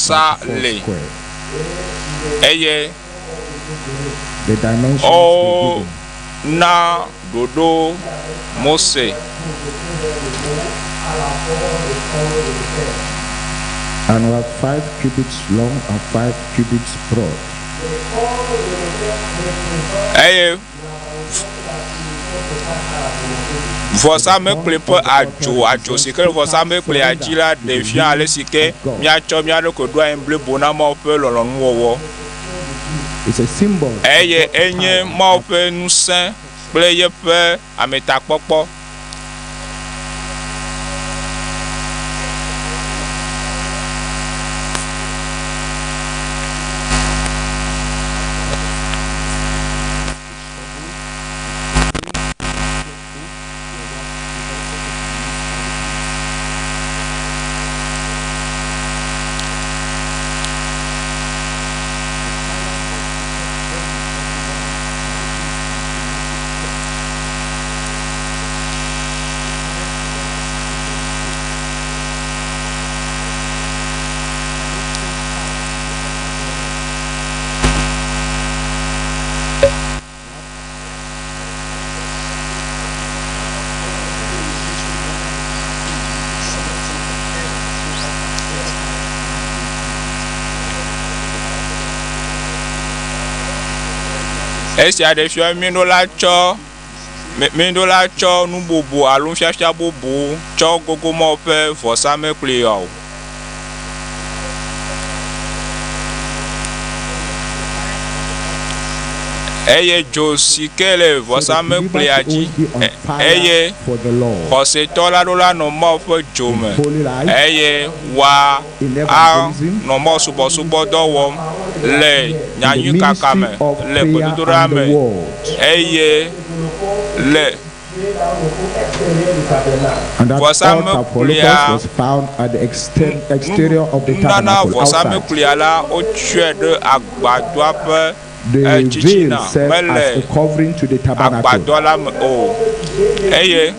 vɔsa 24 le square. eye The dimensions were given. wona ɖoɖo Mose. And were 5 cubits long and 5 cubits broad. Eye vɔsamlekpui ƒe adzo, adzo si ke le vɔsamlekpuia dzi la ɖe fia ale si ke míatsɔ mía ɖokui ɖo anyi blibo na Mawu ƒe lɔlɔ̃nu wɔwɔ. It's a symbol of Eye God's enye power Mawu ƒe ŋusẽ kple yeƒe ametakpɔkpɔ. Esia ɖe fia be míɖo la tsɔ míɖo la tsɔ nu bubu alo nufiafia bubu tsɔ gogo Mawu ƒe vɔsamlekpui ya o. Eye dzo si ke le vɔsamlekpuia dzi eye xɔsetɔ la ɖo la nɔ Mawu ƒe dzo me eye wòa anɔ Mawu subɔsubɔdɔ wɔm le nyanyui kaka me, le gbedodoɖa me eye le And that altar of vɔsamlekpuia holocaust was found at the exterior of the nunana tabernacle, outside. vɔsamlekpuia la wotsɔe ɖe agbadɔa ƒe The veil tsitsina served as mele a covering to the tabernacle. agbadɔ la me o eye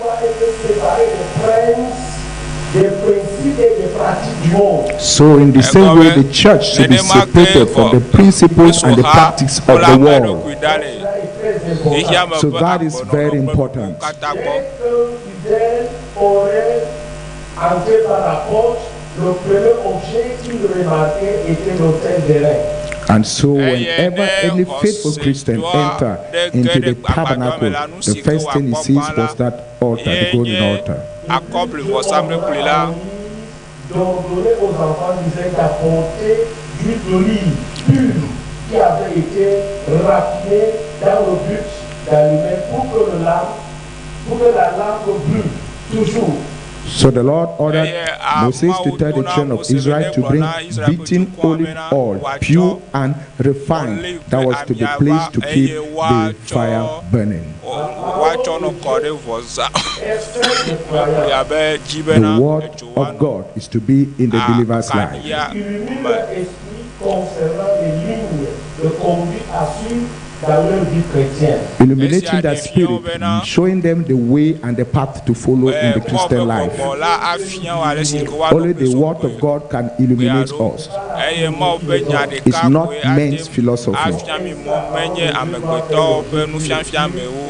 So, in the same way, egɔme the church should be nenema ke separated from vɔ the principles and the Kristo ha practice of wole the ame world. ɖokui ɖa le xexea me So, ƒe that is agbenɔnɔ very kple nuwo important. katã gbɔ. And so, Eye whenever ne any faithful Christian xɔsetɔa enter ɖe ge into ɖe the agbadɔa me tabernacle, la, nu the si ke first thing he wòakpɔ sees gbã la was that altar, the ye golden nye altar. akɔbli vɔsamlekpui la. So the Lord ordered Eye Moses to Mawu tell to the na children of Mose be Israel ne to gblɔ bring na Israel ƒe beaten dukɔa olive bena oil, wòatsɔ pure and refined, olive that ƒe was to be amia va placed to keep eye the woatsɔ fire burning. woatsɔ nɔ kɔ ɖe vɔsamlekpuia be dzi The bena word edzo of woanɔ God is to be in the believer's life. akaɖia me. Illuminating Esia that ɖe fia spirit, wo bena showing them the way and the path to follow in the Mawu Christian ƒe life. gbɔgbɔ la afia wo ale si ke woanɔ Only the Kristo word ƒe of God can illuminate kpea ɖo. us. Eye Mawu ƒe nya It's ɖeka not koe ate men's ŋu philosophy. afia mi mɔ menye amegbetɔwo ƒe nufiafiamewo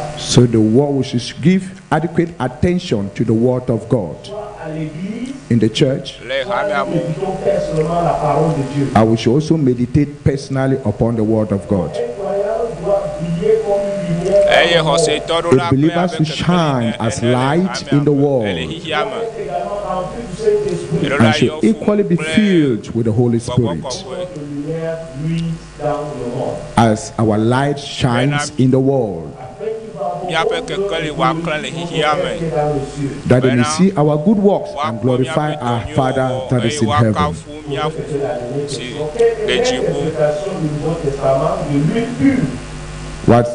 o. So the word we should give adequate attention to the word of God. In the church, Le hamea me, and we should also meditate personally upon the word of God. eye xɔsetɔ ɖo A la kple believer abe should kekeli shine as ene le light hamea in the me, world le xexea me. Ɖo la and should yɔ fũ equally be kple filled with the Holy gbɔgbɔ Spirit kɔkɔe as our light shines in the world, míaƒe kekeli wòaklẽ le xexea me that they may bena see our good works and woakpɔ glorify míaƒe our dɔ nyuiwo Father wɔwɔ that eye is in heaven. woakafu mía Fofo si le dziƒo. What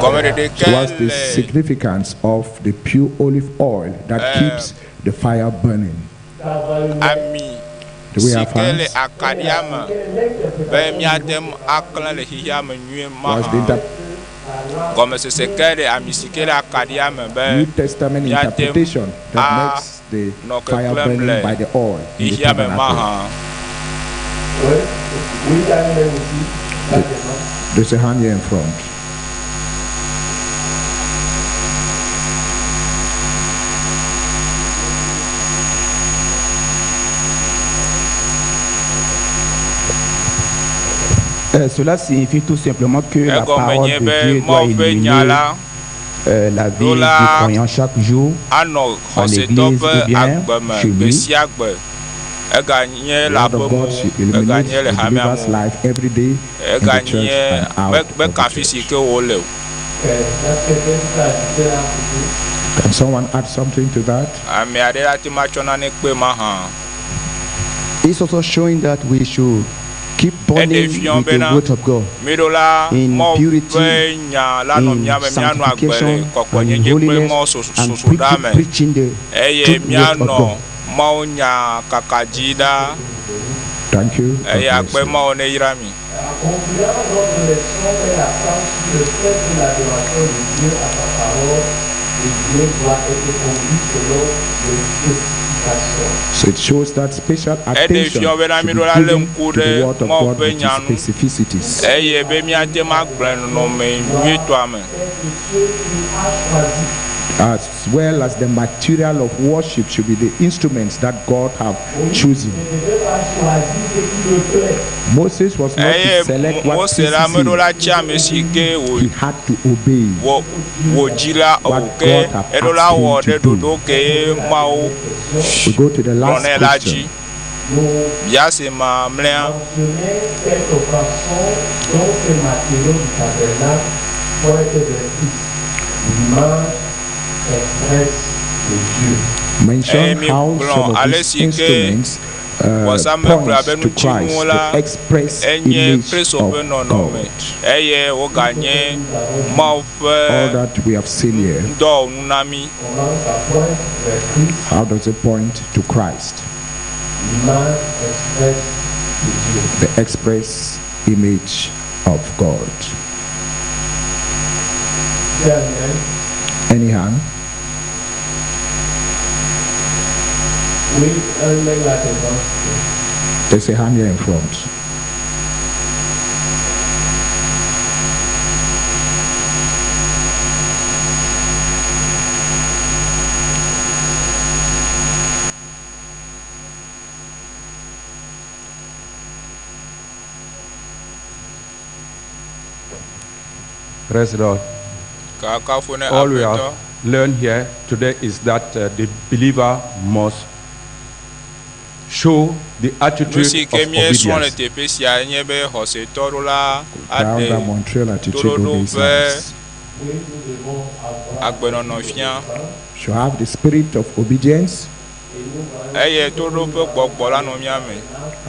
Gɔmeɖeɖe ke was the le significance of the pure olive oil that keeps the fire burning? ami Do we si have ke le hands? akaɖia me be míate ŋu aklẽ le xexea me nyuie What's the mahã. Gɔmesese ke ɖe ami si ke le akaɖia me be New Testament míate ŋu interpretation that makes the anɔ fire keklẽm burning le by the oil in the xexea me tabernacle. mahã. Oui, oui, il y a une main aussi, là devant. There's a hand here in front. Cela signifie tout simplement que la Egɔme parole nye de be Dieu doit Mawu ƒe nya illuminer la la vie ɖo du la croyant chaque jour anɔ en xɔsetɔ église ƒe ou bien agbe me chez gbe lui. sia gbe. Eganye The le word aƒe of me God o, should illuminate eganye le the hamea believer's me o, life every day in the church eganye and out me of meka the afi si church. ke wole o. Il y a quelqu'un qui peut ajouter un petit peu. Can someone add something to that? Ame aɖe ate ŋu atsɔ nane kpe mahã. It's also showing that we should keep Eɖe burning fiɔ with the bena word of God mi ɖo la in Mawu purity, ƒe nya la nɔ in mía me míanɔ agbe le sanctification, and in kɔkɔenyenye kple holiness, Mawu and sosoɖa preaching, me preaching the eye truth word of míanɔ God. Mawu nya kaka dzi ɖa Thank you. God eye bless akpe you. Mawu ne yra mi. En concluant notre leçon met l'accent sur le fait que l'adoration de Dieu à sa parole de Dieu doit être conduite selon les spécifications. So it shows that special Eɖe attention fiɔ bena should mi be ɖo la lé given ŋku to the ɖe word of Mawu God ƒe with nya its ŋu specificities. eye be míate ŋu agblẽ nɔnɔme nyuietɔa me. Est de ceux qu'il a choisis. As well as the material of worship should be the instruments that God have chosen. Il ne devait pas choisir ce qui le plaît. Moses was not Eye to select what Mose la pleases meɖo him. la tsi ame si ke wò He had to obey. wò wò dzi la o What ke God have eɖo la asked him wɔ to ɖe do. ɖoɖo ke Mawu We go to the gblɔ last nɛ la dzi. question. Nous Biase mamlɛa mentionner quelques façons dont ces matériaux du tabernacle pointent vers Christ, l'image expresse de Dieu. Eye Mention mi how gblɔ some of ale these si ke instruments vɔsamlekpui points abe to Christ, nutsinuwo la the express enye image Kristo of ƒe nɔnɔme God. eye woganye Mawu ƒe All that we have seen here, ŋdɔwɔnu na mí. Comment ça pointe vers Christ, how does it point to Christ, l'image expresse de Dieu. the express image of God? Amen. Any hand? Oui, un main là devant. There's a hand here in front. Praise the Lord. Kakafu ne All we Aƒetɔ. have learned here today is that the believer must show the Nu attitude si of ke míesrɔ̃ le obedience. teƒe sia nye be xɔsetɔ ɖo la Crown aɖe that Montreal attitude toɖoɖo ƒe obeisance. Oui, nous devons avoir agbenɔnɔ fia Should have the spirit of obedience et nous voyons eye toɖoɖo ƒe gbɔgbɔ la nɔ mía me.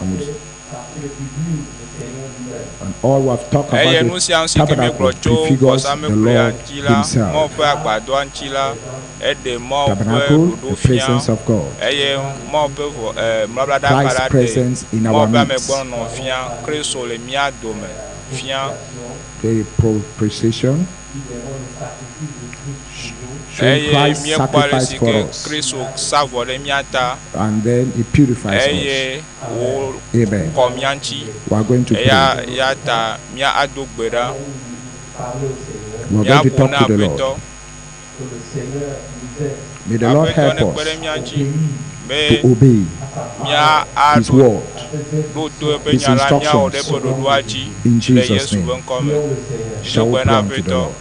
and, with- ça préfigure le Seigneur lui-même. and all we have talked Eye about nu the sia nu si ke tabernacle míegblɔ tso prefigures the vɔsamlekpuia Lord ŋuti la, Mawu Himself. ƒe agbadɔa ŋuti la, eɖe Mawu ƒe Tabernacle, ɖoɖo the fia presence of God. eye Mawu ƒe vɔ ɛ nubablaɖaka Christ's la ɖe presence in Mawu our ƒe midst. amegbɔnɔnɔ fia Kristo le mía dome fia The propitiation, showing eye Christ's míekpɔ ale sacrifice si for ke us, Kristo sa vɔ ɖe mía ta and then He purifies us. eye wò Amen. kɔ mía ŋuti We are going to pray. eya ya ta mía ado gbe ɖa Parler au Seigneur, We are going to míaƒo talk na to the Lord. Aƒetɔ que le Seigneur nous aide May the Lord Aƒetɔ help ne kpe ɖe us mía ŋuti be to obey mía His aɖo word ɖo to eƒe His nya la míawɔ ɖe instructions. eƒe ɖoɖoa dzi In le Jesus' Yesu ƒe name. ŋkɔ me. Prions le Seigneur. Shall we Dogbe pray na unto the Aƒetɔ. Lord?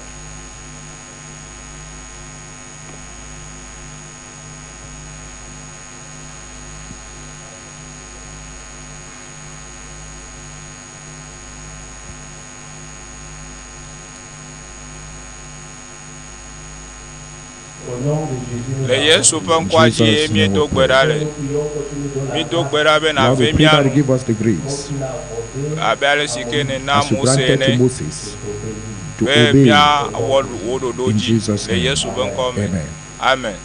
Au nom de Jésus, nous Le Yesu ƒe ŋkɔa dzi ye Jesus' name míedo we gbe ɖa le. Nous prions que tu nous donnes la Míedo grâce gbe ɖa be Lord, nàve we pray mía that you nu give us the grace que tu l'as accordée abe ale si ke nèna as you Mose granted to ene Moses to be obey. míawɔ wò ɖoɖo In dzi Jesus' le name. Yesu ƒe ŋkɔ me. Amen. Amen.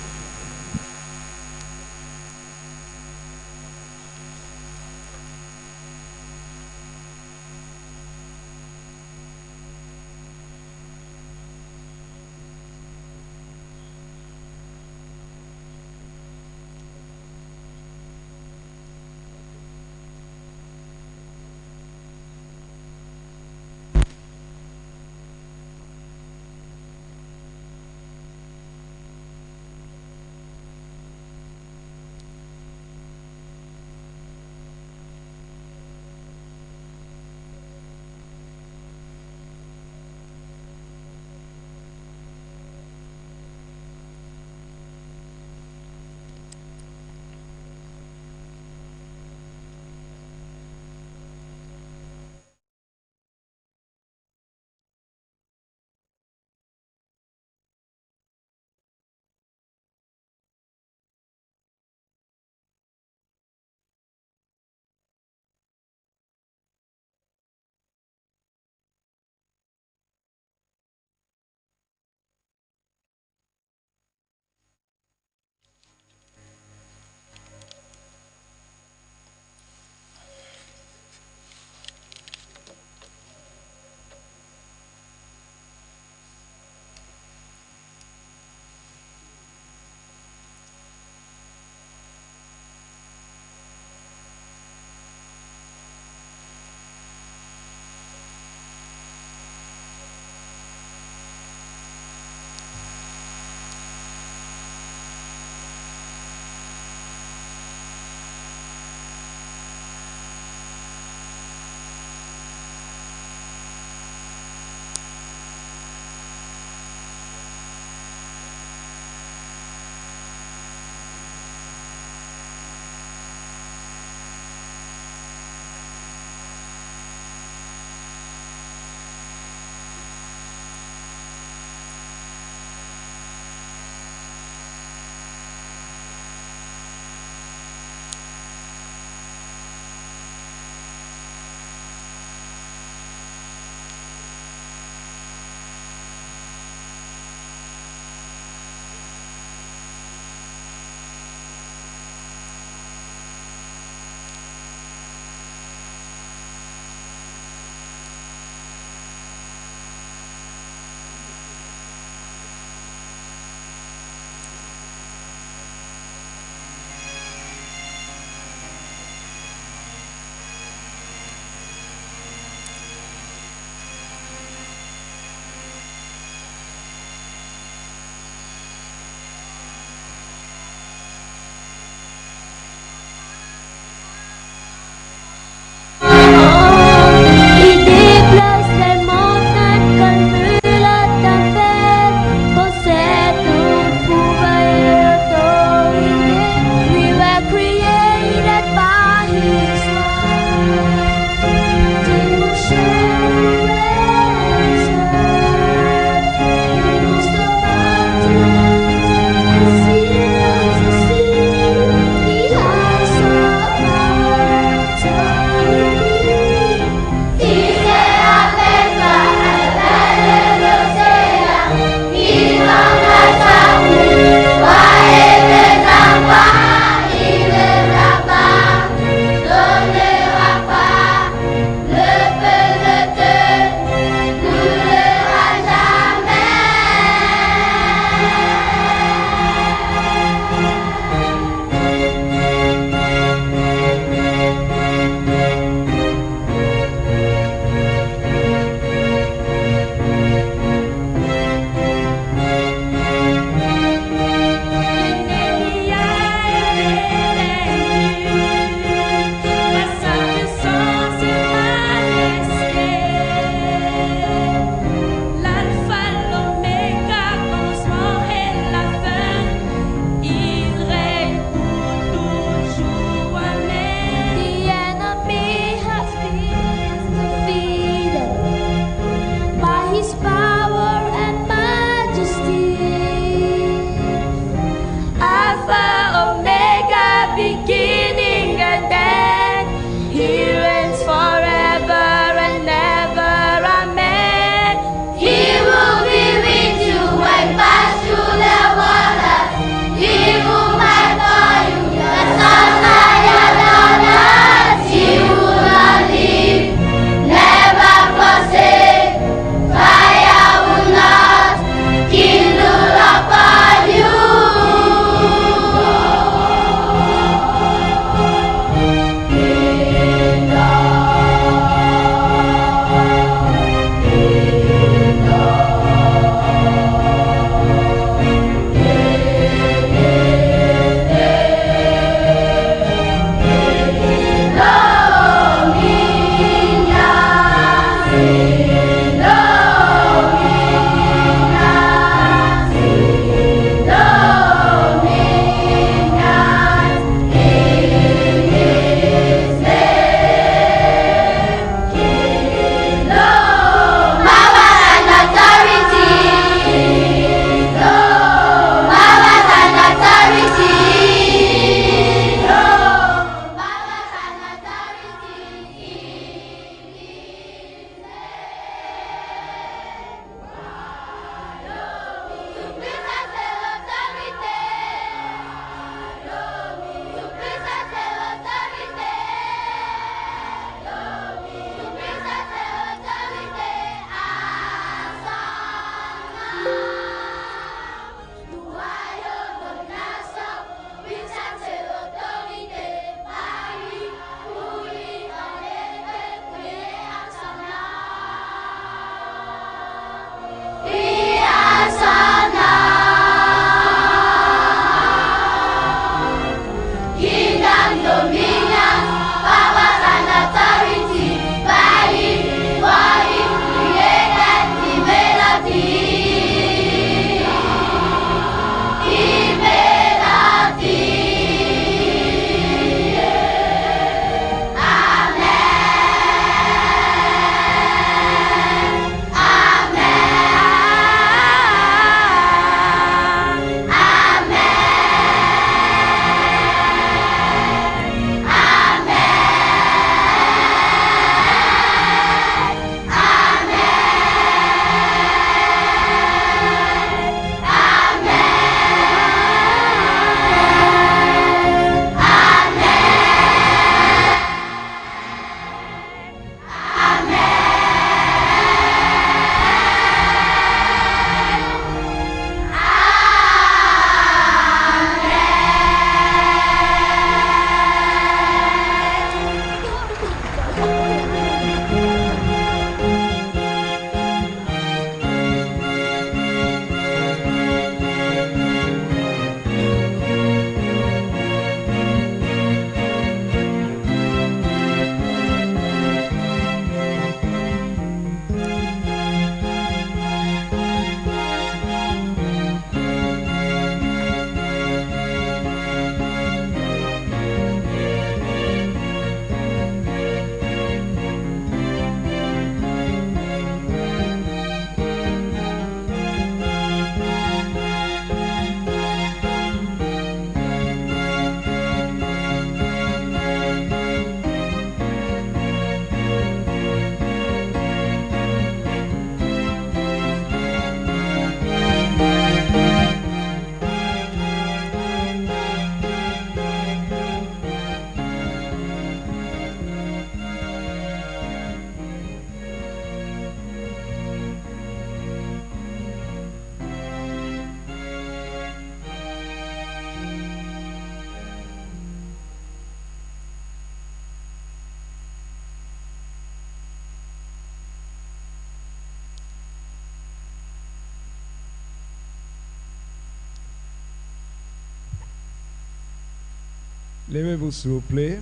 Levez-vous s'il vous plaît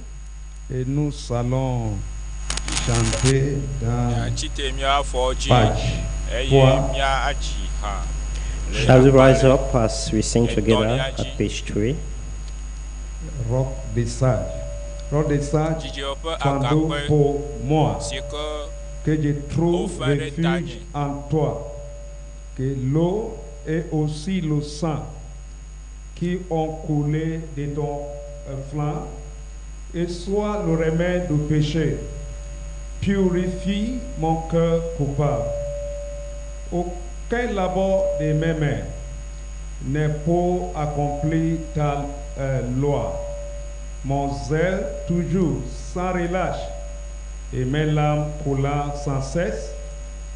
et nous allons chanter dans Miatsi te mía afɔwo dzi page eye 3. míadzi ha le Shall we rise agbalẽ up as we sing together etɔ̃lia at dzi. page 3? Roc des sages. Roc des sages, Dzidzɔ ƒe fando agakpe pour moi, si ke que je trouve wofa ɖe refuge tanye. en toi, que l'eau et aussi le sang qui ont coulé de ton flanc, et soit le remède du péché. Purifie mon cœur coupable. Aucun labeur de mes mains n'est pour accomplir ta loi. Mon zèle toujours sans relâche et mes larmes coulant sans cesse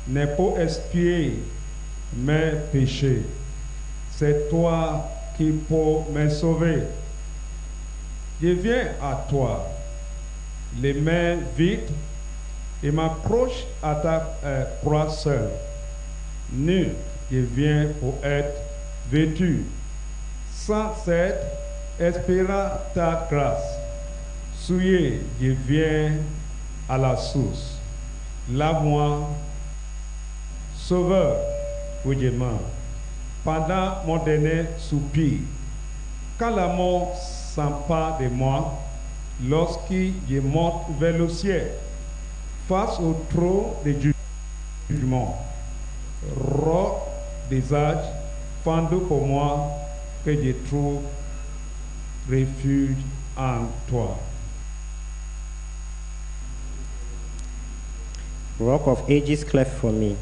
n'est pour expier mes péchés. C'est toi qui peux me sauver. Je viens à toi, les mains vides, et m'accroche à ta croix seule. Nu, je viens pour être vêtu, sans cette, espérant ta grâce. Souillé, je viens à la source. Lave-moi, Sauveur, où je mens. Pendant mon dernier soupir, quand la mort s'empare de moi, lorsque je monte vers le ciel, face au trône de jugement, roc des âges, fendu pour moi, que je trouve refuge en toi. Rock of ages, cleft for me.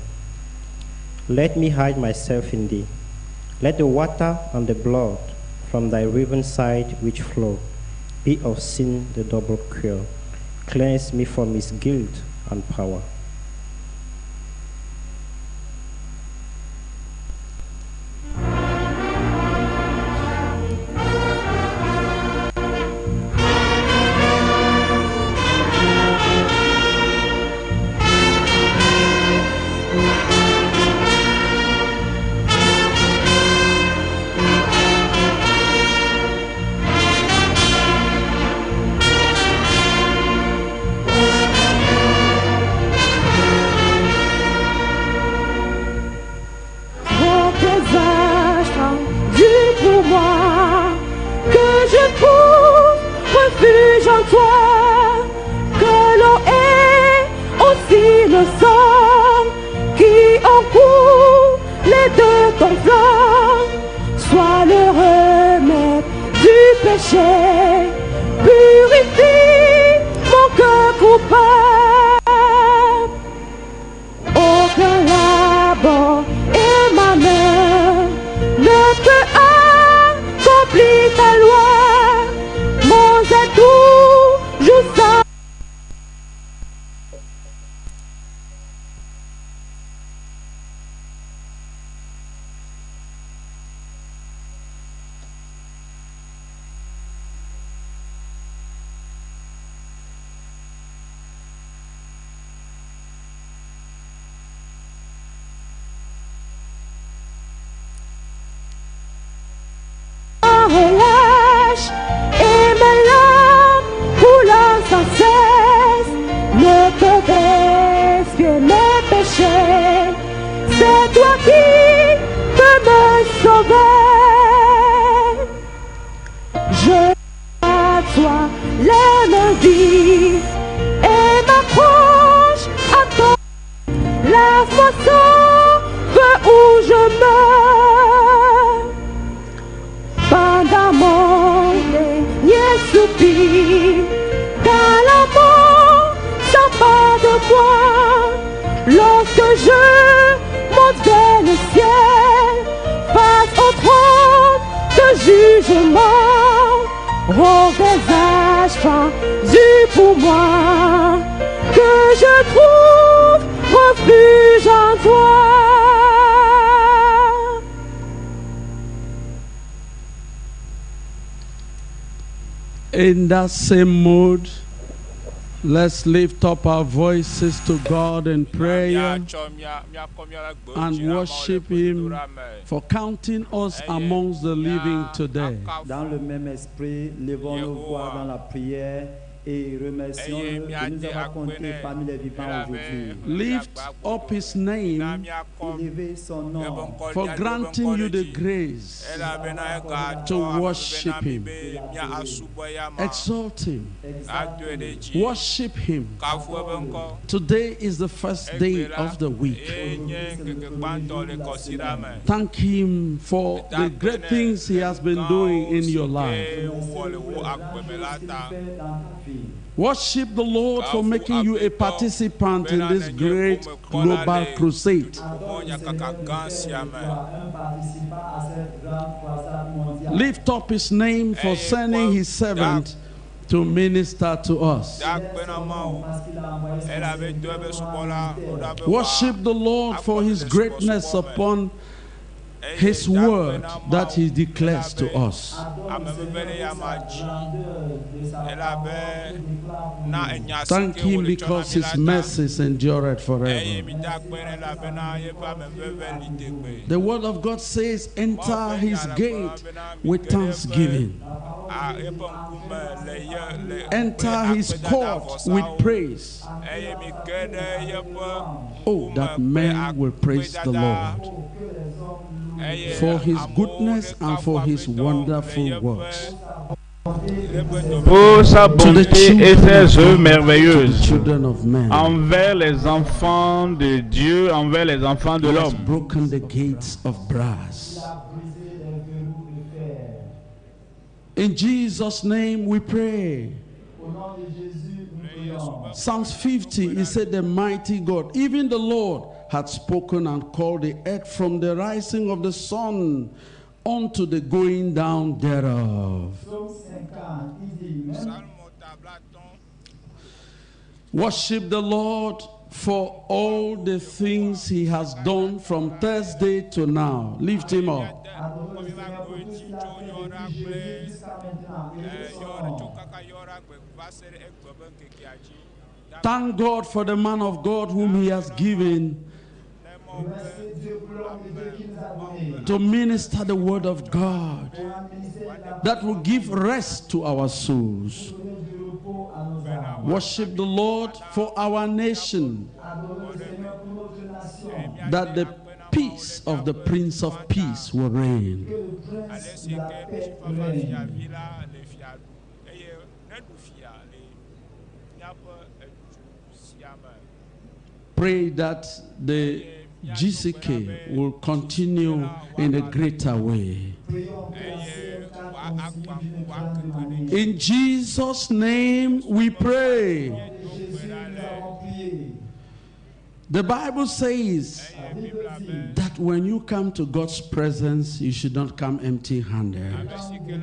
Let me hide myself in thee. Let the water and the blood from thy riven side which flow be of sin the double cure. Cleanse me from its guilt and power. Roc des âges, du pour moi, que je trouve refuge en toi, que l'eau et aussi le sang qui ont coulé de ton flanc soit le remède du péché, purifie mon cœur coupable. Aucun labeur et ma main ne peut accomplir ta loi. Mon zèle toujours sans relâche et mes larmes coulant sans cesse ne peuvent expier mes péchés. C'est toi qui peux me sauver. Je à toi les mains vides et m'accroche à toi. La foi sauve où je meurs. Pendant mon dernier soupir, quand la mort s'empare de moi, lorsque je monte vers le ciel, face au trône de jugement, au visage fendu pour moi, que je trouve refuge en toi. In that same mode, Let's lift up our voices to God in prayer Míatsɔ mía míakɔ míaƒe gbewo and dzi na Mawu le worship Him gbedodoɖa me. for counting us amongst the living today. Dans le même esprit, levons nos voix dans la prière et remercions-le de nous avoir comptés parmi les vivants aujourd'hui. Lift up His name Élevez son nom for granting you the grace to worship Him. Exalt Him. Worship Him. Today is the first day of the week. Thank Him for the great things He has been doing in your life. Worship the Lord for making you a participant in this great global crusade. Lift up His name for sending His servant to minister to us. Worship the Lord for His greatness upon His word that He declares to us. Thank Him because His mercies endureth forever. The word of God says, Enter His gate with thanksgiving, enter His court with praise. Oh, that men will praise the Lord for His goodness and for His wonderful works. Pour sa To the bonté et children ses of œuvres God, to the merveilleuses children of men. envers les enfants de Dieu, envers les enfants de He has l'homme. broken the gates of brass. In Jesus' name we pray. Psalms 50, he said, The mighty God, even the Lord, had spoken and called the earth from the rising of the sun unto the going down thereof. Psaume 50, il dit même Worship the Lord for all the things he has done from Thursday to now. Lift him up. adorez le Seigneur pour tout ce qu'il a fait depuis jeudi jusqu'à maintenant. Élevez son nom. Thank God for the man of God whom he has given Remerciez Dieu pour l'homme de Dieu qui nous a donné. to minister the word of God Pour administrer la that will give rest to our souls. donner du repos à nos âmes. Worship the Lord for our nation, Adorez le Seigneur pour notre nation. that the peace of the Prince of Peace will reign. Que le prince de la paix règne. Pray that the GCK will continue in a greater way. Prions que la CMK continue d'une grande manière. In Jesus' name we pray. Jésus, nous avons prié. The Bible says La Bible dit that when you come to God's presence, you should not come empty handed. présence de Dieu, ne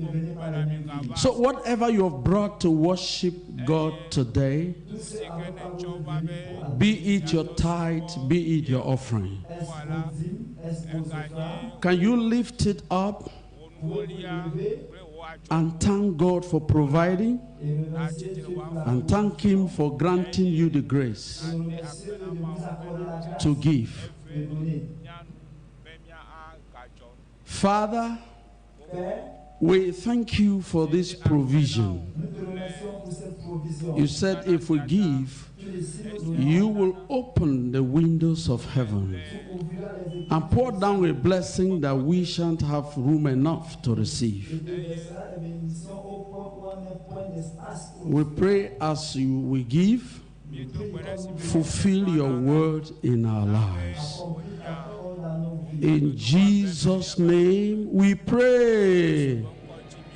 venez pas les mains vides. So, whatever you have brought to worship God today, Tout ce avec quoi vous êtes venus pour be it your tithe, be it your offering, Est-ce vos dîmes, est-ce vos offrandes? can you lift it up Pouvez-vous lever and thank God for providing et remercier Dieu pour la and thank Him for granting you the grace et remercier de nous accorder la grâce to give? de donner. Father, Père, we thank you for this provision. nous te remercions pour cette provision. You said if we give, Tu dis, si nous donnons, you will open the windows of heaven tu ouvriras les and pour down a blessing that we shan't have room enough to receive. et déverseras les bénédictions au point où on n'est point d'espace pour We pray as you, we give, fulfill your word in our lives. accomplir ta parole dans nos vies. In Jesus' name we pray.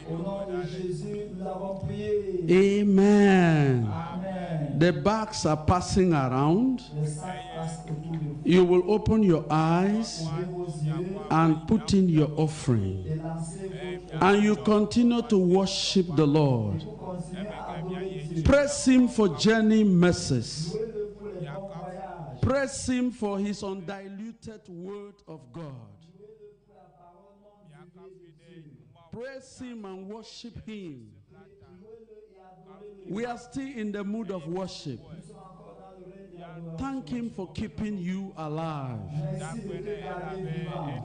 Au nom de Jésus, nous avons prié. Amen. Amen. The bags are passing around. Les sacs passent autour de vous. You will open your eyes Ouvrez vos yeux and put in your offering. et lancez votre And you continue to worship the Lord. Vous continuez à adorer Dieu. Press Him for journey mercies. Louez-le pour les bons voyages. Press Him for His undiluted word of God. Louez-le pour la parole non diluée de Dieu. Praise Him and worship Him. Louez-le et adorez-le. We are still in the mood of worship. Thank Him for keeping you alive.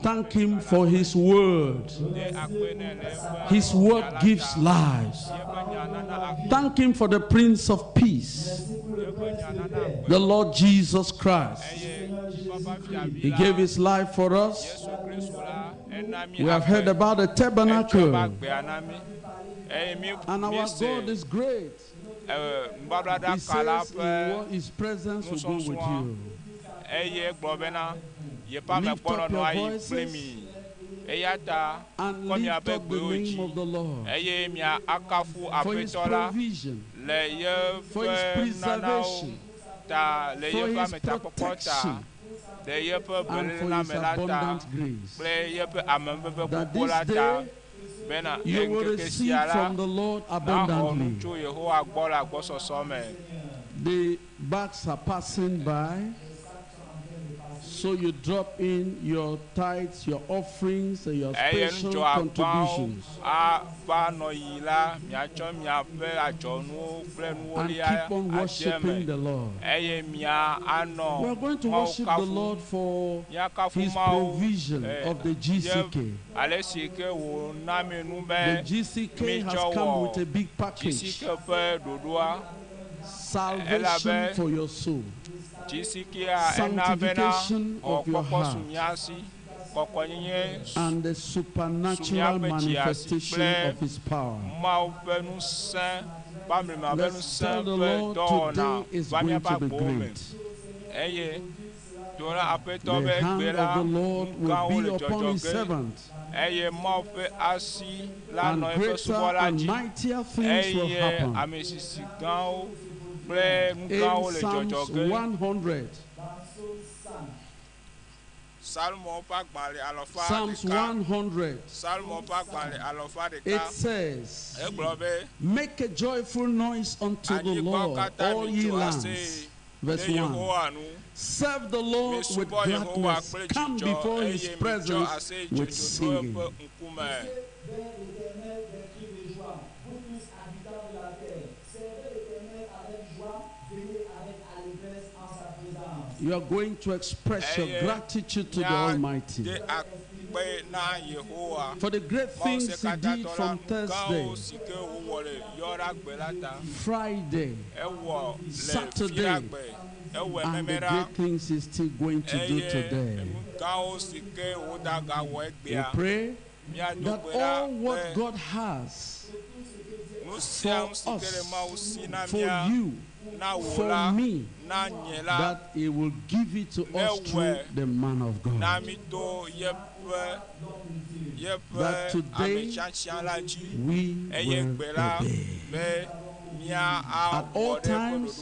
Thank Him for His word. His word gives lives. Thank Him for the Prince of Peace, the Lord Jesus Christ. He gave His life for us. We have heard about the tabernacle. And our God is great. He says in His presence will go with you. Lift up your voices and lift up the name of the Lord for His provision, for His preservation, for His protection, and for His abundant grace. That this day you will receive from the Lord abundantly. The bags are passing by. So you drop in your tithes, your offerings, and your special contributions. And keep on worshiping the Lord. We are going to worship the Lord for His provision of the GCK. The GCK has come with a big package. Salvation for your soul. Sanctification of your heart and the supernatural manifestation of His power. Let's tell the Lord today is going to be great. The hand of the Lord will be upon His servant, and greater and mightier things will happen. In Psalms 100, Psalms 100, it says, "Make a joyful noise unto the Lord, all ye lands." Verse 1. Serve the Lord with gladness. Come before His presence with singing. You are going to express your gratitude to the Almighty for the great things He did from Thursday, Friday, Saturday, and the great things He's still going to do today. We pray that all what God has for us, for you, for me, that He will give it to us through the man of God. That today we will obey. At all times,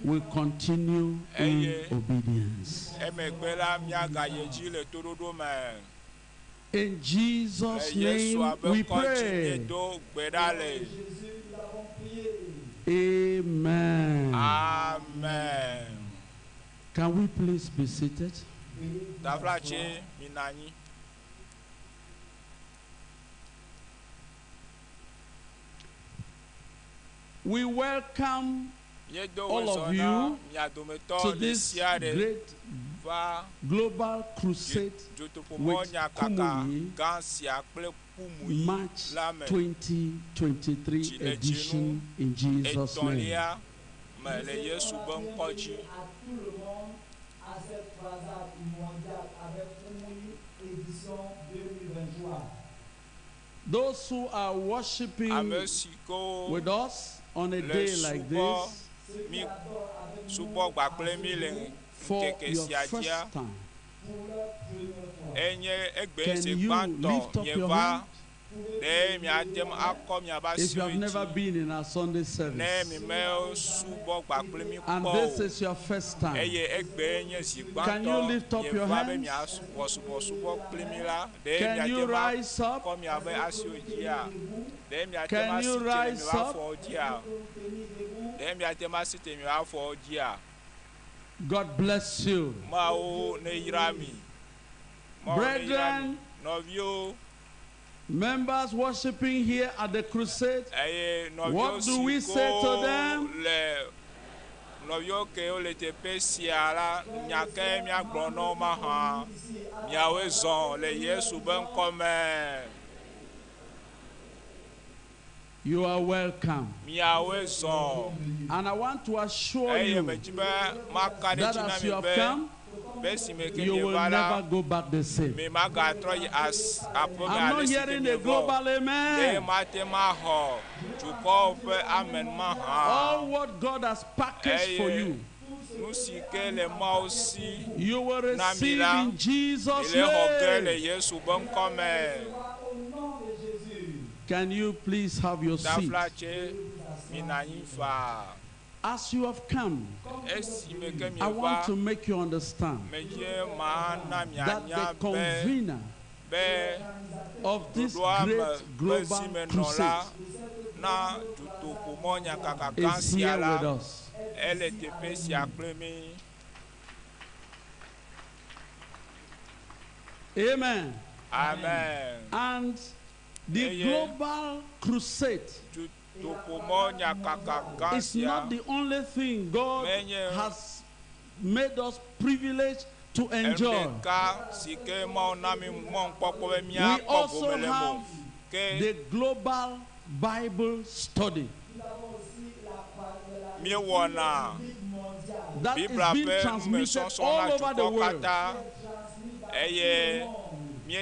we continue in obedience. In Jesus' name we pray. Amen. Amen. Can we please be seated? We welcome all of you to this great global crusade with Kumuyi, March 2023 edition, in Jesus' name. Those who are worshiping with us on a day like this, for your first time, can you lift up your hand? If you have never been in our Sunday service, and this is your first time, can you lift up your hands? Can you rise up? Can you rise up? God bless you. Brethren, Members worshiping here at the crusade, Eye nɔviwo what do we si say to ko them? le nɔviwo kewo le teƒe sia la, nya ke míagblɔ na wo mahã. Miawoe zɔ le Yesu be ŋkɔme. You are welcome. Miawoe zɔ. And I want to assure Eye you medzi be maka ɖe that dzi na as mi you have be come, be esime ke you will mieva la, never go back the same. mi magatrɔ yi as aƒeme I'm not ale si ke hearing a mieva o. global Ɖe amen. mate ma xɔ dukɔwo ƒe amen mahã. All what God has packaged for Eye you, nu si ke le Mawu si you will na mi receive la, in Jesus' mi le xɔ ge le name. Yesu be ŋkɔme. Can you please have your seat? Taflatse, minɔ anyi faa. As you have come, Esime ke I want mieva, to make you understand medzi ma na that mianya the be convener be of this ɖoɖoa me great ƒe global zimenɔla crusade na dutoƒomɔ nyakakaka is sia here la, with us. ele teƒe sia kple mí. Amen. Amen. And the Eye global crusade dutoƒomɔ nyakaka gã is sia not the only thing God menye has made us privileged to enu enjoy. ɖeka si ke Mawu na mí mɔnukpɔkpɔ be We míakpɔ also gome le eme o. have Ke the global Bible study míewɔna that is Biblia being ƒe transmitted numesɔsrɔ̃ all na over the dukɔ world. katã eye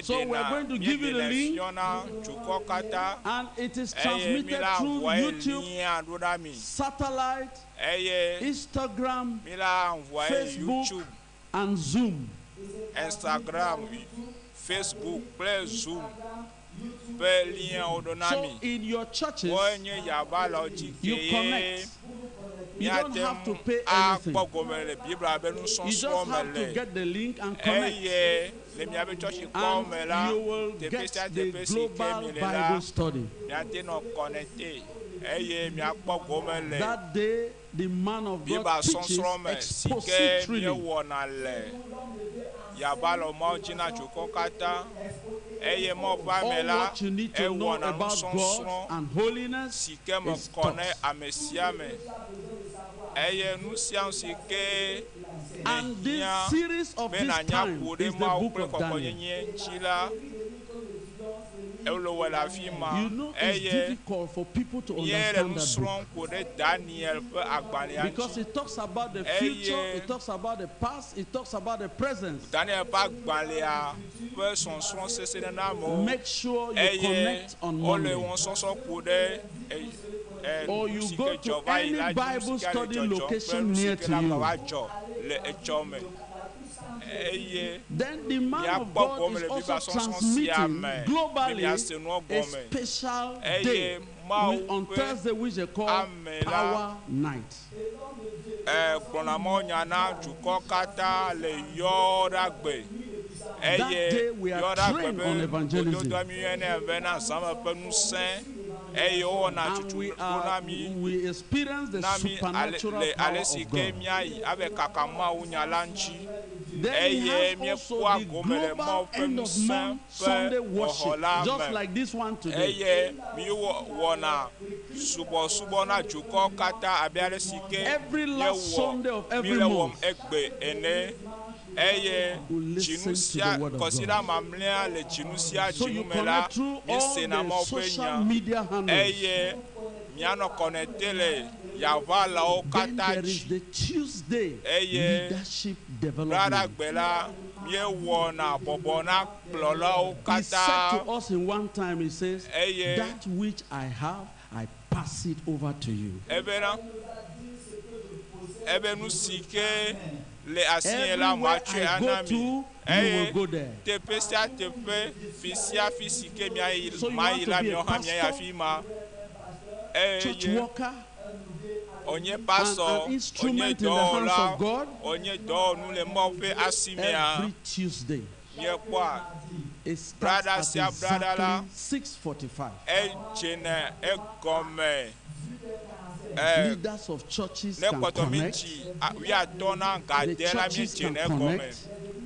So we are míeɖena going to give you the míeɖenɛ link, fiɔna dukɔ katã and it is eye transmitted míla through ŋua YouTube, lia ɖo ɖa mi satellite, eye Instagram, míla ŋua Facebook, YouTube, and Zoom. Instagram, Facebook kple Zoom ƒe liawo ɖo na So mi. in your churches, Woenye yabalɔ dzi you kee connect. You don't míate have to ŋu pay anything. akpɔ gome le Biblia ƒe You nusɔsrɔ̃ just me have to le. get the link and connect. Eye le miaƒe tsɔtsikpɔwo And me la, you will teƒe get sia the teƒe si ke global mi le la, Bible study. miate nɔ connecté eye miakpɔ gome le That day, the man of Biblia God teaches sɔsrɔ̃ me si ke expositorily míewɔna le yabalɔ Mawu dzi na dukɔ katã eye Mawu ƒe ame all la what you need to know ewɔna about God nusɔsrɔ̃ and holiness si ke me is kɔ ne taught. ame sia ame eye nu sia nu si ke And this mehia series of be this nànya time ku ɖe is the Mawu book kple of Daniel. kɔkɔnyenye ŋuti la, ewole wɔ le afi ma You know, it's eye difficult for people to míele understand nu that book srɔ̃m ku ɖe Daniel ƒe agbalẽa because ŋuti it talks about the future, eye it talks about the past, it talks about the present. Daniel ƒe agbalẽa ƒe sɔsrɔ̃ sese ne na amewo Make sure you eye connect on wole Monday. wɔ sɔsɔ ku ɖe e- e, Or nu you si go ke to dzɔ va yi any la dzi, nu Bible si ke le study dzɔdzɔm kple location nu si near ke to la you. gava dzɔ le etsɔ me eye Then the man of míakpɔ God gome is le also Biblia sɔsrɔ̃ sia transmitting me be globally míase nua a gɔme special eye day Mawu on ƒe Thursday, which they call ame la Power Night. e, gblɔna mawunya na dukɔ katã le yɔɖagbe That eye day we are yɔɖagbe trained be on evangelism. gododoa mi yɔnɛ bena zãme ƒe ŋusẽ eye wowɔna And tutu we ɖo na are mi we experience the na mi ale, supernatural le power ale si of ke God. míayi abe kaka Mawu nya la ŋuti Then he eye has also míekpɔa the gome le global Mawu ƒe end of ŋusẽ month ƒe Sunday xɔxɔ worship, la just me like this one today. eye míwɔ wɔna subɔsubɔ na dukɔ katã abe ale si ke Every last míewɔ Sunday of every míele wɔm month, egbe ene eye we listen dzinu to sia the word of kɔsiɖa God. mamlɛa le dzinu sia So dzinu you me la connect through all míesena the Mawu ƒe social nya media handles. eye míanɔ kɔnɛte le yaʋalawo Then katã there is dzi the Tuesday eye leadership development. braɖagbe la míewɔna bɔbɔ na kplɔlawo He said katã to us in one time, he says, eye That which I have, I pass it over to you. ebena ebe nu si ke le asinye la Everywhere matsɔe I go ana mi to, you eye will go there. teƒe sia teƒe fi sia fi si ke miayi So you mayi want to la be a miawo hã miayi pastor, afi ma church eye worker, wònye and pastor an wònye instrument in the hands dɔwɔla of God. wònye dɔwɔnu le Mawu ƒe asi mea Every Tuesday, miekpɔa it starts brada at sia brada la exactly 6:45. edzena egɔme ɛ Leaders of churches ne can kpɔtɔ mi connect, tsi wuiatɔ̃ na the gade la churches miedzena can egɔme connect,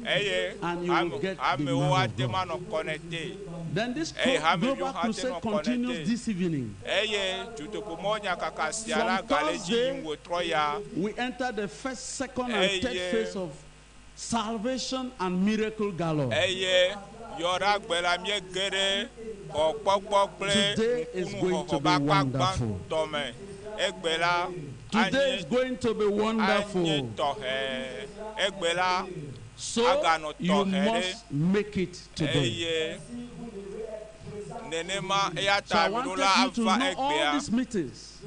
eye and you will ame get the amewo man of ate God. ma nɔ kɔnɛte Then this Eye hameviwo global hã te crusade nɔ continues connecte. this evening. Eye dutoƒomɔ nyakaka sia la From gale dzi Thursday, yim wòtrɔ ya. We enter the first, second, and third Eye- phase of salvation and miracle galore. Eye yɔɖagbe la míege ɖe xɔkpɔkpɔ kple Today is going ŋkunuxɔxɔ to ƒe be akpa wonderful. gbãtɔ me. Egbe la Today anye is going to be anye wonderful. tɔxɛ. Egbe la So aganɔ you tɔxɛ ɖe. must make it today. Eye nenema eya So I ta wanted miɖo la you to ava know all egbea. these meetings.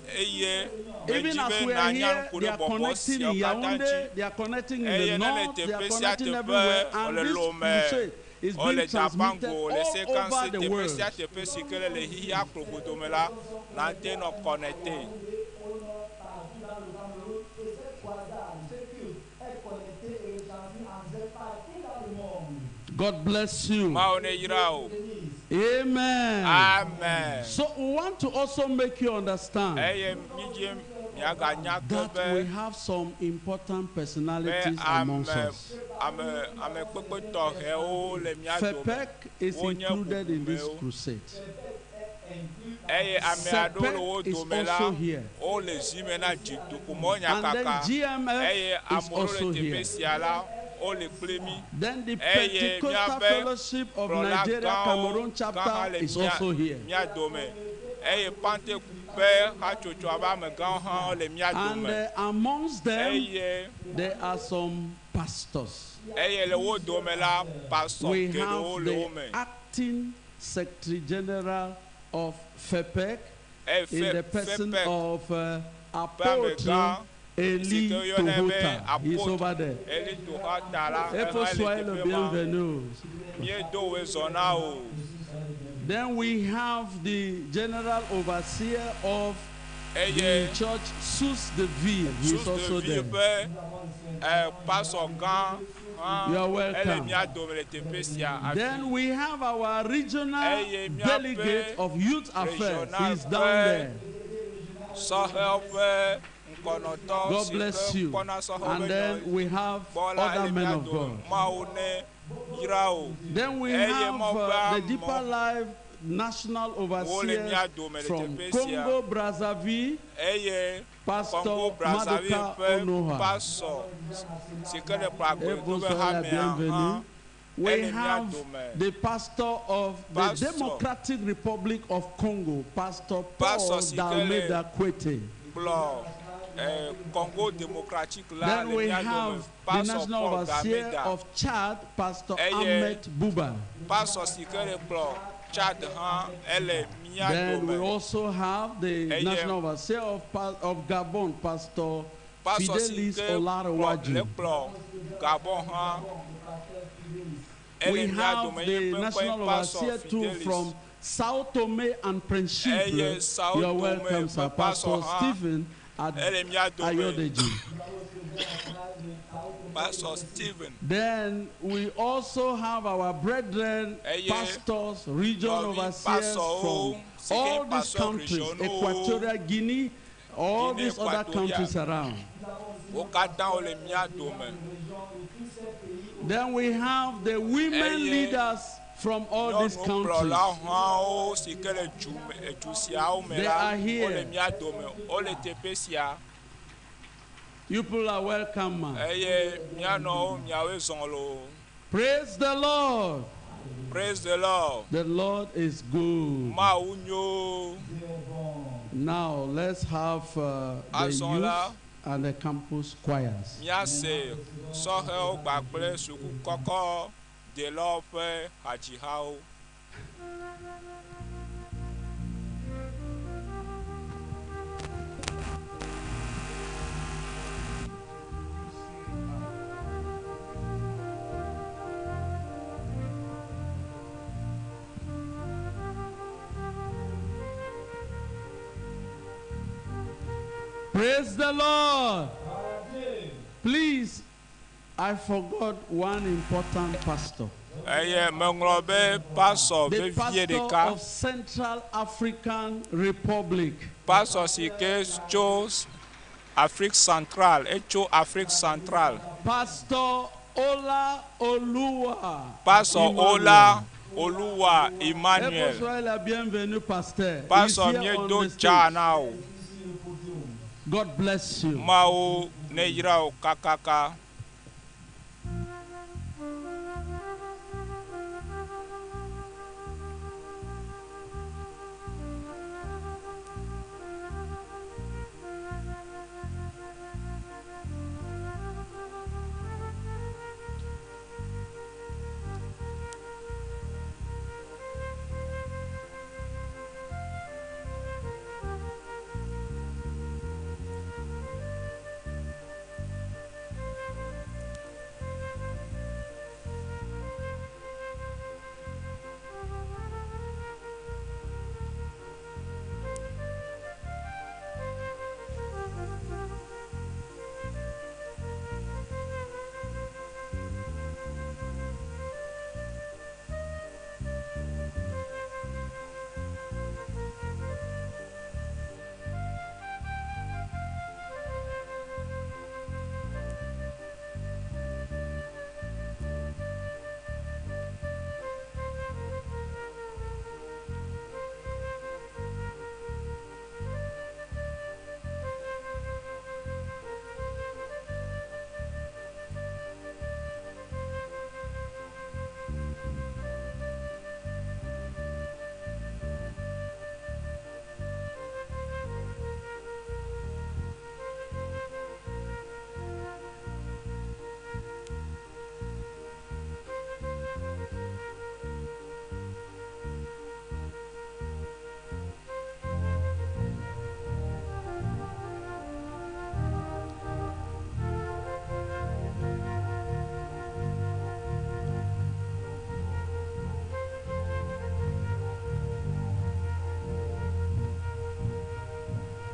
Eye Even medzi as be we are nanya here, ŋku they ɖe are bɔbɔ connecting siawo in katã Yaoundé, dzi. they are connecting in Eye the ne le north, they are teƒe sia connecting teƒe everywhere, and wòle this Lome, crusade is wòle being transmitted Dabango, le all Sekansi, over the teƒe world. sia teƒe si ke le le xixia kplogodome la, nate nɔ connecte. God bless you. Mawu ne yra o. Amen. Amen. So we want to also make you understand Eye mídzi miaganya ke that we be have some important be personalities ame amongst us. ame ame kpekpe tɔxɛwo le mía dome. FEPEC is Wonye included in this bubumewo. crusade. Eye ame aɖewo le wo SEPEC is dome la, also here. wole zi me na dzidoƒomɔ And then nyakaka. GMF Eye is amewo le also teƒe here. sia la, wole kpli mí. Then the Eye Pentecostal míaƒe Fellowship of kplɔla Nigeria gãwo Cameroon gã hã chapter le is mía also here. mía dome. Eye Pante ƒe hatsotso abe amegãwo hã le mía And dome. amongst them, Eye there are some pastors. eye le wo dome la, pastor We geɖewo have le wo the me. acting Secretary General of FEPEC Eye in Fe the person FEPEC of ƒe Apostle amegã si Eli ke woyɔna be Tohota. He's Apotre over there. Eli Tohota la, Et ehã le soyez le teƒe ma. bienvenu. Míedo woe zɔ na o. Then we have the General Overseer of Eye the church, Sus de Ville. He's Sus de also Ville there. ƒe eh, pastor gã hã You are ele welcome. mía dome le teƒe sia hafi. Then we have our regional Eye míaƒe delegate of youth affairs. regional He's down ƒe there. sɔhɛwo ƒe ŋkɔnɔtɔ God si bless ke you. kpɔna sɔhɛwo And ƒe then nyɔ we have gbɔ la other ele men mía of dome. God. Mawu ne yra o. Then we Eye have Mawu ƒe the Deeper amewo Life National wole Overseers mía dome le from teƒe sia. Congo Brazzaville, Eye Pastor Congo Brazzaville Maduka ƒe Onoha. pastor si ke le kplɔ Et agbe vous do be soyez la hamea hã bienvenue. We ele mía have dome. the pastor of the Pastor. Democratic Republic of Congo, Pastor Pastor Paul si ke le Dalmeida Kwete. kplɔ eh, Congo démocratique la Then le we mía dome. have the Pastor National Paul Overseer Dalmeida. of Chad, Pastor Eye Ahmed Buba. pastor si ke le kplɔ Chad hã ele mía Then we dome. also have the Eye National Overseer of Gabon, Pastor pastor si Fidelis ke kplɔ le Olarewaju. kplɔ Gabon hã ele We mía have dome. the Ye ƒe ŋkɔe National Pastor Overseer too Fidelis. from Sao Tome and Principe. Eye Sao You are Tome welcome, sir. ƒe pastor Pastor hã Stephen ele mía dome. Ayodeji. Pastor Stephen. Then we also have our brethren, Eye pastors, region nɔvi overseers pastorwo from si ke all these pastor countries, regionaux Equatorial Guinea, all Guinée these other Équatoriale. countries around. Wo katã wole mía dome. Then we have the women Eye leaders from all these nyɔnu countries. kplɔlawo hã wo si ke le du me du siawo me They la are here. wole mía dome. Wole teƒe sia You people are welcome, man. eye míanɔwo miawoe zɔ loo. Praise the Lord. Praise the Lord. The Lord is good. Mawu nyo. Now let's have the Azɔ youth la and the campus choirs. míase sɔhɛwo kpakple suku kɔkɔ delawo ƒe hadzihawo. Praise the Lord. Please, I forgot one important pastor. Eye meŋlɔ be pastor The vevie pastor ɖeka. of Central African Republic. Pastor si ke tso Afrique Centrale, etso Afrique Centrale. Pastor Ola Olua. Pastor Emmanuel. Ola Oluwa Et Emmanuel. soyez la bienvenue, pasteur. Pastor Ici on míedo the dza stage. na wò. God bless you. Mawu ne yra wò kakaka.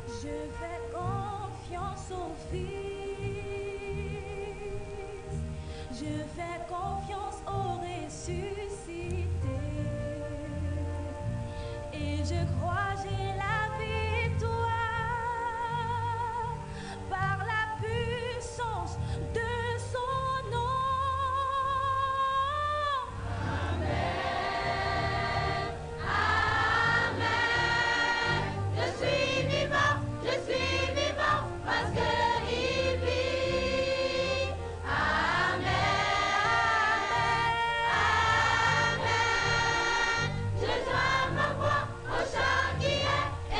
Je fais confiance au Fils. Je fais confiance au ressuscité. Et je crois j'ai la victoire par la puissance de son nom. Amen. Je suis vivant, je suis vivant parce que il vit. Amen. Amen. Je joins ma voix au chant qui est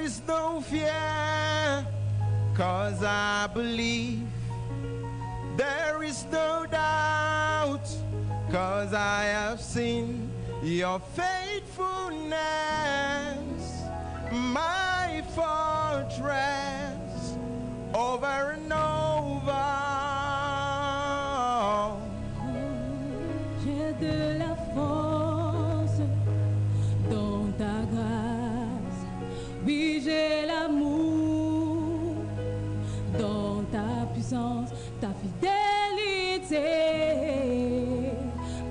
is no fear, 'cause I believe. There is no doubt, 'cause I have seen your faithfulness, my fortress, over and over. J'ai de la force dans ta grâce. Oui, j'ai l'amour dans ta puissance, ta fidélité,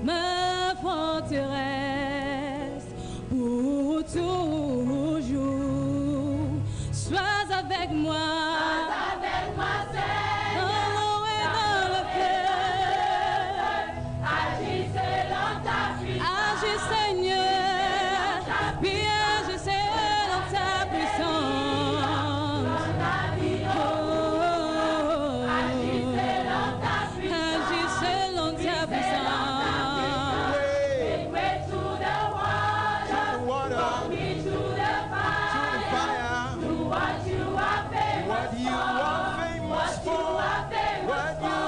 ma forteresse pour toujours. Sois avec moi. Avec moi, Seigneur. Dans l'eau et dans le feu. Agis selon ta puissance. Agis, Seigneur. Oui, agis selon ta puissance. Oh, Agis selon ta puissance. Agis selon ta puissance. Take me to the water. Walk me to the fire. Do what you are famous What you are famous for. What you are famous What for. you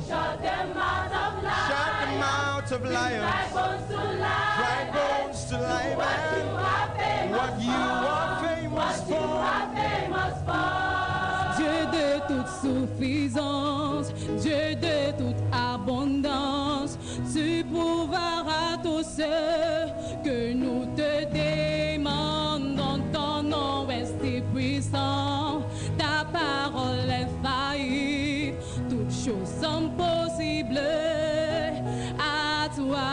Shut them out of lions. Shut the mouth of lions. Dry bones to life. Dry bones to life. What you are famous What you are famous What you for. are famous for. Dieu de toute suffisance, Dieu de toute abondance, tu prouveras tout ce que nous te demandons. Ton nom est si puissant, ta parole est faillible, toutes choses sont possibles à toi.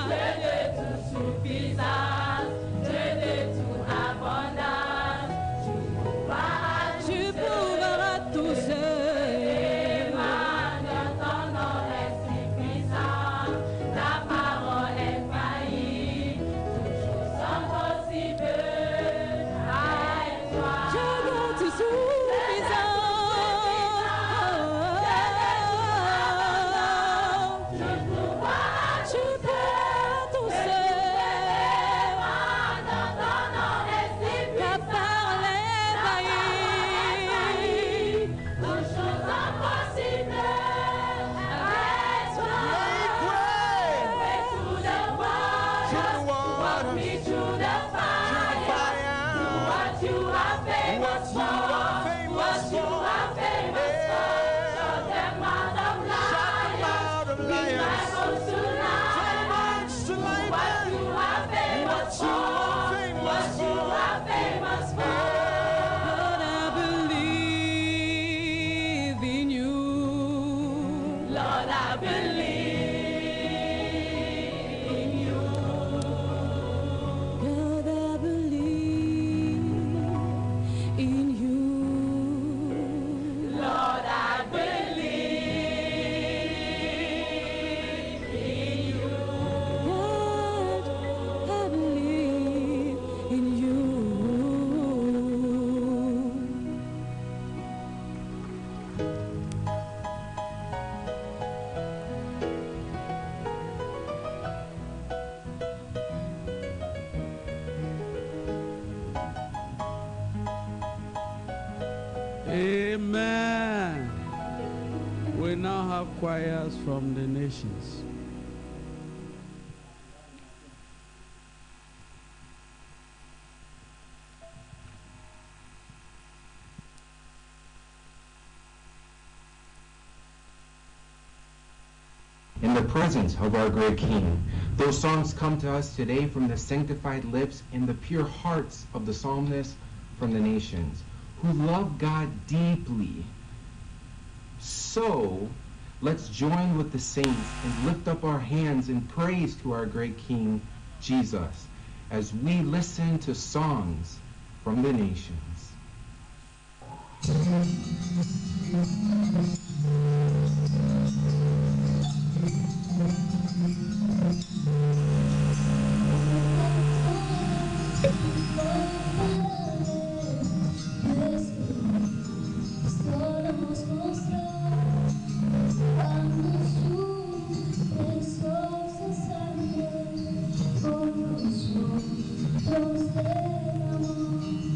Dieu de toute suffisance, Dieu de toute abondance, tu pourras Tu prouveras tout ce demandons. Ton nom est si puissant, ta parole est faillible, toutes choses sont possibles à toi. Dieu de toute suffisance. Tu pourras Tu pourras tout seul. Ton nom est si Ta parole est faillible. Toutes choses sont possibles avec toi. Make way. Way to the water, To the water. walk me through the fire. Do what you are famous What you for. are famous What you for. are famous for. Shut them out of Shut them lions. out of Bring dry lions. bones to Dry life. bones to life. What you are famous What you for. are famous What you for. are famous for. Lord, I believe in you. Lord, I believe in you. God, I believe in you. Lord, I believe in you. God, I believe in you. Amen. We now have choirs from the nations. In the presence of our great King. Those songs come to us today from the sanctified lips and the pure hearts of the psalmists from the nations, who love God deeply. So, let's join with the saints and lift up our hands in praise to our great King, Jesus, as we listen to songs from the nations. Solo nos mostró cuando su preciosa sangre por nosotros derramó.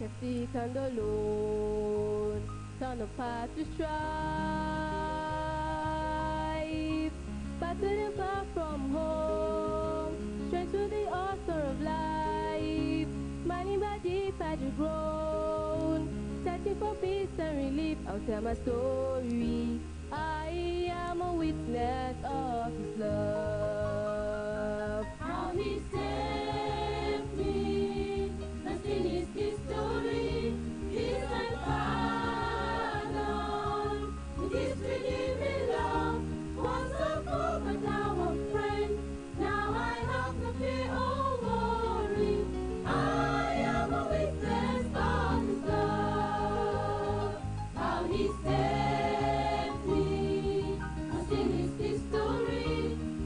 can sit and alone, turn apart to strife, battling far from home, strength to the author of life, mining by deep as you grown, searching for peace and relief. I'll tell my story. I am a witness of His love. How he saved me, nothing is his story. Peace and pardon, with his redeeming love. Once a foe, but now a friend. Now I have no fear or worry. I am a witness of his love. How he saved me, nothing is his story.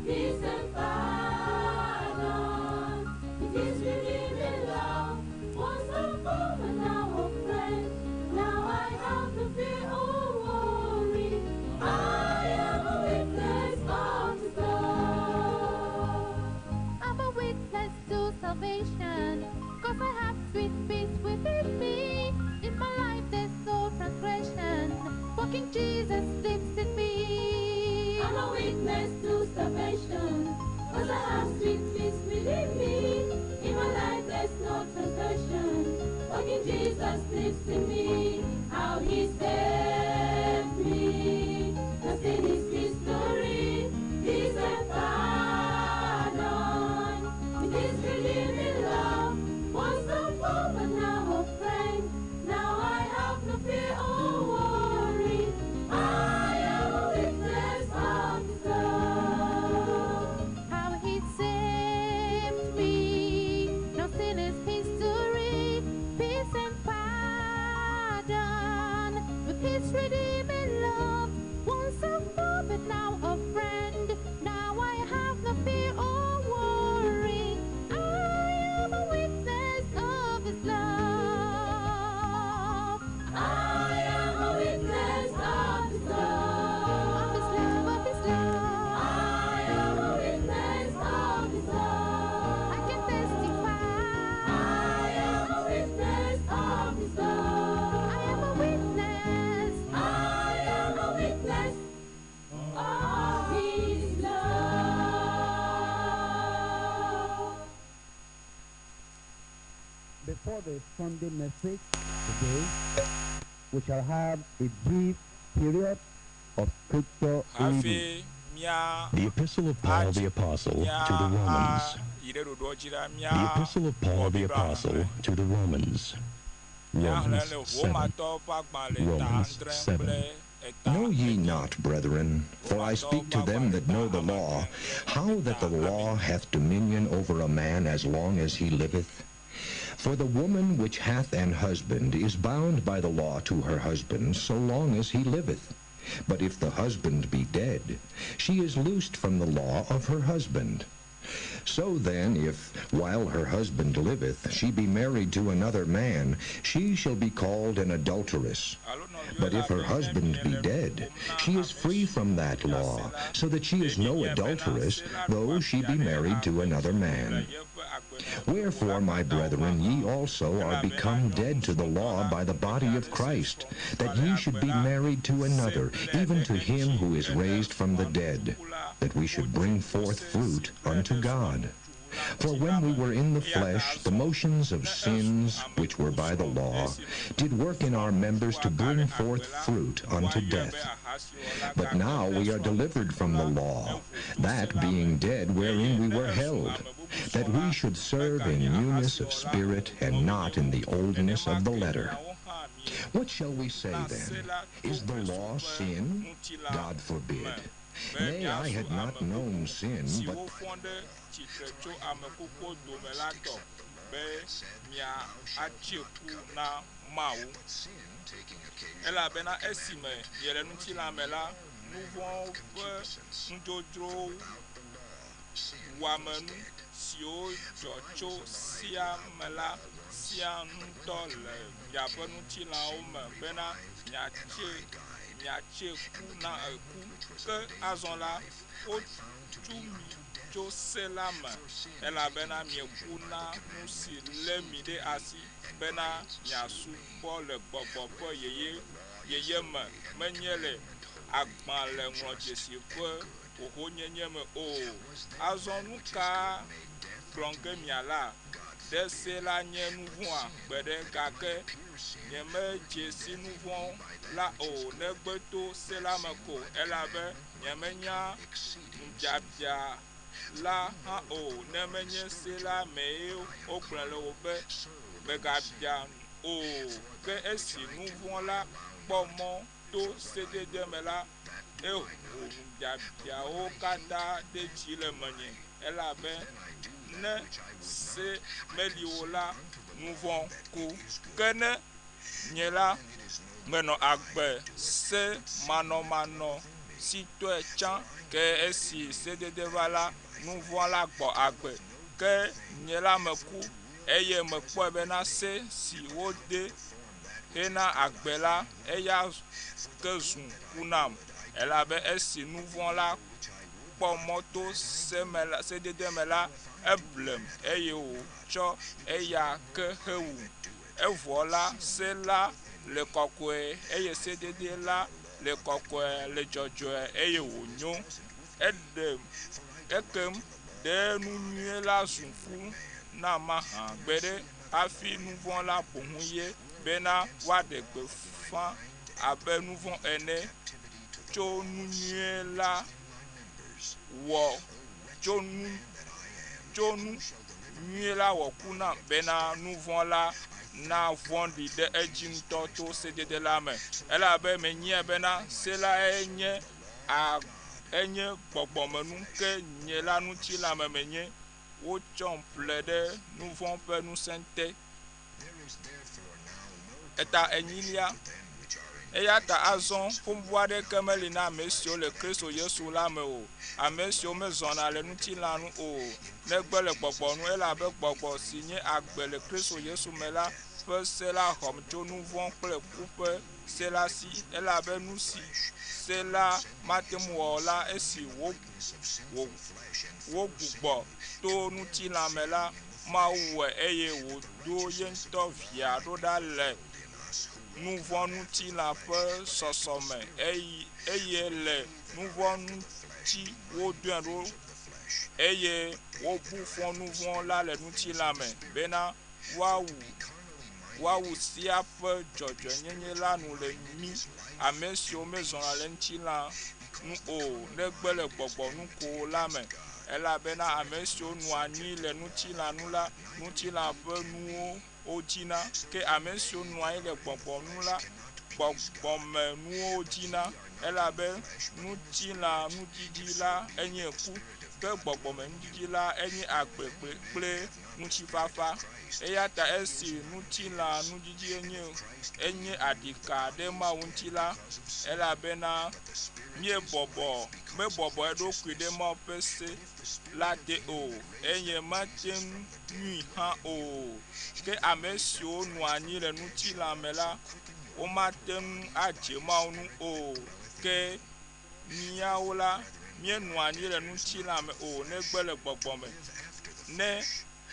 Peace and pardon, it is redeeming love. Once a foe, but now a friend. Now I have no fear or worry. I am a witness of His love. I'm a witness to salvation, 'cause I have sweet peace within me. In my life there's no transgression, walking Jesus lives in me. I'm a witness to salvation, 'cause I have sweet peace within me. In my life there's no transgression, walking Jesus lives in me. How he saved me, nothing is his story. Peace and pardon, with his redeeming love. Once a foe, but now a friend. Now I have no fear or worry. I am a witness of his love. How he saved me, no sin is history. Peace and pardon, with his redeeming love. Once a foe, but now a friend. Now I have no fear or worry. I am a witness of his love. I am a witness of his love. Of his love, of his love. I am a witness of his love. I can testify. I am a witness of his love. I am a witness. I am a witness of his love. Before the Sunday message today, we shall have a brief period of scripture Hafi reading. mía The Epistle of Paul the Apostle to the Romans. yi ɖe ɖoɖoa dzi la, mía The Epistle of Paul the Apostle to the Romans. míaxlẽ Romans le 7. Romatɔwo ƒe agbalẽ ta Romans adre 7. kple Know ye not, brethren, for I speak to them that know the law, how that the law hath dominion over a man as long as he liveth? For the woman which hath an husband is bound by the law to her husband so long as he liveth. But if the husband be dead, she is loosed from the law of her husband. So then, if, while her husband liveth, she be married to another man, she shall be called an adulteress. But if her husband be dead, she is free from that law, so that she is no adulteress, though she be married to another man. Wherefore, my brethren, ye also are become dead to the law by the body of Christ, that ye should be married to another, even to him who is raised from the dead, that we should bring forth fruit unto God. For when we were in the flesh, the motions of sins, which were by the law, did work in our members to bring forth fruit unto death. But now we are delivered from the law, that being dead wherein we were held, that we should serve in newness of spirit and not in the oldness of the letter. What shall we say then? Is the law sin? God forbid. Nay, I had not known sin, si but wofɔ ɖe tsitre tso ame kukuwo dome la tɔ be mia atse ku na Mawu. Elabena esime miele ŋutilã me la, nu vɔ̃wo ƒe nudzodzro wɔamenu siwo dzɔ tso sea me la sia ŋutɔ le miaƒe ŋutilãwo me bena miatse miatse ku na eku. Ke azɔ la, wotso tu mi tso se la me elabena mieku na nu si lé mi ɖe asi bena miasubɔ le gbɔgbɔ ƒe yeye yeye me menye le agbalẽŋlɔdzesi ƒe xoxonyenye me o. Azɔ nu ka gblɔ ge miala? Ɖe se la nye nu vɔ̃a? Gbeɖe, gake nyemedze si nu vɔ̃ la o negbe to se la me ko, elabe nyemenya ŋubiabiã la hã o, ne menye se la mee wogblɔe le o be, Mègabia nu o. Ke esi nu vɔ̃ la kpɔ mɔ to sedede me la, eho ŋubiabiãwo katã ɖe dzi le menye, elabe ne se meli o la, nu vɔ̃ ku. Ke ne nye la, menɔ agbe se manɔmanɔsitɔe tsã, ke esi sedede va la, nu vɔ̃ la gbɔ agbe. Ke nye la meku, eye mekpɔe bena se si wode hena agbe la, eya ke zu ku nam. Elabe esi nu vɔ̃ la kpɔ mɔ to sedede me la, eblem, eye wòtsɔ eya ke hewum. Evɔ la, se la le kɔkɔe, eye sedede la le kɔkɔe, le dzɔdzɔe, eye wònyo. Eɖem, ekem ɖe nu nyui la zu ku nam mahã? Gbeɖe, hafi nu vɔ̃ la boŋ ye, bena woaɖe gbeƒã abe nu vɔ̃ ene tso nu nyui la wɔ tso nu tso nu nyui la wɔ ku nam bena nu vɔ̃ la navɔ̃ɖi ɖe edzi ŋutɔ to sedede la me. Elabe menyae bena se lae nye a enye gbɔgbɔmenu ke nye la ŋutilãme menye. Wotsɔm ƒle ɖe nu vɔ̃ ƒe ŋusẽ te. Eta enyilia. Eya ta azɔ, ƒomebu aɖeke meli na ame siwo le Kristo Yesu la me o, ame siwo mezɔna le ŋutilã nu o, negbe le gbɔgbɔ nu, elabe gbɔgbɔ si nye agbe le Kristo Yesu me la ƒe se la xɔm tso nu vɔ̃ kple ku ƒe se la si. Elabe nu si se la mate ŋu wɔ o la, esi wogbugbɔ to ŋutilã me la, Mawu wɔe eye wòdo ye ŋutɔ Via ɖo ɖa le nuvɔ̃ŋutilã ƒe sɔsɔme eye le nuvɔ̃ ŋuti wodoe ɖo eye wobu fɔ nuvɔ̃ la le ŋutilã me bena woawu sea ƒe dzɔdzɔenyenye la nu le mí ame siwo mezɔna le ŋutilã nu o, negbe le gbɔgbɔ nu ko la me. Elabena ame siwo nɔa anyi le ŋutilã nu la, ŋutilã ƒe nuwo wodzina, ke ame siwo nɔa anyi le gbɔgbɔ nu la, gbɔgbɔmenuwo wodzina. Elabe ŋutilã nudidi la enye ku, ke gbɔgbɔmenudidi la enye agbe kple ŋutifafa. Eya ta esi ŋutilã nudidi enye enye aɖika ɖe Mawu ŋuti la, elabena míebɔbɔ mebɔbɔ eɖokui ɖe Mawu ƒe se la te o, eye mate ŋui hã o. Ke ame siwo nɔa anyi le ŋutilã me la, womate ŋu adze Mawu ŋu o. Ke míawo la, míenɔa anyi le ŋutilã me o, negbe le gbɔgbɔ me. Ne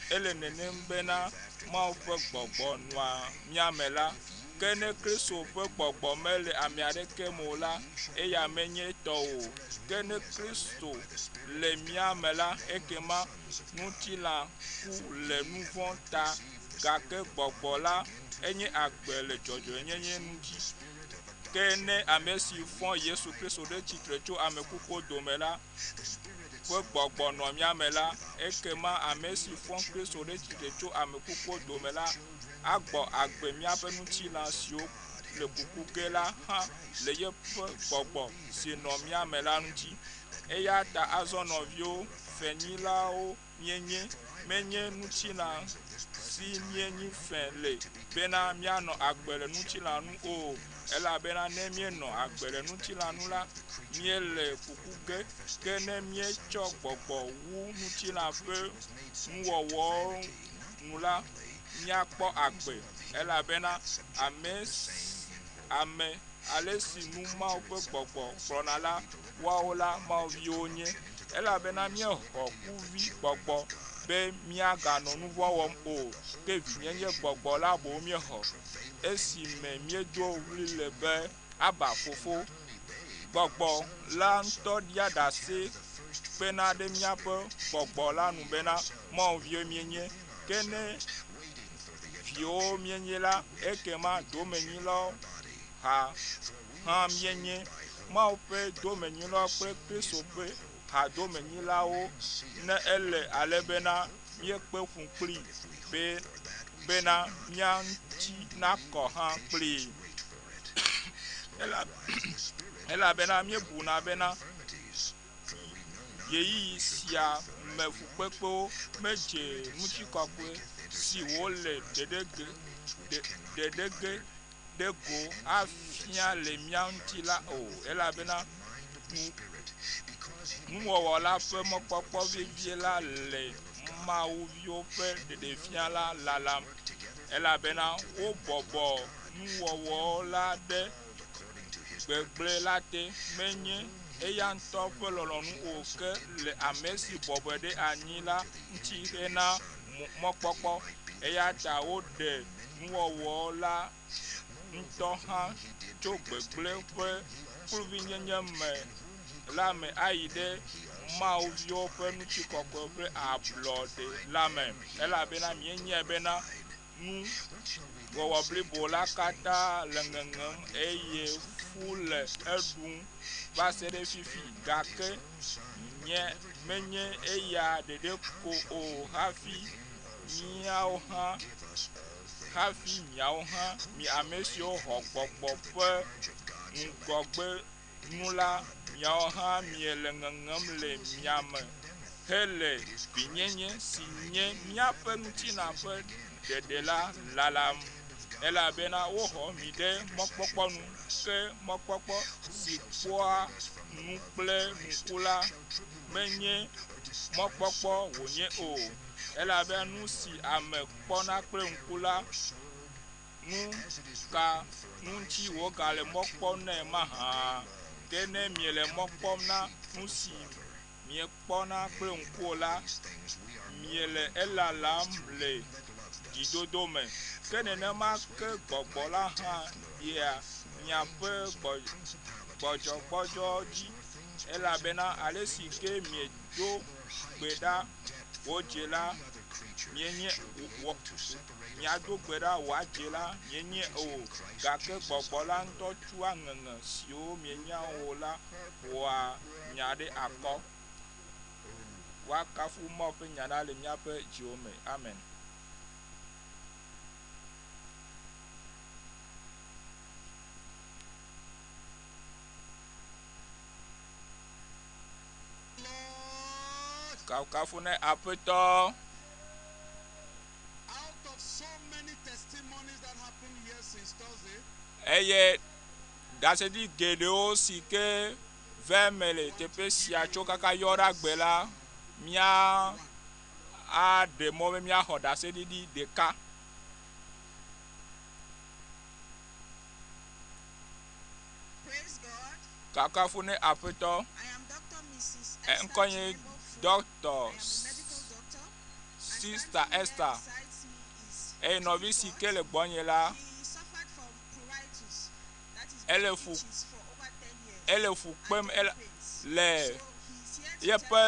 ele nenem bena Mawu ƒe gbɔgbɔ nɔa mía me la, ke ne Kristo ƒe gbɔgbɔ mele ame aɖeke me o la, eya menye etɔ o. Ke ne Kristo le mía me la, ekema ŋutilã ku le nu vɔ̃ ta, gake gbɔgbɔ la enye agbe le dzɔdzɔenyenye ŋuti. Ke ne ame si fɔ Yesu Kristo ɖe tsitre tso ame kukuwo dome la ƒe gbɔgbɔ nɔ mía me la, ekema ame si fɔ Kristo ɖe tsitre tso ame kukuwo dome la agbɔ agbe míaƒe ŋutilã siwo le kuku ge la hã le yeƒe gbɔgbɔ si nɔ mía me la ŋuti. Eya ta azɔ nɔviwo, fenyilawo míenye, menye ŋutilã si míenyi fe le bena míanɔ agbe le ŋutilã nu o, elabena ne míenɔ agbe le ŋutilã nu la, míele kuku ge, ke ne míetsɔ gbɔgbɔ wu ŋutilã ƒe nuwɔwɔwo nu la, míakpɔ agbe, elabena ame ame ale si nu Mawu ƒe gbɔgbɔ kplɔna la, woawo la Mawu viwo nye. Elabena míexɔ kuvi gbɔgbɔ be míaganɔ nu vɔ̃ wɔm o, ke vinyenye gbɔgbɔ la boŋ míexɔ. Esime míedo ɣli le be, Aba, Fofo! Gbɔgbɔ la ŋutɔ ɖia ɖase kpena ɖe míaƒe gbɔgbɔ la nu bena, Mawu viwo míenye. Ke ne viwo míenye la, ekema domenyilawo ha hã míenye. Mawu ƒe domenyilawo kple Kristo ƒe hadomenyilawo, ne ele ale bena míekpe fu kplii be bena mía ŋuti nakɔ hã kplii. Elabena míebuna bena ɣeyiɣi sia me fukpekpewo medze ŋutikɔkɔe si wole ɖeɖe ge ɖe go afia le mía ŋuti la o, elabena nuwɔwɔ la ƒe mɔkpɔkpɔ vevie la le Mawuviwo ƒe ɖeɖefia la lalam, elabena wobɔbɔ nuwɔwɔ la ɖe gbegblẽ la te, menye eya ŋutɔ ƒe lɔlɔ̃nu o, ke le ame si bɔbɔe ɖe anyi la ŋuti hena mɔkpɔkpɔ. Eya ta woɖe nuwɔwɔ la ŋutɔ hã tso gbegblẽ ƒe kluvinyenye me la me ayi ɖe Mawu viwo ƒe ŋutikɔkɔe kple ablɔɖe la me, elabena míenyae bena nu wɔwɔ blibo la katã le ŋeŋem eye fu le eɖum va se ɖe fifi, gake nye menye eya ɖeɖe ko o hafi míawo hã hafi miawo hã mi ame siwo xɔ gbɔgbɔ ƒe ŋgɔgbe nu la, miawo hã miele ŋeŋem le mia me hele vinyenye si nye míaƒe ŋutilã ƒe ɖeɖe la lalam. Elabena woxɔ mi ɖe mɔkpɔkpɔ nu, ke mɔkpɔkpɔ si kpɔa nu kple ŋku la menye mɔkpɔkpɔ wònye o. Elabena nu si ame kpɔna kple ŋku la, nu ka ŋuti wògale mɔ kpɔm nɛ mahã? Ke ne miele mɔ kpɔm na nu si miekpɔna kple ŋku o la, miele elalam le dzidodo me. Ke nenema ke gbɔgbɔ la hã ɖea miaƒe gbɔdzɔgbɔdzɔ dzi, elabena ale si ke miedo gbe ɖa wòdze la, mienye miado gbe ɖa wòadze la, mienye o, gake gbɔgbɔ la ŋutɔ tsɔa ŋeŋe siwo mienya o la ƒoa nya ɖe akɔ. Woakafu Mawu ƒe nya la le míaƒe dziwo me. Amen. Kafukafu ne Aƒetɔ. Eye ɖaseɖi geɖewo si ke ve eme le teƒe sia tso kaka yɔ ɖe agbe la, mía aɖe mɔ be míaxɔ ɖaseɖiɖi ɖeka. Kakafu ne Aƒetɔ. Ŋkɔ nye Dɔkta Sista Esther. Eye nɔvi si ke le gbɔnye la, ele fu ele fu kpem le yeƒe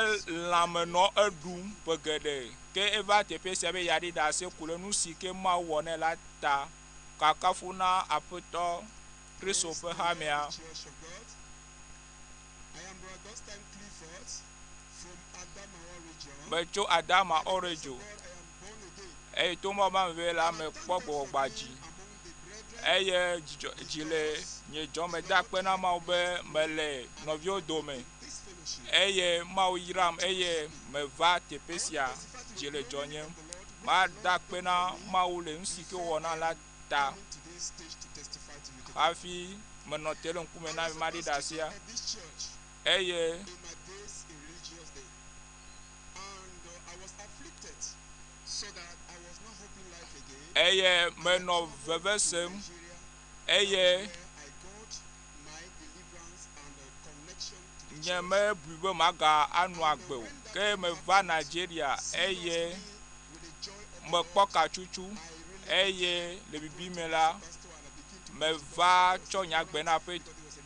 lãme nɔ eɖum ƒe geɖe. Ke eva teƒe sia be yeaɖi ɖase ku ɖe nu si ke Mawu wɔ nɛ la ta. Kakafu na Aƒetɔ Kristo ƒe hamea. Metso Adama Orejo eye to Mawu ƒe ame la mekpɔ gbɔgbɔgba dzi eye dzidzɔ dzi le nye dzɔme da akpe na Mawu be mele nɔviwo dome eye Mawu yram eye meva teƒe sia dzi le dzɔnyem. Mada akpe na Mawu le nu si ke wòwɔ nam la ta. Hafi menɔ te le ŋkume na mi maɖi ɖasia eye eye menɔ veve sem eye Nye mebui be maga anɔ agbe o. Ke meva Nigeria eye mekpɔ katsutsu eye le bibi me la meva tsɔ nye agbe na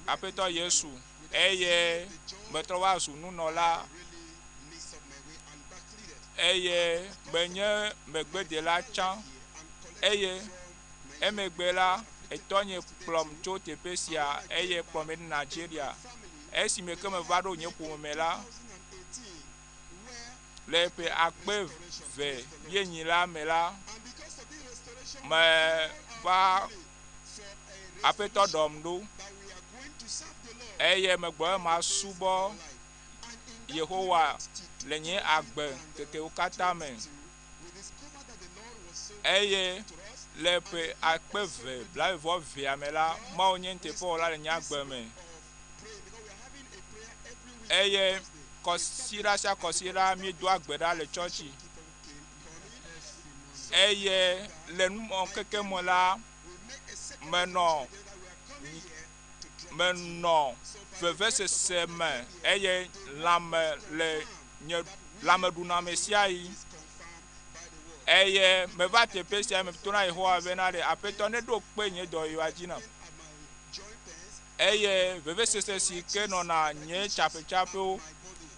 Aƒetɔ Yesu eye metrɔ va zu nunɔla eye menye megbedela tsã eye emegbe la etɔnye kplɔm tso teƒe sia eye kplɔm ɖe Nigeria. Esime ke meva ɖo nye ƒome me la, le ƒe 2004 la me la, meva Aƒetɔ ɖɔm ɖo eye megblɔ be masubɔ Yehowa le nye agbe ŋkekewo katã me. Eye le ƒe 2022 me la, Mawu nye nuteƒewɔla le nye agbe me. Eye kɔsiɖa sia kɔsiɖa míedoa gbe ɖa le tsɔtsi. Eye le numɔkeke me la, menɔ vevesese me eye lãme le nye lãmeɖuname sia yi. Eye meva teƒe sia me to na Yehowa bena ɖe Aƒetɔ ne ɖo kpe nye dɔyɔa dzi nam. Eye vevesese si ke nɔna nye tsaƒetsaƒewo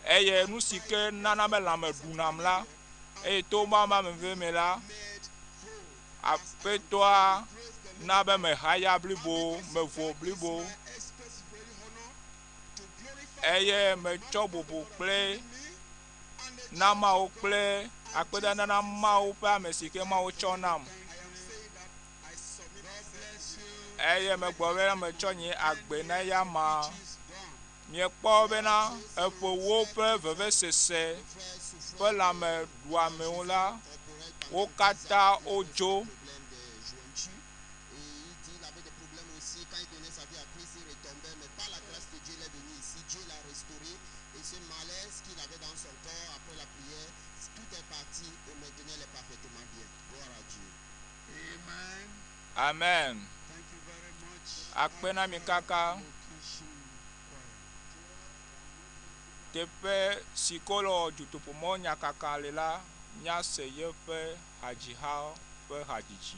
eye nu si ke nana be lãme ɖunam la, eye to Mawu ƒe ameveve me la, Aƒetɔa na be mehaya blibo, mevo blibo eye metsɔ bubu kple na Mawu kple akpedada na Mawu ƒe ame si ke Mawu tsɔ nam. Eye megblɔ bena metsɔ nye agbe na eyama. Miekpɔ bena eƒewo ƒe vevesese ƒe lãmeɖuamewo la, wo katã wodzo. Amen. Akpe na mi kaka. Teƒe si ke wole dutoƒomɔ nyakaka le la, míase yeƒe hadziha ƒe hadzidzi.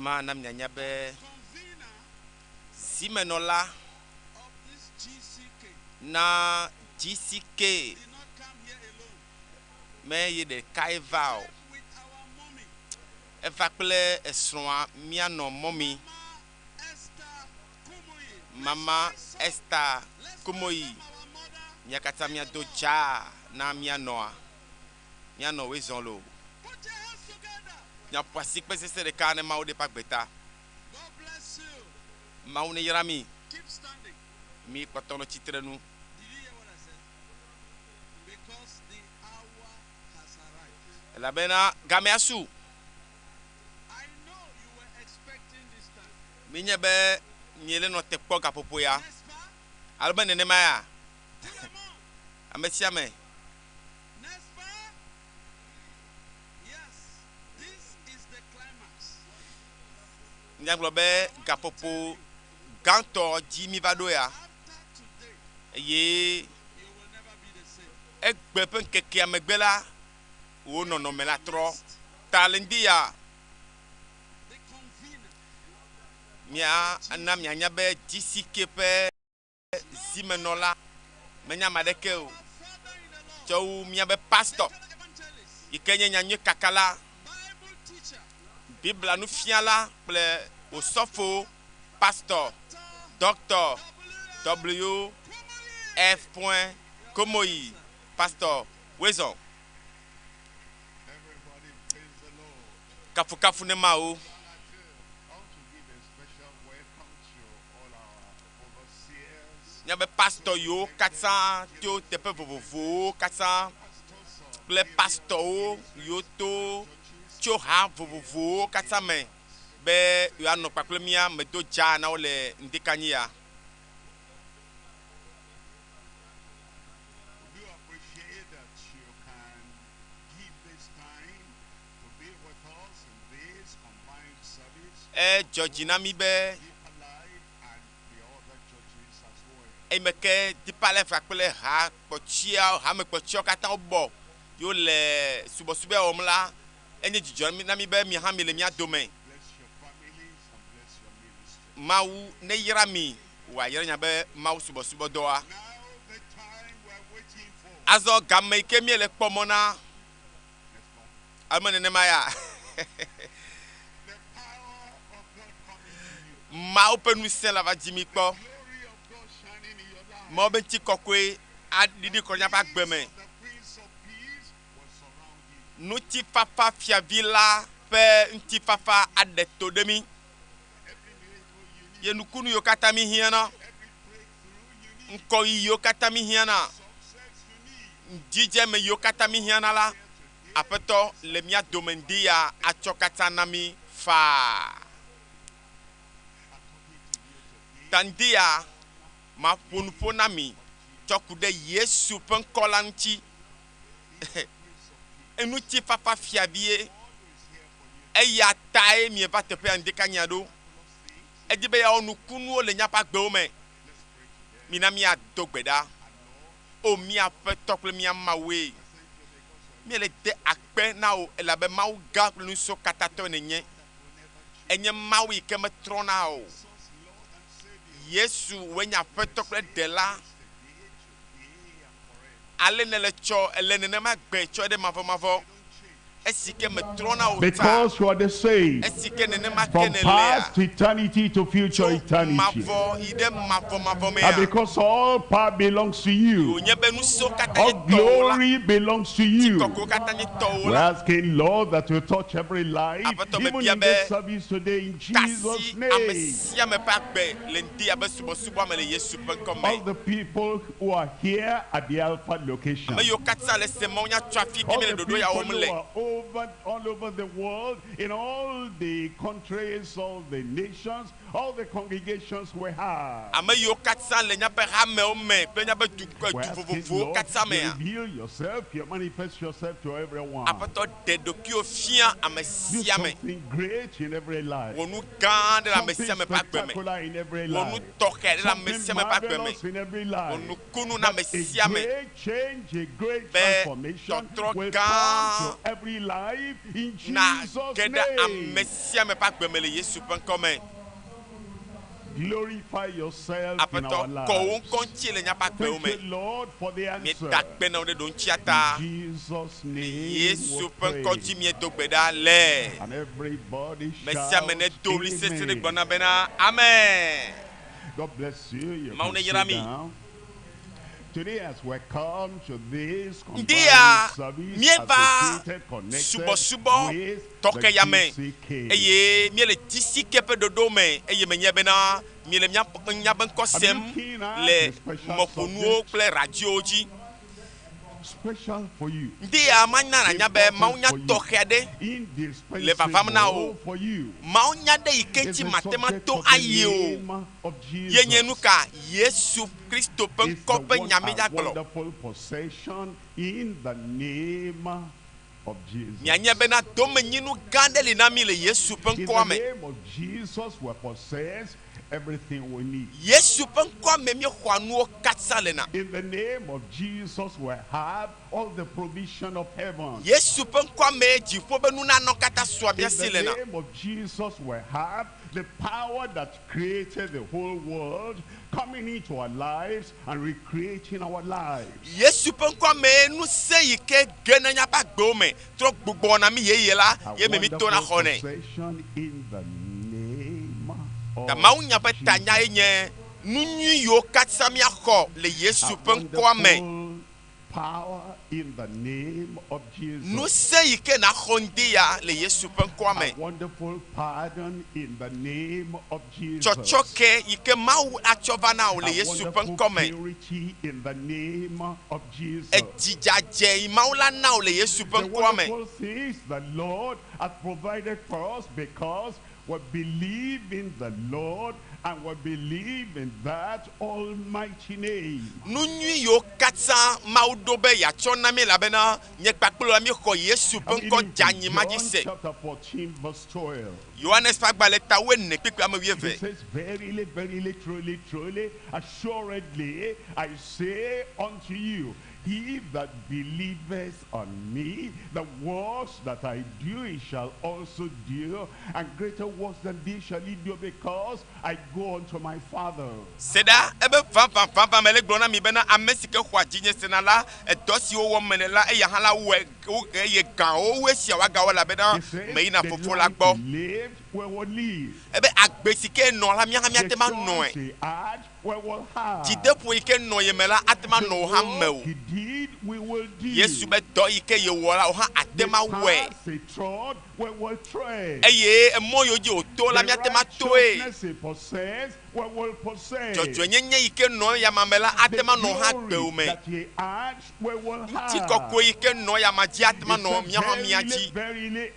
Mana mianya be zimenɔla na GCK me ye ɖekae va o. Eva kple esrɔ̃a míanɔ mɔmi. Mama Esther Kumoyi. Mia katã míado dzaa na míanɔa. Míanɔ woe zɔn lo. Miaƒo asi kpe sese ɖeka ne Mawu ɖe ƒe agbeta. Mawu ne yra mi. Mi kpɔtɔ nɔ tsitre nu. Elabena gamea su. Minye be miele nɔ te kpɔ gaƒoƒo ya. Alo be nenema ya? Ame sia ame. Míagblɔ be gaƒoƒo gãtɔ dzi míva ɖo ya eye egbe ƒe ŋkekea megbe la, wò nɔnɔme la trɔ. Ta le ŋdi ya, míana mianya be GCK ƒe zimenɔla menye ame aɖeke o, tsɔ wu míaƒe pastɔ yi ke nye nyanyui kakala, Biblia nufiala kple osɔfo pastɔ Dr. W. F. Komoyi, Pastor Wezon. Kafukafu ne Mawu. Míaƒe pastɔ yiwo katã tso teƒe vovovowo katã kple pastɔwo yiwo to tso ha vovovowo katã me be yewoanɔ kpakple mía medo dzaa na wo le ŋdikaŋi ya. Edzɔ dzi na mí be eyime ke Deeper Life kple ha kpɔtsiawo, hame kpɔtsiawo katã wobɔ ye wole subɔsubɔa wɔm la, enye dzidzɔ na mí be mi hã miele mía dome. Mawu neyra mi wòayra miabe Mawu subɔsubɔdɔa. Azɔ game yi ke míele kpɔ mɔ na, alo nenema ya? Mawu ƒe ŋusẽ la va dzi mi kpɔ. Mawu ƒe ŋutikɔkɔe aɖiɖi kɔ ɖe míaƒe agbe me. Ŋutifafa fiavi la ƒe ŋutifafa aɖe to ɖe mí. Ye nukunu yiwo katã mi hiã na, ŋkɔyiyi yiwo katã mi hiã na, dzidzeme yiwo katã mi hiã na la, Aƒetɔ le mía dome ŋdi ya atsɔ katã na mí faa. Ta ŋdi ya maƒo nuƒo na mi tsɔ ku ɖe Yesu ƒe ŋkɔ la ŋuti. Ŋutifafa fiavie. Eya tae mieva teƒea ŋdikanya ɖo. Edi be yeawɔ nukunuwo le míaƒe agbewo me. Mina míado gbe ɖa. O mía Aƒetɔ kple mía Mawue, míele de akpe na wò elabe Mawu gã kple ŋusẽkatãtɔe nènye. Ènye Mawu yi ke metrɔna o. Yesu, wòe nye Aƒetɔ kple Ɖela. Ale nèle tsɔ, èle nenema gbe tsɔe ɖe mavɔmavɔ. Esi ke metrɔna o ta, Because you are the same esi ke nenema ke from nèlea, past eternity to future tso eternity. mavɔ yi ɖe mavɔmavɔ And mea, because all power belongs to you, wònye be ŋusẽwo katã all nye tɔwò la, glory belongs to you. kɔkɔewo katã nye tɔwò We're la, asking, Lord, that you touch every life, Aƒetɔ even mebia in be this service today, in Jesus' kasi ame name. sia ame ƒe agbe le ŋdi abe subɔsubɔa me le Yesu ƒe ŋkɔ All me. the people who are here at the Alpha location, Ame yiwo katã le se Mawu nya tso afi ke all míele the ɖoɖo ya people wɔm who le, are over, all over the world, in all the countries, all the nations, all the congregations we have. Ame yiwo katã le míaƒe hamewo me kple míaƒe du We're du asking, vovovowo Lord, katã you mea. reveal yourself, you manifest yourself to everyone. Aƒetɔ ɖe ɖokuiwo fia ame Do sia ame. something great in every life. Wɔ nu gã aɖe le ame Something sia ame ƒe agbe me. spectacular in every Wɔ nu life. tɔxɛ aɖe le ame Something sia ame ƒe agbe me. marvelous in every life. Wɔ nukunu na ame That a sia ame. great change, a great Be transformation tɔtrɔ will gã come to every life in na Jesus' ge ɖe ame name. sia ame ƒe agbe me le Yesu ƒe ŋkɔ me. Glorify yourself in Aƒetɔ our kɔ wo lives. ŋkɔ ŋuti le míaƒe agbewo Thank me. you, Lord, for the answer. Míeda akpe na wo ɖe ɖoŋtsia ta. In Jesus' name Yesu we ƒe ŋkɔ pray. dzi míedo gbe ɖa le. And everybody Ame sia ame shouts, nedo ɣli sesẽ ɖe Amen. gblɔna bena amen. God bless you. You Mawu can neyra sit mi. down. Today, as we come to this combined Ŋdi ya service míeva associated, connected subɔsubɔ with tɔxɛ the ya me GCK. eye míele GCK ƒe ɖoɖo me eye menye bena míele míaƒe míaƒe ŋkɔ I'm sem looking at le a special mɔƒonuwo subject, kple radiowo dzi. special for you, Ŋdi ya mana nànya be important mawunya for you, tɔxɛ aɖe le vavam na indispensable wò. for you. Mawunya ɖe yi ke Is ŋuti the mate ma subject to of the ayi o. name of Ye nye nu Jesus. ka Yesu Kristo ƒe It's ŋkɔ the ƒe one nya and míagblɔ. wonderful possession in the name of Jesus. Mianye bena domenyinu gã aɖe li na mi le Yesu ƒe In ŋkɔa the me. name of Jesus, we possess everything we need. Yesu ƒe ŋkɔa me míexɔa nuwo katã lena. In the name of Jesus, we have all the provision of heaven. Yesu ƒe ŋkɔa me dziƒo ƒe nunana katã sua mía In si the lena. name of Jesus, we have the power that created the whole world coming into our lives and recreating our lives. Yesu ƒe ŋkɔa me ŋusẽ yi ke gena míaƒe agbewo me trɔ gbugbɔ na mí yeye la A ye me mi tona wonderful xɔ nɛ. possession in the name Ta of mawunya ƒe tanya ye Jesus. nye nu nyui yiwo katã míaxɔ le Yesu A ƒe ŋkɔa me. wonderful power in the name of Jesus. Ŋusẽ yi ke naxɔ ŋdi ya le Yesu ƒe ŋkɔa A me. wonderful pardon in the name of Jesus. Tsɔtsɔke yi ke Mawu atsɔ va na wò le A Yesu ƒe wonderful ŋkɔ me. purity in the name of Jesus. Edzidzadze yi Mawu la na wò le Yesu ƒe The ŋkɔa me. wonderful things the Lord hath provided for us because we believe in the Lord and we believe in that almighty name. Nu nyui yiwo katã Mawu ɖo be yeatsɔ na mí elabena nye kpakple la míexɔ Yesu ƒe I'm ŋkɔ reading dze from anyi ma dzi John se. chapter 14 verse 12. Yohanes ƒe agbalẽ ta wuiene kpukpui ame It wuieve. says, Verily, verily, truly, truly, assuredly, I say unto you, he that believeth on me, the works that I do, he shall also do, and greater works than these shall he do, because I go unto my Father. Se ɖa ebe vavã vavã mele gblɔ na mi bena ame si ke xɔa dzinye sena la edɔ siwo wɔm mele la eya hã la wɔe wo eye gãwo woe sia woagawɔ elabena He says, meyina the fofo la life gbɔ. he lived, we will live. Ebe agbe si ke nɔ la mía hã The míate ma nɔe. choice he had, we will have. Dzideƒo yi ke nɔ ye me la ate ma The nɔ wo hã me o. work he did, we will do. Yesu be dɔ yi ke yewɔ la wo hã ate The ma wɔe. path he trod, we will tread. Eye emɔ yiwo dzi wòto la The míate ma toe. righteousness he possessed, we will possess. Dzɔdzɔenyenye yi ke nɔ ya ma me la ate The ma nɔ hã glory gbewo me. that he had, we will have. Ŋutikɔkɔe yi ke nɔ ya ma dzi ate ma He nɔ said, mía hã mía verily, dzi. verily,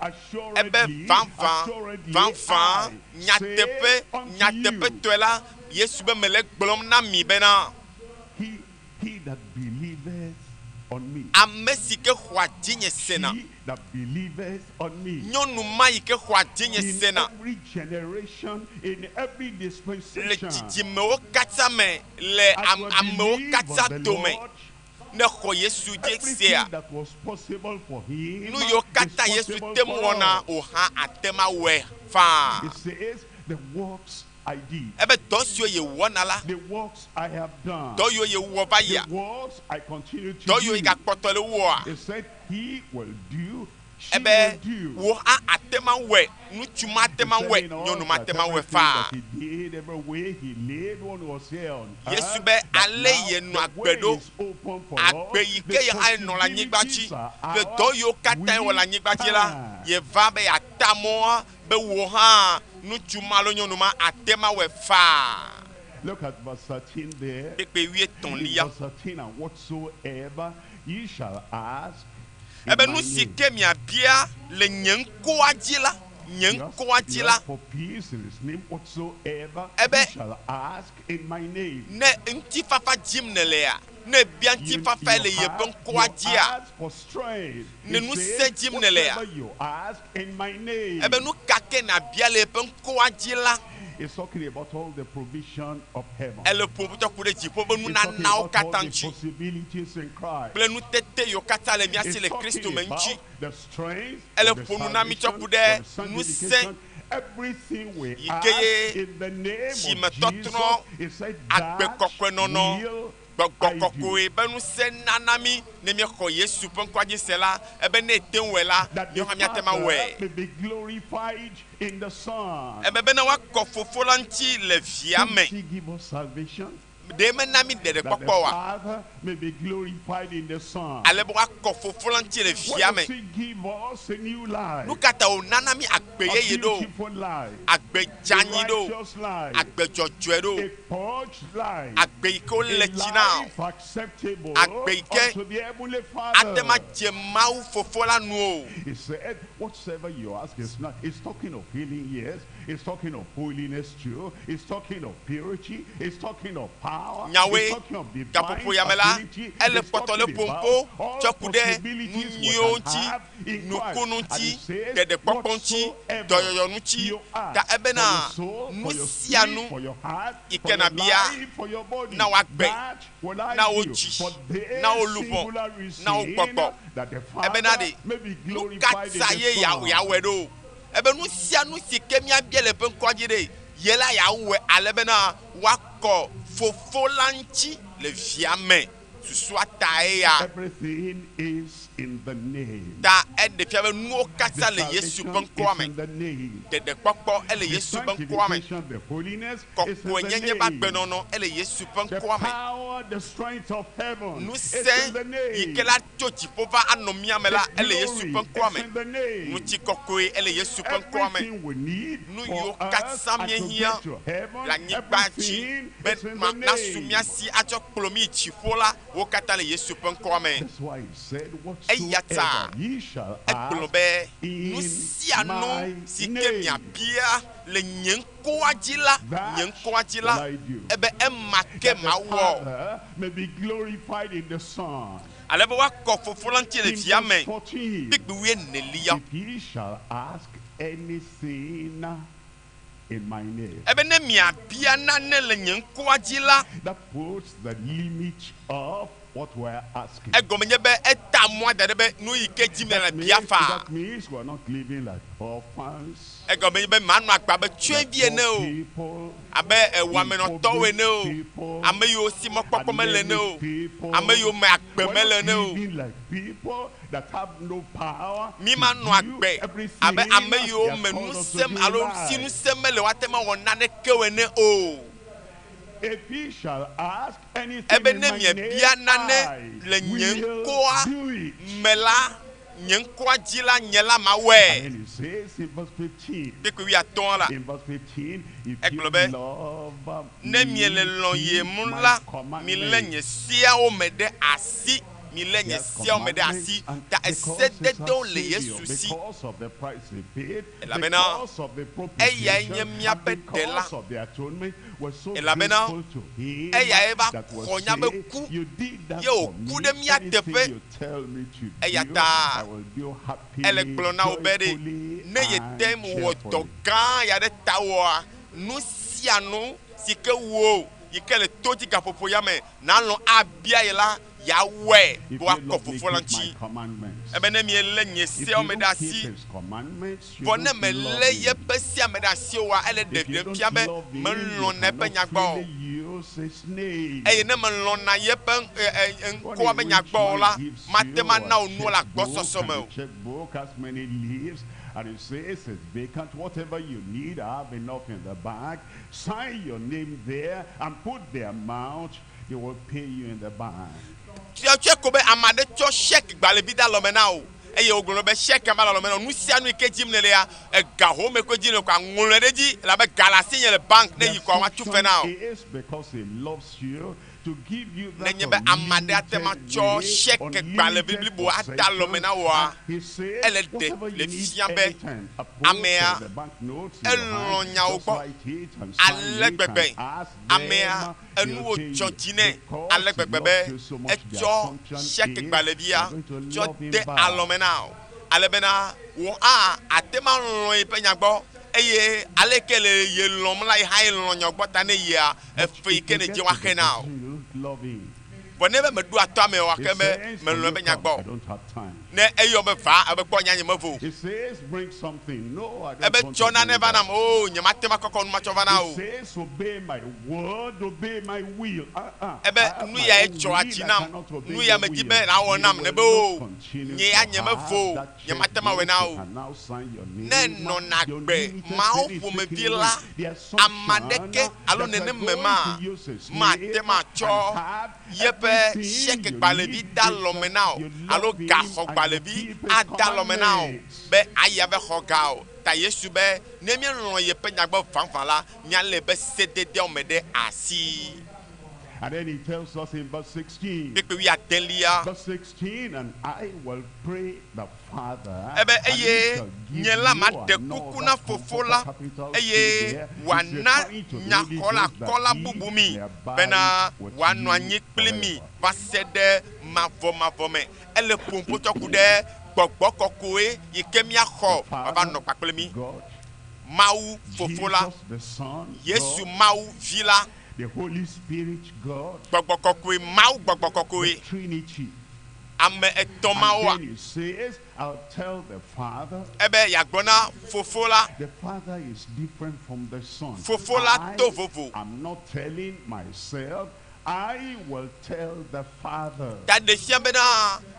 Ebe assuredly, vavã assuredly, vavã I nyateƒe say unto you, nyateƒetɔe la Yesu be mele gblɔm na mi bena he that believeth on me, ame si ke xɔa dzinye sena he that believeth on me, nyɔnu ma yi ke xɔa dzinye in sena every generation, in every le dispensation, dzidzimewo katã me le as am we amewo believe on katã the dome Lord, ne xɔ Yesu dzi sea everything that was possible for him nu yiwo is katã Yesu possible te ŋu for wɔna us. o hã ate ma wɔe faa. It says, the works I did, Ebe dɔ siwo yewɔna la the works I have done, dɔ yiwo yewɔ va yia the works I continue to dɔ yiwo do. gakpɔtɔ le wɔa He said, he will do, she ebe will do. wo hã ate ma wɔe ŋutsu ma ate He ma said wɔe in all nyɔnu ma that ate ma wɔe everything faa. that he did, every way he lived when he was here on Yesu earth, be that ale now yenɔ the agbe way ɖo is open for agbe us, yi the ke ye hã nɔ le anyigba dzi possibilities are le ours, dɔ yiwo katã wɔ le we anyigba dzi la can. yeva be yeata mɔa be wò hã ŋutsu ma alo nyɔnu ma ate ma wɔe faa. Look at verse 13 there. Kpekpe In wuietɔ̃lia verse 13, and whatsoever ye shall ask in ebe my nu si name, ke miabia le nye ŋkɔa dzi la nye You ask, ŋkɔa you dzi la ask for peace in his name, whatsoever Ebe- you shall ask in my name. ne ŋutifafa dzim nèlea ne bia You, ŋutifafa you le yeƒe have, ŋkɔa you dzia ask for strength. Ne He ŋusẽ says, dzim nèlea whatever you ask in my name. ebe nu ka ke nàbia le yeƒe ŋkɔa dzi la He's talking about all the provision of heaven. ele ƒom tsɔ ku ɖe dziƒo ƒe He's talking nunanawo about all katã the ŋuti possibilities in Christ. kple nutete yiwo katã le mía si He's le Kristo talking me ŋuti about the strength, Ele for the ƒo nu na mí tsɔ salvation, ku ɖe for the ŋusẽ sanctification, everything we yi ke ye ask in the name of Jesus. dzimetɔtrɔ He said, agbe that kɔkɔenɔnɔ will gbɔgbɔ I do. kɔkɔe be ŋusẽ nana mí ne míexɔ Yesu ƒe ŋkɔa dzi se la ebe ne ete ŋu wɔe la That the míawo hã míate ŋu Father awɔe may be glorified in the Son. ebe bena woakɔ fofo la ŋuti le via Didn't me he give us salvation? ɖe mena mí That the ɖeɖekpɔkpɔ oa Father may be glorified in the Son. ale be woakɔ fofo la ŋuti le Why via does me he give us a new life? nu ka ta wònana mí agbe A yeye ɖo beautiful life. agbe A dzanyi ɖo righteous life. agbe dzɔdzɔe ɖo A purged life. agbe yi ke wole A tsi na life acceptable agbe yi ke unto the heavenly ate ma Father. dze Mawu fofo la nu o He said, whatsoever you ask is not, it's talking of healing, yes. It's talking of holiness too. It's talking of purity. It's talking of power. nyawoe It's talking of divine gaƒoƒo ya me la ability. ele It's kpɔtɔ le talking ƒomƒo about all tsɔ ku ɖe possibilities nu we nyuiwo can ŋuti have in Christ. nukunu And ŋuti he says, ɖeɖekpɔkpɔ ŋuti whatsoever dɔyɔyɔ ŋuti you ta ask for ebena your soul, nu for your sia spirit, nu for your heart, yi for ke your nàbia life, for your body, na wòagbe that will I na wò do. dzi For this na wò luʋɔ singular na wò reason, gbɔgbɔ that the ebena Father ɖe may be nu ka glorified in ta the ye ya- Son. yeawɔe ɖo ebe nu sia nu si ke míabia le eƒe ŋkɔa dzi ɖe ye la yeawɔe ale bena woakɔ fofo la ŋuti le via me susua ta ye ya Everything is in the name. ta eɖe fia be nuwo The katã le Yesu ƒe salvation ŋkɔa is me in the name. ɖeɖekpɔkpɔ ele The Yesu ƒe ŋkɔa me sanctification, the holiness is in the kɔkɔenyenye ƒe name. agbenɔnɔ ele Yesu ƒe The ŋkɔa me power, the strength of heaven is ŋusẽ in the yi ke name. la tso dziƒo va anɔ mía me la The ele Yesu glory ƒe ŋkɔa is me in the name. ŋutikɔkɔe ele Yesu ƒe ŋkɔa me Everything we need nu for yiwo us katã and to míehiã get to heaven, le anyigba dzi everything be is in ma the nasu name. mía si atsɔ kplɔ mí yi dziƒo la wo katã le Yesu ƒe ŋkɔa me That's why he said, eya ta whatsoever ye shall egblɔ ask be nu in sia nu my si ke name, miabia le nye ŋkɔa dzi la nye that ŋkɔa dzi la will I do. ebe ema ke That the mawɔ Father may be glorified in the Son. ale be woakɔ fofo la ŋuti le In via verse me 14, kpikpi wuienelia if ye shall ask anything in my name. ebe ne miabia nane le nye ŋkɔa dzi la That puts the limit of what we're asking. egɔme nye be eta mɔa da ɖe be nu yi ke dzi mele That bia means, faa that means we're not living like orphans, egɔme nye be manɔ agbe abe tsɔevi like ene poor o people, abe ewɔamenɔtɔwo ene o people, ame yiwo si mɔkpɔkpɔ mele ene o anemic people. ame yiwo me agbe We're mele not ene o living like people that have no power mi to ma nɔ do agbe abe everything ame he yiwo has me called us to ŋusẽ do in alo si life. ŋusẽ mele woate ŋu awɔ naneke o ene o If ye shall ask anything ebe in ne my miebia name, nane I le nye will ŋkɔa do it. me la nye ŋkɔa dzi la nye la mawɔe And he says in verse 15, kpekpe wuiatɔ̃a la in verse 15, if egblɔ you be love ne me, miele lɔ̃ keep yem my la milé nye commandments. seawo me ɖe asi milé He nye has seawo me ɖe commandments, asi and ta because he's our esededewo le Savior, Yesu si because of the price he paid, elabena because of the eyae propitiation, nye and míaƒe ɖela because of the atonement, we're so elabena grateful to him eyae va that we xɔ nya be say, ku you did that ye for wòku me. ɖe mía Anything teƒe you tell me to eya do, ta I will do happily, ele gblɔ na wò be ɖe joyfully, ne yete and wɔ dɔ cheerfully. gã ya ɖe ta wɔa nu sia nu si ke wu o yi ke le to dzi gaƒoƒo ya me nalɔ̃ abia yi la yeawɔe If be you woakɔ love me, fofo la keep my ŋuti commandments. ebe ne mielé nye If you seawo me don't ɖe keep asi his commandments, you vɔ ne don't love melé him. yeƒe sea me ɖe asi oa ele If you ɖeɖem don't fia be love him, you melɔ̃na eƒe cannot nyagbɔ o freely use his name. eye ne melɔ̃na yeƒe ɛ, ɛ, When ŋkɔa a be rich nyagbɔ o man la gives mate you ŋu ana a wò nuwo le checkbook, agbɔsɔsɔ and me the o checkbook has many leaves, and it says it's vacant, whatever you need, I have enough in the bank. Sign your name there and put the amount, they will pay you in the bank. Tsɔtsɔe ko be ame aɖe tsɔ sɛki gbalẽvi de alɔme na wò eye wògblɔ be sɛki ma le alɔme na wò nu sia nu yi ke dzim nèlea ega home koe dzim nèle ko aŋlɔe ɖe edzi elabe ga le asi nye le bank ne The yi kɔa woatu fe na wò assumption is because he loves you, Nenye be ame aɖe ate ŋu atsɔ sɛke gbalẽvi blibo ade alɔme na wòa, ele ɖe le fia be amea elɔ̃ nyawo gbɔ ale gbegbe. Amea enuwo dzɔ dzi nɛ ale gbegbe be etsɔ sɛke gbalẽvia tsɔ de alɔme na wò ale bena wò hã ate ŋu alɔ̃ yeƒe nya gbɔ eye aleke le ye lɔ̃m la ye hã ye lɔ̃ nya gbɔ ta ne yia efe yi ke ne dze woaxe na wò. Vɔ ne be meɖo atɔ ame o gake be melɔ̃ eƒe nya gbɔ o. Ne eyɔ be va ebe kpɔ nya nye mevo o. Ebe tsɔ nane va nam oo nyemate ŋu akɔkɔ nu matsɔ va na wò. Ebe nu yae dzɔa dzi nam, nu ya medi be nàwɔ nam. Nebe oo nye ya nyemevo o, nyemate ŋu awɔe na wò. Ne ènɔna agbe mawo ƒomevi la, ame aɖeke alo nenem me ma mate ŋu atsɔ yeƒe sɛkegbalẽvi de alɔme na wò alo gaxɔgbalẽvi ade alɔme na wò be ayi ava xɔ ga o. Ta Yesu be, Ne míelɔ̃ yeƒe nya gbɔ vavã la, míalé eƒe sededeawo me ɖe asi. And then he tells us in verse 16. Kpukpui wuiadelia. Verse 16, and I will pray the Father, Ebe, and he Eye shall give nye la you maɖe kuku na another Fofo la, comforter, capital C eye there. It's wòana referring to the Holy Ghost that nyaxɔɖakɔla he bubu mi may abide bena with wòanɔ you anyi kpli mi forever. va se ɖe mavɔmavɔ me. Ele ƒom ƒo tsɔ ku ɖe Gbɔgbɔ Kɔkɔe yi ke míaxɔ The wòava Father, nɔ kpakple mí. God, Mawu Fofo la, Jesus the Son, Yesu God, Mawu Vi la, the Holy Spirit, God, Gbɔgbɔ Kɔkɔe, Mawu Gbɔgbɔ the Kɔkɔe, Trinity. ame etɔ̃ And mawoa? then he says, I'll tell the Father. Ebe yeagblɔ na Fofo la. The Father is different from the Son. Fofo la I to vovo. am not telling myself, I will tell the Father. Ta ɖe fia bena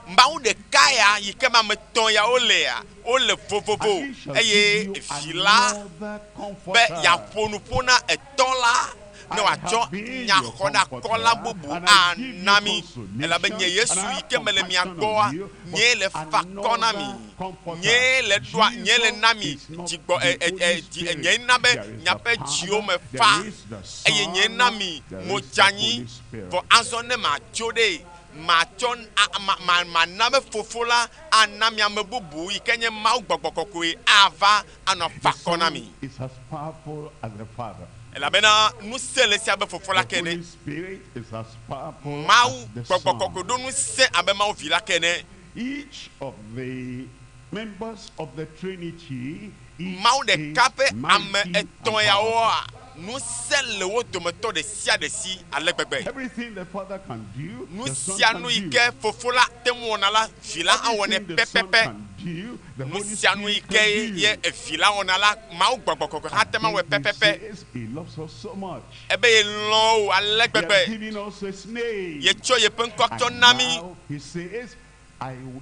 Mawu ɖeka ya yi ke me ame etɔ̃ ya wolea, wole vovovo And he shall eye give you Vi la another be comforter. yeaƒo nu ƒo na etɔ̃ la ne I wòatsɔ have been your nyaxɔɖakɔla comforter, bubu and I give you ana mi. Elabe nye consolation, Yesu and I yi have ke mele mia compassion gbɔa, on you, but nyee le fa kɔ na mi. another comforter. Nyee le ɖoa, nyee le Jesus na mi is not dzigbɔ, the e, e, Holy e, dzi, Spirit. nyee na be There is the miaƒe dziwo Father, me there fa is the eye nyee na Son, mi there mo is dze the anyi. Holy Spirit. Vɔ azɔ ne matso ɖe, matsɔ, a, ma, ma, mana be Fofo la ana mi ame bubu yi ke nye Mawu Gbɔgbɔ Kɔkɔe ava anɔ The fa kɔ na Son mi. is as powerful as the Father. Elabena ŋusẽ le esi abe Fofo la The ke ene. Holy Spirit is as powerful Mawu as the Gbɔgbɔ Son. Kɔkɔe ɖo ŋusẽ abe Mawu Vi la ke ene. Each of the members of the Trinity, each Mawu ɖeka is ƒe ame mighty and etɔ̃ yawoa, powerful. ŋusẽ le wo dometɔ ɖe sia ɖe si ale gbegbe. Everything the Father can do, Nu the Son sia can nu yi do. ke Fofo la te ŋu wɔna la, Vi la hã wɔnɛ Everything the Son pɛpɛpɛ. can do, the Nu Holy sia nu yi Spirit ke can ye do. Vi la wɔna la, Mawu Gbɔgbɔ Kɔkɔe hã And te ŋu awɔe then he pɛpɛpɛ. says he loves us so much. Ebe yelɔ̃ wò ale He has gbegbe. given us his name. Yetsɔ yeƒe ŋkɔ tsɔ And na mí. now he says,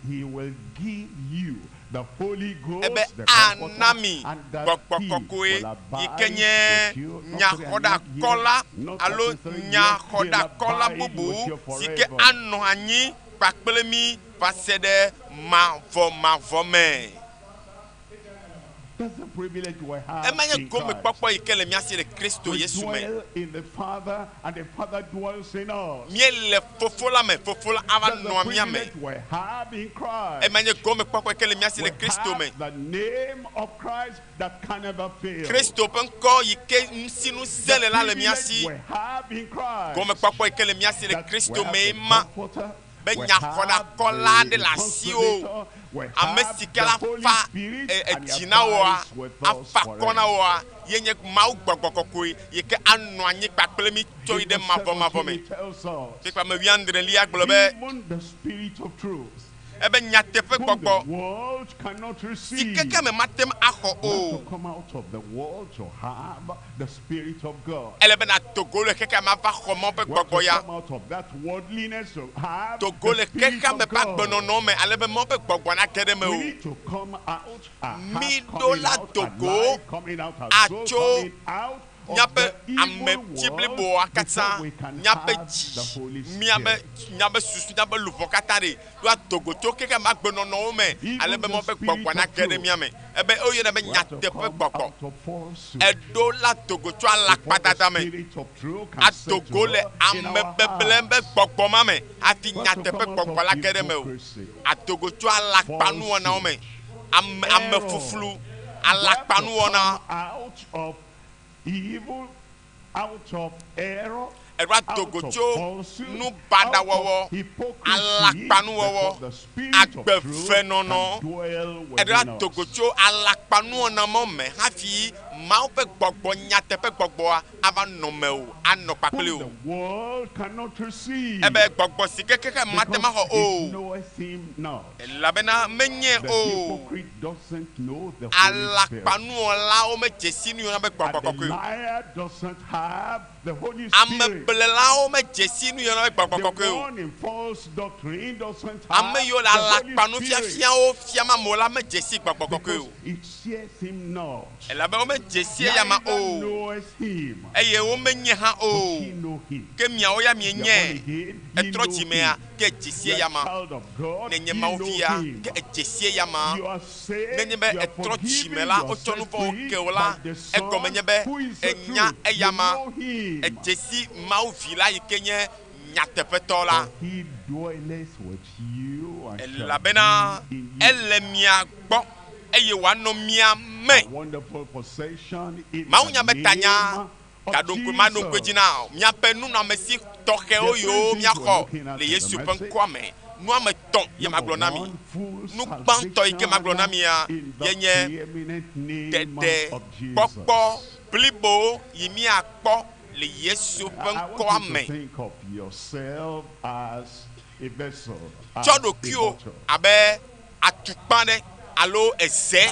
he will give you the Holy Ebe Ghost, the ana Comforter, mi and that Gbɔgbɔ he Kɔkɔe will yi ke abide nye with you, not 3.5 years, nyaxɔɖakɔla not alo 33 years, he'll nyaxɔɖakɔla abide bubu with you si ke forever. anɔ anyi kpakple mí va se ɖe mavɔmavɔ me. That's the privilege we have Ema nye in Christ. gomekpɔkpɔ yi ke le mía si le Kristo We Yesu me. dwell in the Father, and the Father dwells in us. Míele Fofo la me, Fofo la ava That's the nɔa mía me. privilege we have in Christ. Ema nye gomekpɔkpɔ yi ke le mía si We le Kristo me. have the name of Christ that can never fail. Kristo ƒe ŋkɔ yi ke ŋuti ŋusẽ The le la le mía privilege si. we have in Christ. Gomekpɔkpɔ yi ke le mía si le That we Kristo have mee the ma Comforter, be we nyaxɔɖakɔla have aɖe le the asiwò. Consolator, we Ame have si ke the la Holy fa Spirit, e, and he edzi na woa, abides with us afa kɔ na forever. woa, ye nye Mawu Gbɔgbɔ Kɔkɔe yi ke anɔ anyi kpakple mí tso yi In ɖe verse mavɔmavɔ 17 me. he tells us, Kpekpe ame wuiadrelia gblɔ be even the Spirit of truth, ebe nyateƒe whom the gbɔgbɔ world cannot si receive, keke me mate ŋu axɔ we have o. to come out of the world to have the Spirit of God. Ele be nàdo go le xexea me ava xɔ Mawu ƒe We have gbɔgbɔ to ya. come out of that worldliness to have Do go the le Spirit xexea me of ƒe God. agbenɔnɔ me ale be Mawu ƒe gbɔgbɔ nage ɖe eme We o. need to come out, our Mí heart ɖo coming la out, do our go life coming out, our soul atso coming out Míaƒe ameti bliboa katã, míaƒe dzi, míaƒe míaƒe susu, míaƒe luʋɔ katã ɖe ɖo ado go tso xexea me agbenɔnɔwo me ale be Mawu ƒe gbɔgbɔa nage ɖe mía me. Ebe woyɔnɛ be nyateƒe gbɔgbɔ. Eɖo la do go tso alakpadada me, ado go le amebeble ƒe gbɔgbɔ ma me hafi nyateƒe gbɔgbɔ la ge ɖe mewò. Ado go tso alakpanuwɔnawo me, ame amefuflu, alakpanuwɔna. Eɖo ado go tso nu baɖa wɔwɔ, alakpanuwɔwɔ, agbe ve nɔnɔ. Eɖo ado go tso alakpanuwɔna mawo me hafi Mawu ƒe gbɔgbɔ, nyateƒe gbɔgbɔa ava nɔ mewò, anɔ kpakpli wò. Ebe gbɔgbɔ si ke xexea mate ŋu axɔ o, elabena menyae o. Alakpanuwɔlawo medze si nu yɔna be gbɔgbɔ kɔkɔe o. Ameblelawo medze si nu yɔna be gbɔgbɔ kɔkɔe o. Ame yiwo le alakpanufiafiawo fiam amewo la medze si gbɔgbɔ kɔkɔe o. Elabe womedze si eyama o, eye womenyae hã o. Ke miawo ya mienyae. Ètrɔ dzi mea, ke èdze si eyama. Ne ènye Mawu via, ke èdze si eyama. Nenye be ètrɔ dzi me la, wotsɔ nu vɔ̃wo ke wò la, egɔme nye be ènya eyama. Èdze si Mawu Vi la yi ke nye nyateƒetɔ la. Elabena ele mia gbɔ eye wòanɔ mia me. Mawunya be tanya gaɖo ŋku maɖo ŋku edzi na míaƒe nunɔamesi tɔxɛwo yiwo míaxɔ le Yesu ƒe ŋkɔa me. Nu ame etɔ̃ ye magblɔ na mi. Nu gbãtɔ yi ke magblɔ na mia ye nye ɖeɖekpɔkpɔ blibo yi míakpɔ le Yesu ƒe ŋkɔa me. Tsɔ ɖokuiwò abe atukpa ɖe alo eze,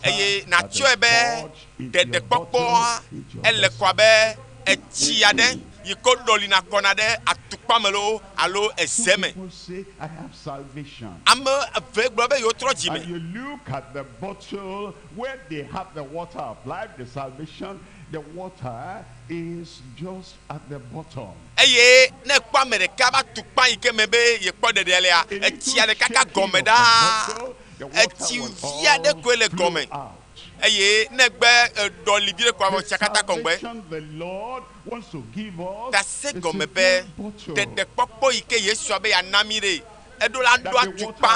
eye nàtsɔe be ɖeɖekpɔkpɔa ele ko abe etsi aɖe yi ke woɖɔlina kɔna ɖe atukpa me loo alo eze me. Ame eve gblɔ be yewotrɔ dzi me. Eye ne èkpɔ ame ɖeka va tu kpa yi ke me be yekpɔ ɖeɖe lea, etsia le kaka gɔme ɖaa. Etsi vi aɖe koe le gɔme. Eye ne egbe ɖɔli viɖe koa, vɔ tsia katã kɔŋgbe. Ta se gɔme be ɖeɖekpɔkpɔ yi ke Yesua be yeana mí ɖe, Eɖo la ɖo atukpa,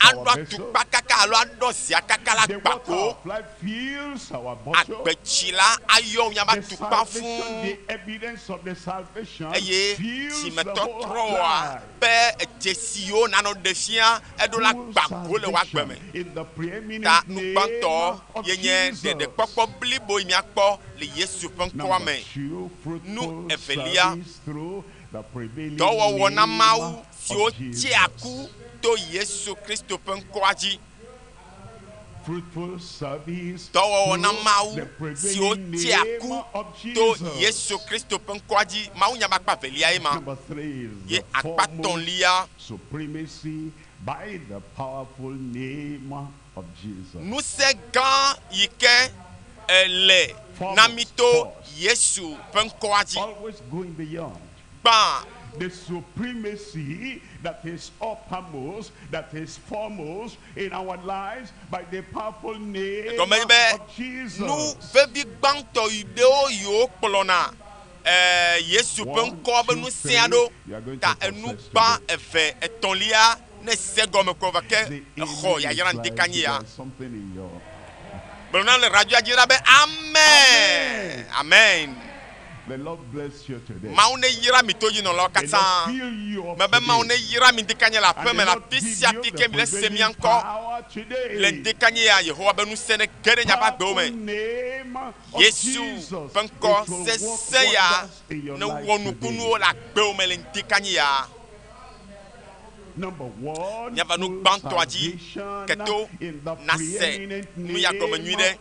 aɖo atukpa kaka alo aɖɔ zea kaka la gba ko. Agbetsi la ayɔ miaƒe atukpa fũu, eye dzimetɔtrɔa ƒe dzesi yiwo nànɔ ɖe fia, eɖo la gba go le wò agbe me. Ta nu gbãtɔ ye nye ɖeɖekpɔkpɔ blibo yi míakpɔ le Yesu ƒe ŋkɔa me. Nu evelia. Dɔwɔwɔ na Mawu siwo tsea ku to Yesu Kristo ƒe ŋkɔa dzi. Dɔwɔwɔ na Mawu siwo tsea ku to Yesu Kristo ƒe ŋkɔa dzi. Mawunya ƒe akpa evelia ye ma. Ye akpa etɔ̃lia. Ŋusẽ gã yi ke le na mí to Yesu ƒe ŋkɔa dzi. Gbã. The supremacy that is uppermost, that is foremost in our lives by the powerful name Egɔme nye be of Jesus. nu vevi gbãtɔ ɖewo yiwo kplɔna Yesu ƒe ŋkɔa be ŋusẽa ɖo ta enu gbã, eve, etɔ̃lia ne ese gɔme ko vɔ ke exɔ yayra ŋdekanye ya. Gblɔ na le radioa dzi ɖa be Amen! Amen! Mawu ne yra mi todzinɔlawo katã. Mebe Mawu ne yra mi ŋdekanye le aƒeme le afi sia afi ke mi le se mia ŋkɔ le ŋdekanye ya. Yehowa be ŋusẽ ne ge ɖe miaƒe agbewo me. Yesu ƒe ŋkɔ sesẽ ya ne wɔ nukunuwo le agbewo me le ŋdekanye ya. Míava nu gbãtɔa dzi ke to nàse nu ya gɔme nyuiɖe.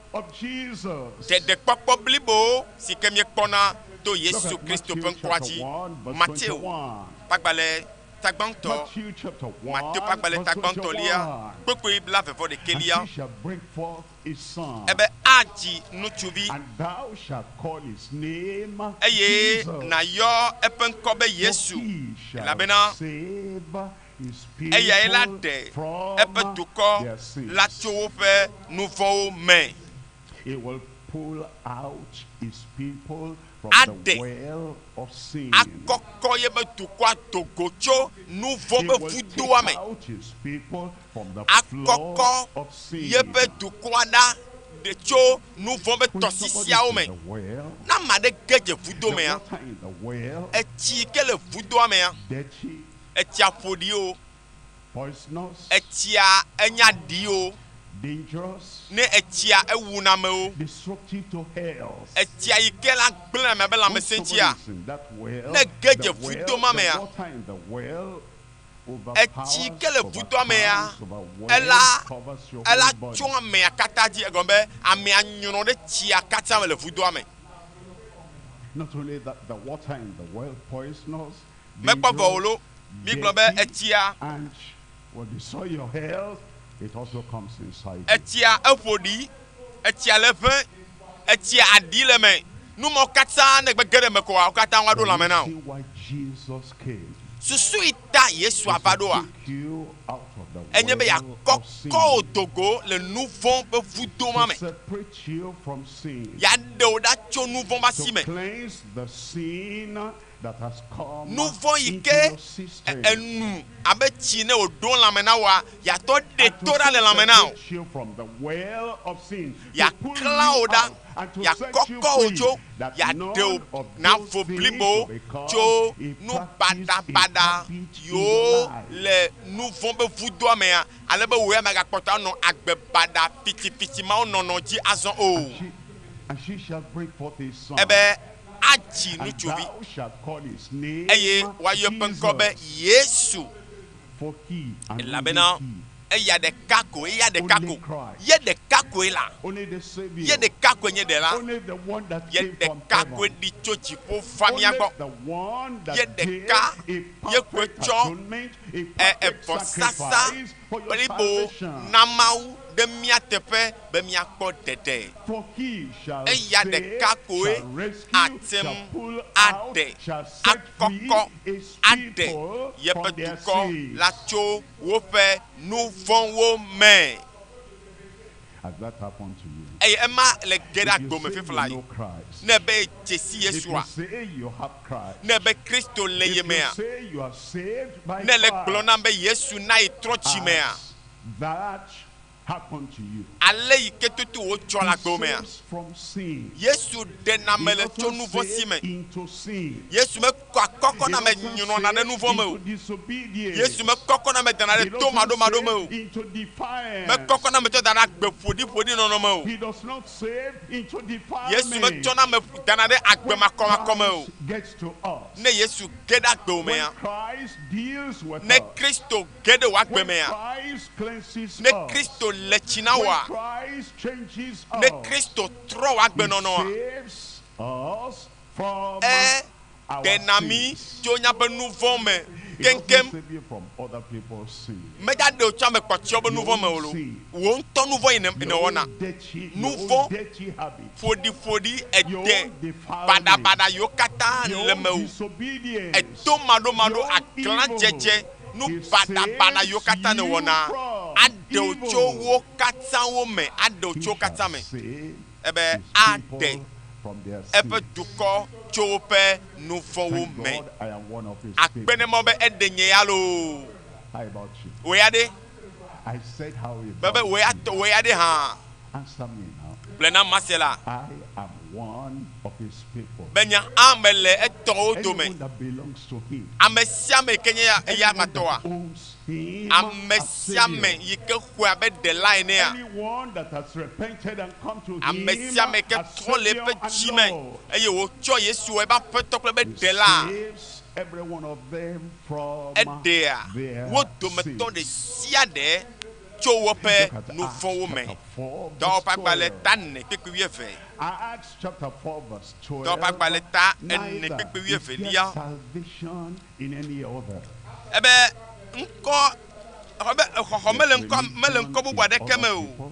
Ɖeɖekpɔkpɔ blibo si ke míekpɔna to Yesu Kristo ƒe ŋkɔa dzi. Mateo ƒe agbalẽ ta gbãtɔ. Matthew chapter 1, Mateo ƒe agbalẽ ta verse gbãtɔlia 21. kpekpe blavevɔ ɖekɛlia. And she shall bring forth a son, Ebe adzi ŋutsuvi and thou shalt call his name eye Jesus. nàyɔ eƒe ŋkɔ be For Yesu he shall elabena save his eyae la people ɖe from eƒe dukɔ their sins. la tso woƒe nu vɔ̃wo me. He will pull out his people from Aɖe the well of sin. akɔkɔ yebe dukɔa dogo tso nu vɔ̃ He be will take vudoa me. out his people from the Akɔkɔ flood of sin. yeƒe dukɔa ɖa ɖe tso nu vɔ̃ be When somebody tɔsisiawo is me. in the well, Ne ame aɖe ge dze vudo the mea, water in the well, etsi yi ke le vudoa mea, dirty, etsia ƒo ɖi o, poisonous, etsia enya ɖi o, dangerous, ne etsia ewuna amewo. destructive to health. Etsia yi ke la gblẽ ame be When lãmesẽ somebody dzia, is in that well, ne ge dze the vudo well, ma the mea, water in the well etsi ke le overpowers, vudoa mea, overcomes, overwhelms, ela covers your ela whole body. tso amea katã dzi egɔme be amea nyrɔ ɖe tsia katã me le vudoa me. Not only that, the water in the well poisonous, Mekpɔ vɔ o dangerous, lo, mi gblɔ be dirty, etsia and will destroy your health. It also comes inside you. etsia eƒo ɖi, etsia le ʋe, etsia aɖi le me. Numɔ katã ne gbe ge ɖe me koa, wo katã woaɖo The lãme na wò. reason why Jesus came Susu yi ta Yesu is ava to ɖoa, take you out of the enye be well of yeakɔkɔ wò sin, dogo le nu vɔ̃ ƒe vudo ma to me. separate you from sin, Yeaɖe wò ɖa tso nu vɔ̃ ƒe asi to me. cleanse the sin that has come Nu vɔ̃ yi into ke your system, enu abe tsi ne wòɖo lãme na woa, yeatɔ ɖe and to to ɖa le lãme na wò. separate you from the well of sin, to pull Yeaklã you wò ɖa, out and to set you yeakɔkɔ wò free, tso, that yeaɖe none wò of na those vo things blibo will become tso a nu practice, a baɖabaɖa habit in your yiwo life. le nu vɔ̃ be vudoa mea, ale be wò ya megakpɔtɔ anɔ agbe baɖa fitifiti mawo nɔnɔ dzi azɔ o. And she shall bring forth a son, Ebe adzi and ŋutsuvi thou shalt call his name eye woayɔ eƒe ŋkɔ be Jesus, Yesu for he and only elabena he, eya ɖeka ko eya ɖeka only ko Christ, ye ɖeka koe la only the Savior, ye ɖeka koe nye ɖela only the one that ye came from ɖeka koe heaven, ɖi tso dziƒo va only mía gbɔ the one ye that gave ɖeka a ye koe perfect tsɔ atonement, a ɛ perfect evɔsasa sacrifice for your blibo salvation. na Mawu ɖe mía teƒe be míakpɔ ɖeɖe. For he shall Eya save, ɖeka koe shall rescue, ate shall ŋu pull out, aɖe shall set free akɔkɔ his aɖe people yeƒe from their dukɔ sins. la tso woƒe nu vɔ̃wo me. Has that happened to you? Eye ema le ge ɖe If you agbo me say fifia you la know Christ, ne be dzesi if you Yesua, say you have Christ, ne be Kristo le if ye you mea, say you are saved by ne le gblɔ Christ, nam be Yesu na yi trɔ tsimea, has that happened to you? ale yi ke toto wotsɔ le He agbo mea, saves from sin. Yesu ɖena He me le tso doesn't nu vɔ̃ si save me. into sin. Yesu mekɔ akɔkɔ He na me doesn't nyrɔna ɖe save nu vɔ̃ me o. into disobedience. Yesu mekɔkɔ na me dana He ɖe to doesn't maɖomaɖo me o. save into defiance. Mekɔkɔ na me tsɔ da ɖe agbe ƒoɖiƒoɖi nɔnɔ me o. He does not save into Yesu defilement. metsɔna me dana ɖe agbe When makɔmakɔ me o. Christ gets to us, Ne Yesu ge ɖe agbe when mea, Christ deals with ne us, Kristo ge ɖe wò agbe when mea, Christ cleanses ne us, Kristo le tsi na when wòa, Christ changes ne us, Kristo trɔ wò agbe he nɔnɔa, saves us from e our ɖena mí sins. tso míaƒe nu vɔ̃ me He doesn't keŋkeŋ. save you from other people's sin. Megaɖe wò tso ame kpɔtɔewo be nu vɔ̃ me o lo. Wò ŋutɔ nu vɔ̃ yi ne Your nèwɔna. own dirty, Nu your own vɔ̃ dirty habit, ƒoɖiƒoɖi your ede own defilement, baɖabaɖa yiwo katã your le own mewò. disobedience, Eto maɖomaɖo your own aglãdzedze evil. nu He baɖabaɖa yiwo saves katã you nèwɔna from aɖe wò tso evil. wo katã wo me aɖe wò He tso wo katã shall me. save Ebe his aɖe people from their eƒe sins. dukɔ tso woƒe nu vɔ̃wo Thank me. God I am one of his Akpe people. ne Mawu be eɖe nye ya loo. How about you? Wò ya ɖe? I said how Bebe about wò ya you? tɔ wò ya ɖe hã. Answer me now. Gblɔe na mase la I am one of his people. be nye ame le etɔwo dome. Anyone that belongs to him, Ame sia ame yi ke nye ya- eya anyone matɔa. that owns him Ame as sia ame Savior, yi ke xɔe abe ɖela enea. anyone that has repented and come to Ame him sia ame yi ke as trɔ le Savior eƒe and dzi me Lord, eye wòtsɔ Yesu wɔ eƒe aƒetɔ kple eƒe he ɖela. saves every one of them from Eɖea their wo dometɔ ɖe sins. sia ɖe tso woƒe Look at nu Acts vɔ̃wo me. chapter 4, verse Dɔwɔƒe agbalẽ 12. ta ene kpekpe wuieve. Acts chapter 4, verse 12. Dɔwɔƒe agbalẽ ta ene Neither kpekpe is there wuievelia. salvation in any other. Ebe ŋkɔ ebe xɔxɔ mele ŋkɔ mele ŋkɔ bubu aɖeke me o.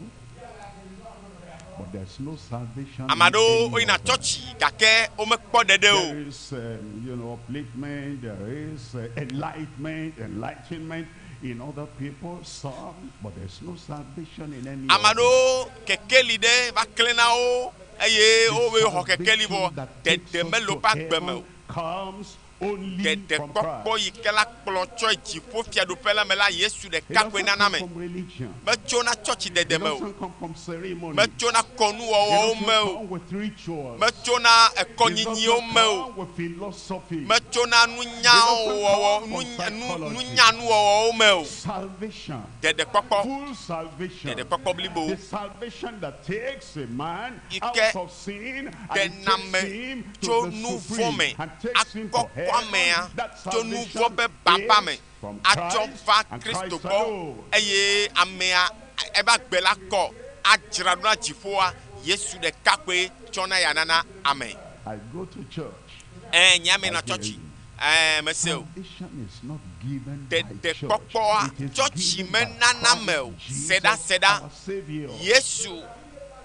But there's no salvation Ame in aɖewo any woyina other. tsɔtsi gake womekpɔ ɖeɖe o. There is, upliftment, there is enlightenment, enlightenment in other people, some, but there's no salvation in any Ame other. aɖewo kekeli ɖe va klẽ na wo eye wobe xɔ kekeli vɔ Salvation that takes ɖeɖe us mele to woƒe agbe me heaven o. comes only from Ɖeɖekpɔkpɔ Christ. yi ke la kplɔ tsɔ dziƒo fiaɖuƒe la me la Yesu It ɖeka koe doesn't nana come me. from religion. Metsona tsɔtsi It dede me o. doesn't come from ceremony. Metsona It kɔnuwɔwɔwo doesn't me o. come with rituals. Metsona It ekɔnyinyiwo doesn't me o. come with philosophy. Metsona nunyawɔwɔ nunya nu nunyanuwɔwɔwo me o. Salvation. Ɖeɖekpɔkpɔ. Full salvation. Ɖeɖekpɔkpɔ blibo. The salvation that takes a man Yi out ke of sin and ɖena takes me him tso to the nu vɔ̃ supreme me and takes him to akɔkɔ heaven. amea That tso nu vɔ̃ salvation ƒe baba me is from atsɔ Christ va and Kristo Christ gbɔ alone. eye amea ebe agbe la kɔ adzra ɖo na dziƒoa Yesu ɖeka koe tsɔna ya nana ame. I go to church. Ɛ nye ame I na hear tsɔtsi. you. Ɛ mese o. Salvation is not given by church. Ɖeɖekpɔkpɔa It is tsɔtsi given by menana me o. Christ Jesus, Seɖaseɖa our Savior. Yesu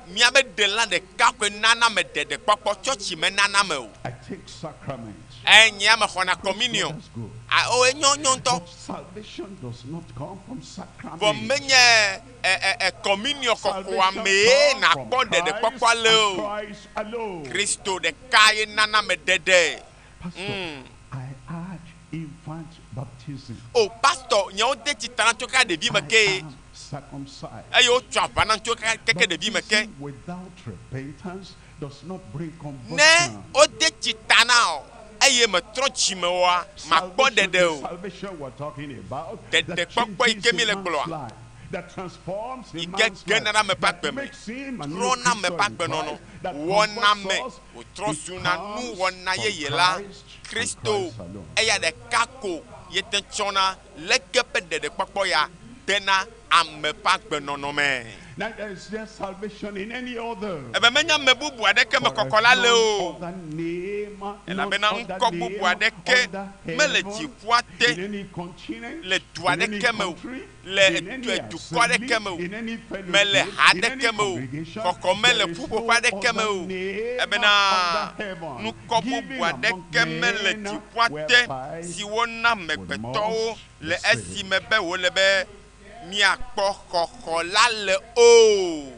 miabe ɖela ɖeka koe nana me ɖeɖekpɔkpɔ tsɔtsi menana me o. I take sacrament. Ɛ nye ame xɔna Praise God, communion. that's good. A o enyo nyo ŋutɔ. But salvation does not come from Vɔ sacrament. menye ɛ ɛ ɛ communion kɔkɔa Salvation mee comes nakpɔ from ɖeɖekpɔkpɔa Christ le and o. Christ alone. Kristo ɖeka ye nana me ɖeɖe. Pastor, I had infant baptism. O pastor nyewo de tsi ta na tso kaka ɖevi me I ke am circumcised. eye wotsɔ aʋa nam tso kaka keke ɖevi me ke. Baptism without repentance does not bring Ne conversion. wode tsi ta na o eye metrɔ dzime oa makpɔ Salvation, ɖeɖe the o. salvation we're talking about that Ɖeɖekpɔkpɔ yi changes ke mi a le man's gblɔa life, that transforms a yi ke man's gena life, ɖe ame ƒe that agbe me, makes him a new trɔna ame creature ƒe in agbenɔnɔ, Christ, that wɔna me converts us, wòtrɔ it zuna comes nuwɔna from yeye la. Christ and Kristo Christ alone. eya ɖeka ko ye te tsɔna leke ƒe ɖeɖekpɔkpɔ ya dena ame ƒe agbenɔnɔ me. Neither is there salvation in any other. Ebe menye ame bubu aɖeke me For there kɔkɔ la is le none o. other name, none Elabena other ŋkɔ bubu name aɖeke under mele heaven, dziƒoa te in any continent, le du in any aɖeke me o, country, le in any dukɔ assembly, aɖeke me o, in any mele fellowship, ha in any aɖeke me o, congregation, kɔkɔ mele there is ƒuƒoƒe no aɖeke me other o. name Ebena under heaven ŋkɔ given bubu among aɖeke mele men dziƒoa te whereby si wona we amegbetɔwo must be le saved. esime be wòle be miakpɔ xɔxɔ la le o.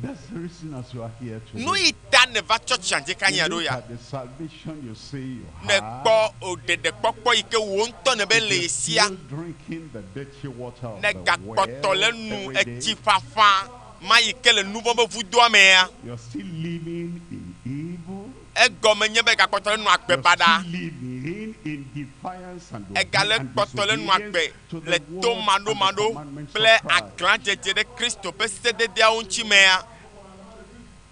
That's the reason as you are here today. Nu yi ta neva tsɔtsi andze You nya ɖo look ya. at the salvation you say you Ne have. kpɔ o ɖeɖekpɔkpɔ yi ke wo ŋutɔ ne be If le you're ye sia. still drinking the dirty water of Ne the gakpɔtɔ well le nu every day, etsi fafa ma yi ke le nu vɔ̃ be vudoa mea. you're still living in evil. Egɔme nye be gakpɔtɔ le nu agbe You're baɖa. still living in defiance and, Egale and kpɔtɔ le nu agbe disobedience to le the to word and the maɖomaɖo commandments kple of Christ. aglãdzedze ɖe Kristo ƒe sededeawo ŋuti mea.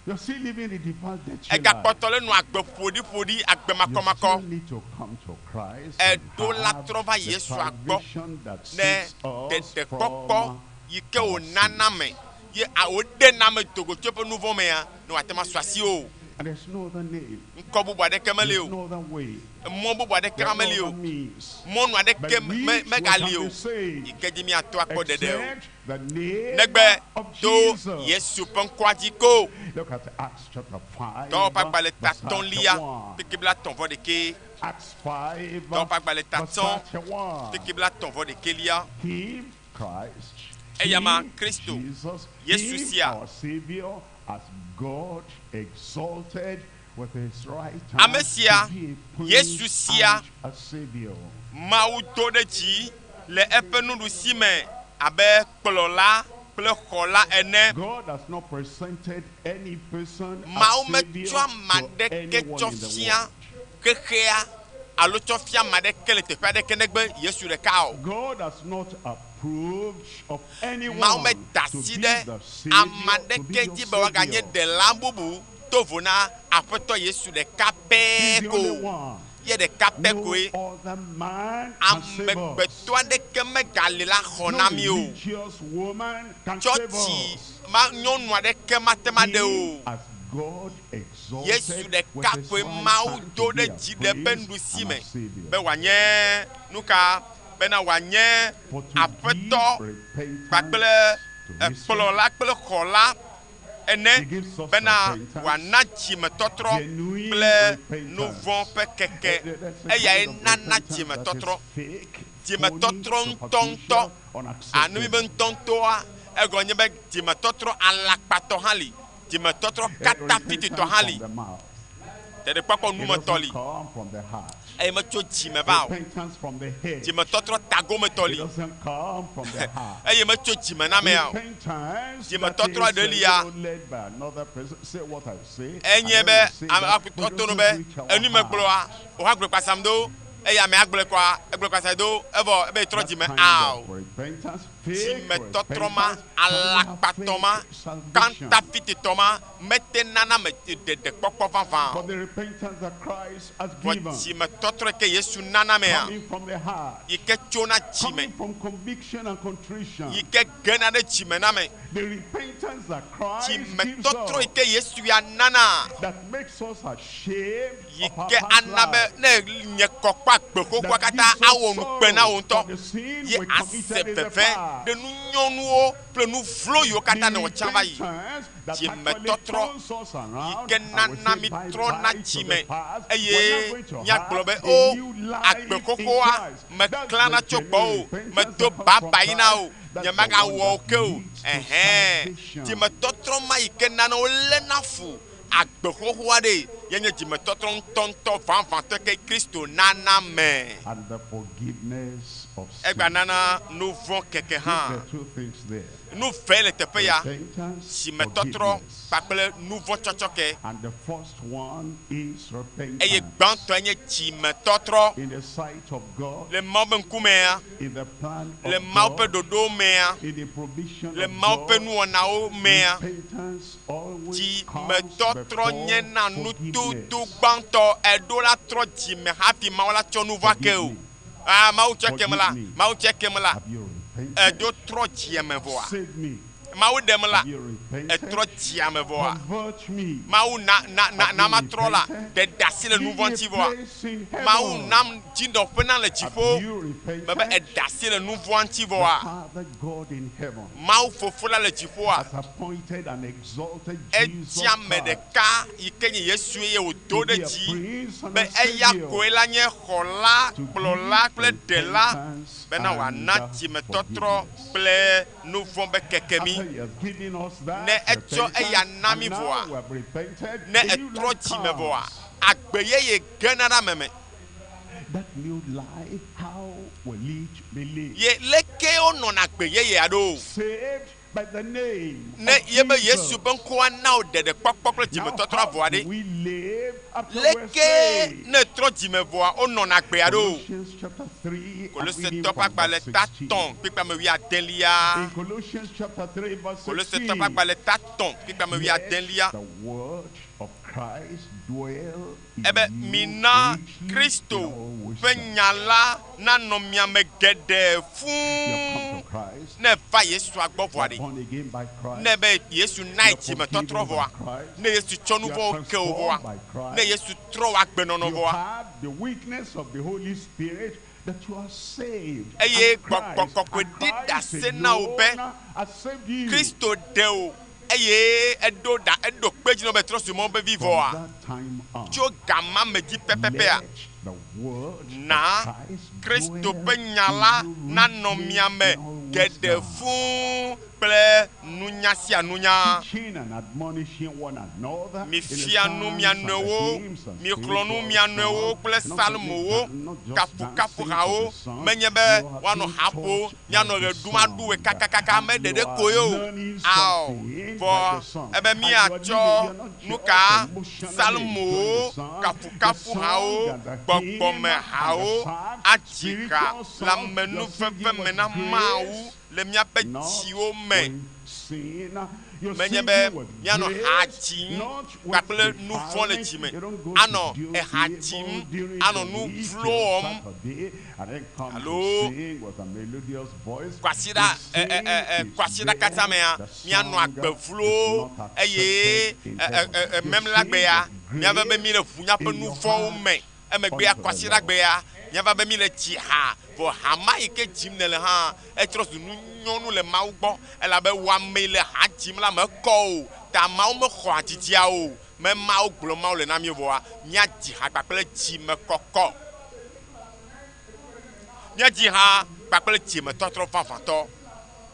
You're still living a defiled, dirty life. Egakpɔtɔ le nu agbe ƒoɖiƒoɖi, agbe You makɔmakɔ. still need to come to Christ and Eɖo la have trɔ va the Yesu gbɔ salvation that ne saves us ɖeɖekpɔkpɔ from yi ke our wònana sins. me ye a wòɖena ame dogo tso eƒe nu vɔ̃ mea ne wòate ŋu asu asi o. And there's no other name. Ŋkɔ bubu aɖeke meli There's o. no other way. Mɔ bubu aɖeke There's hã no meli o. other means Mɔnu by aɖeke me which we can megali o be saved yi ke dzi míato akpɔ ɖeɖe o. except the name Negbe of to Jesus. Yesu ƒe ŋkɔa dzi ko. Look at Acts chapter 5, Dɔwɔƒe agbalẽ verse tatɔ̃lia 31. kpekpe blatɔ̃ vɔ ɖeke. Acts 5, Dɔwɔƒe agbalẽ verse tatɔ̃ 31. kpekpe blatɔ̃ vɔ ɖekelia. He, Christ, Eyama he, Kristo, Jesus, Yesu he, sia. our Savior, as God exalted with his right Ame hand sia, to be a Yesu prince sia, and a savior. Mawu do ɖe dzi le eƒe nuɖusi me abe kplɔla kple xɔla ene. God has not presented any person Mawu as savior metsɔ ame to aɖeke anyone tsɔ in the fia world. xexea alo tsɔ fia ame aɖeke le teƒe aɖeke negbe Yesu ɖeka o. God has not approved of Mawu anyone meda to asi be ɖe the savior, ame to be aɖeke your dzi be woaganye savior. ɖela bubu to vo na Aƒetɔ Yesu ɖeka He's pɛ the ko. only one. Ye ɖeka pɛ No koe. other man can save us. Amegbetɔ aɖeke megali la xɔ No na mi o. religious woman can save Tsɔtsi us. ma nyɔnu aɖeke mate ma ɖe He, o. as Yesu ɖeka koe Mawu do ɖe dzi ɖe eƒe nuɖusi me be wòanye nuka? Bena wòanye Aƒetɔ kpakple Kplɔla kple Xɔla ene, bena wòana dzimetɔtrɔ kple nuvɔ̃ ƒe keke. Eyae nana dzimetɔtrɔ. Dzimetɔtrɔ ŋutɔŋutɔ, alo míbe ŋutɔŋutɔa, egɔme nye be dzimetɔtrɔ alakpatɔ hã li, dzimetɔtrɔ katafititɔ hã li, ɖeɖekpɔkpɔ numetɔ li, eye metso dzime va o. Dzimetɔtrɔ tagometɔ li, eye metso dzime na amea o. Dzimetɔtrɔ ɖe lia, enye be ame to no be enu megblɔa, woha gblɔe kpasam do. Eye amea gblɔe kɔa, egblɔe kɔa do, evɔ ebe yetrɔ dzime. Ao! Dzimetɔtrɔ ma, alakpatɔ ma, kantafititɔ ma mete nana ame ɖeɖekpɔkpɔ vavã o. Vɔ dzimetɔtrɔ yi ke Yesu nana amea, yi ke tsona dzime, yi ke gena ɖe dzime na ame, dzimetɔtrɔ yi ke Yesu ya nana, yi ke ana be ne nye kɔ kpɔ agbe xoxoa katã awɔ ŋukpe na wò ŋutɔ, ye àse veve ɖe nu nyɔnuwo kple nu vlo yiwo katã nèwɔ tsã va yi. Dzimetɔtrɔ yi ke nana mítrɔna dzime eye míagblɔ be, O, agbe xoxoa, meklãna tso gbɔwò, medo baba yi na wò, nyemagawɔ wò ke o. Ɛhɛ̃, dzimetɔtrɔ ma yi ke nana woléna fu Agbe xoxo aɖee ye nye dzimetɔtrɔ ŋutɔŋutɔ vavãtɔ ke Kristo nana me. Egba nana nu vɔ̃ keke hã. Nu vee le teƒe ya, dzimetɔtrɔ kpakple nu vɔ̃ tsɔtsɔke. Eye gbãtɔe nye dzimetɔtrɔ. Le Mawu ƒe ŋkumea, le Mawu ƒe ɖoɖowo mea, le Mawu ƒe nuwɔnawo mea, Dzimetɔtrɔ nye na nudodo gbãtɔ. Èɖo la trɔ dzime hafi Mawu la tsɔ nuvɔ̃ ake o. Ah, Mawu tsɔe kem la, Mawu tsɔe kem la. Èɖo trɔ dziame vɔa? Mawu ɖem la, ètrɔ dziame vɔa? Mawu na, na, na, na matrɔ la, ɖe ɖe asi le nuvɔ̃ ŋuti vɔa? Mawu nam dzinɔƒe nam le dziƒo. Mebe èɖe asi le nuvɔ̃a ŋuti vɔa? Mawu Fofo la le dziƒoa, etia ame ɖeka yi ke nye Yesu eye wòdo ɖe dzi be eya koe la nye Xɔla, Kplɔla kple Ɖela bena wòana dzimetɔtrɔ kple nuvɔ̃ be keke mí. Ne etsɔ eya na mí vɔa, ne etrɔ dzime vɔa, agbe yeye gena ɖe ame me. Ye leke wonɔna agbe yeyea ɖo? Ne ye be Yesu be ŋkɔa na wò ɖeɖekpɔkpɔ kple dzimetɔtrɔ vɔa ɖe, leke ne ètrɔ dzime vɔa wonɔna agbea ɖo? Kolosetɔ ƒe agbalẽ ta tɔ̃ kpikpame wuiadelia. Kolosetɔ ƒe agbalẽ ta tɔ̃ kpikpame wuiadelia. Ebe, Mina Kristo ƒe nya la nanɔ mia me geɖe fũu. Ne èva Yesua gbɔ vɔa ɖe? Ne ebe Yesu nae dzimetɔtrɔ vɔa? Ne Yesu tsɔ nu vɔ̃wo ke wò vɔa? Ne Yesu trɔ wò agbenɔnɔ vɔa? Eye Gbɔgbɔ Kɔkɔe ɖi ɖase na wò be Kristo ɖe wò eye eɖo ɖa, eɖo kpe edzi na wò be trɔ zu Mawu ƒe vi vɔa? Tso ga ma me dzi pɛpɛpɛa, na Kristo ƒe nya la nanɔ mia me geɖe fũu kple nunya sia nunya. Mifia nu mia nɔewo, mixlɔ̃ nu mia nɔewo kple psalmowo, kafukafuhawo, menye be woanɔ ha ƒom, míanɔ ɣe ɖum aɖu ɣe kakakaka ame ɖeɖe koe o. Ao, vɔ ebe míatsɔ nuka? Psalmowo, kafukafuhawo, gbɔgbɔmehawo adzi ha le amenuveve me na Mawu le míaƒe dziwo me. Menye be míanɔ ha dzim kpakple nu vɔ̃ le dzi me, anɔ eha dzim anɔ nu vlo wɔm alo kwasiɖa e, e, e, e, kwasiɖa katã mea míanɔ agbe vlo eye e, e, e, e, memleagbea míava be míle ʋu míaƒe nu vɔ̃wo me. Emegbea kwasiɖagbea míava be míle dzi ha. Vɔ ha ma yi ke dzim nèle hã etrɔ zu nunyɔnu le Mawu gbɔ, elabe wò ame yi le ha dzim la mekɔ o, ta Mawu mexɔ hadzidzia o. Me Mawu gblɔ Mawu le na mí vɔa, míadzi ha kpakple dzimekɔkɔ. Míadzi ha kpakple dzimetɔtrɔ vavãtɔ,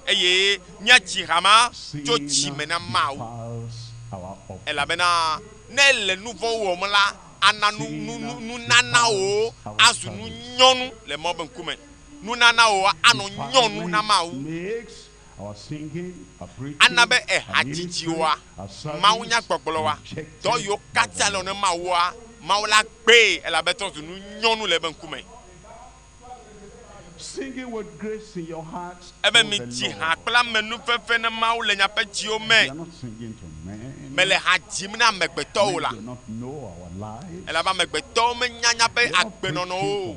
eye míadzi ha ma tso dzime na Mawu. Elabena ne èle nuvɔ̃ wɔm la, ana nu, nu, nu, nunana wò azu nunyɔnu le Mawu ƒe ŋkume. Nunana wò anɔ nyɔnu na Mawu. Ana be ehadzidziwoa, mawunyagbɔgblɔwoa, dɔ yiwo katã le wɔ ne Mawua, Mawu la gbee elabe etrɔ zu nunyɔnu le eƒe ŋkume. Ebe midzi ha kple amenuveve ne Mawu le miaƒe dziwo me. Mele ha dzim na amegbetɔwo la, elabe amegbetɔwo menya miaƒe agbenɔnɔ o.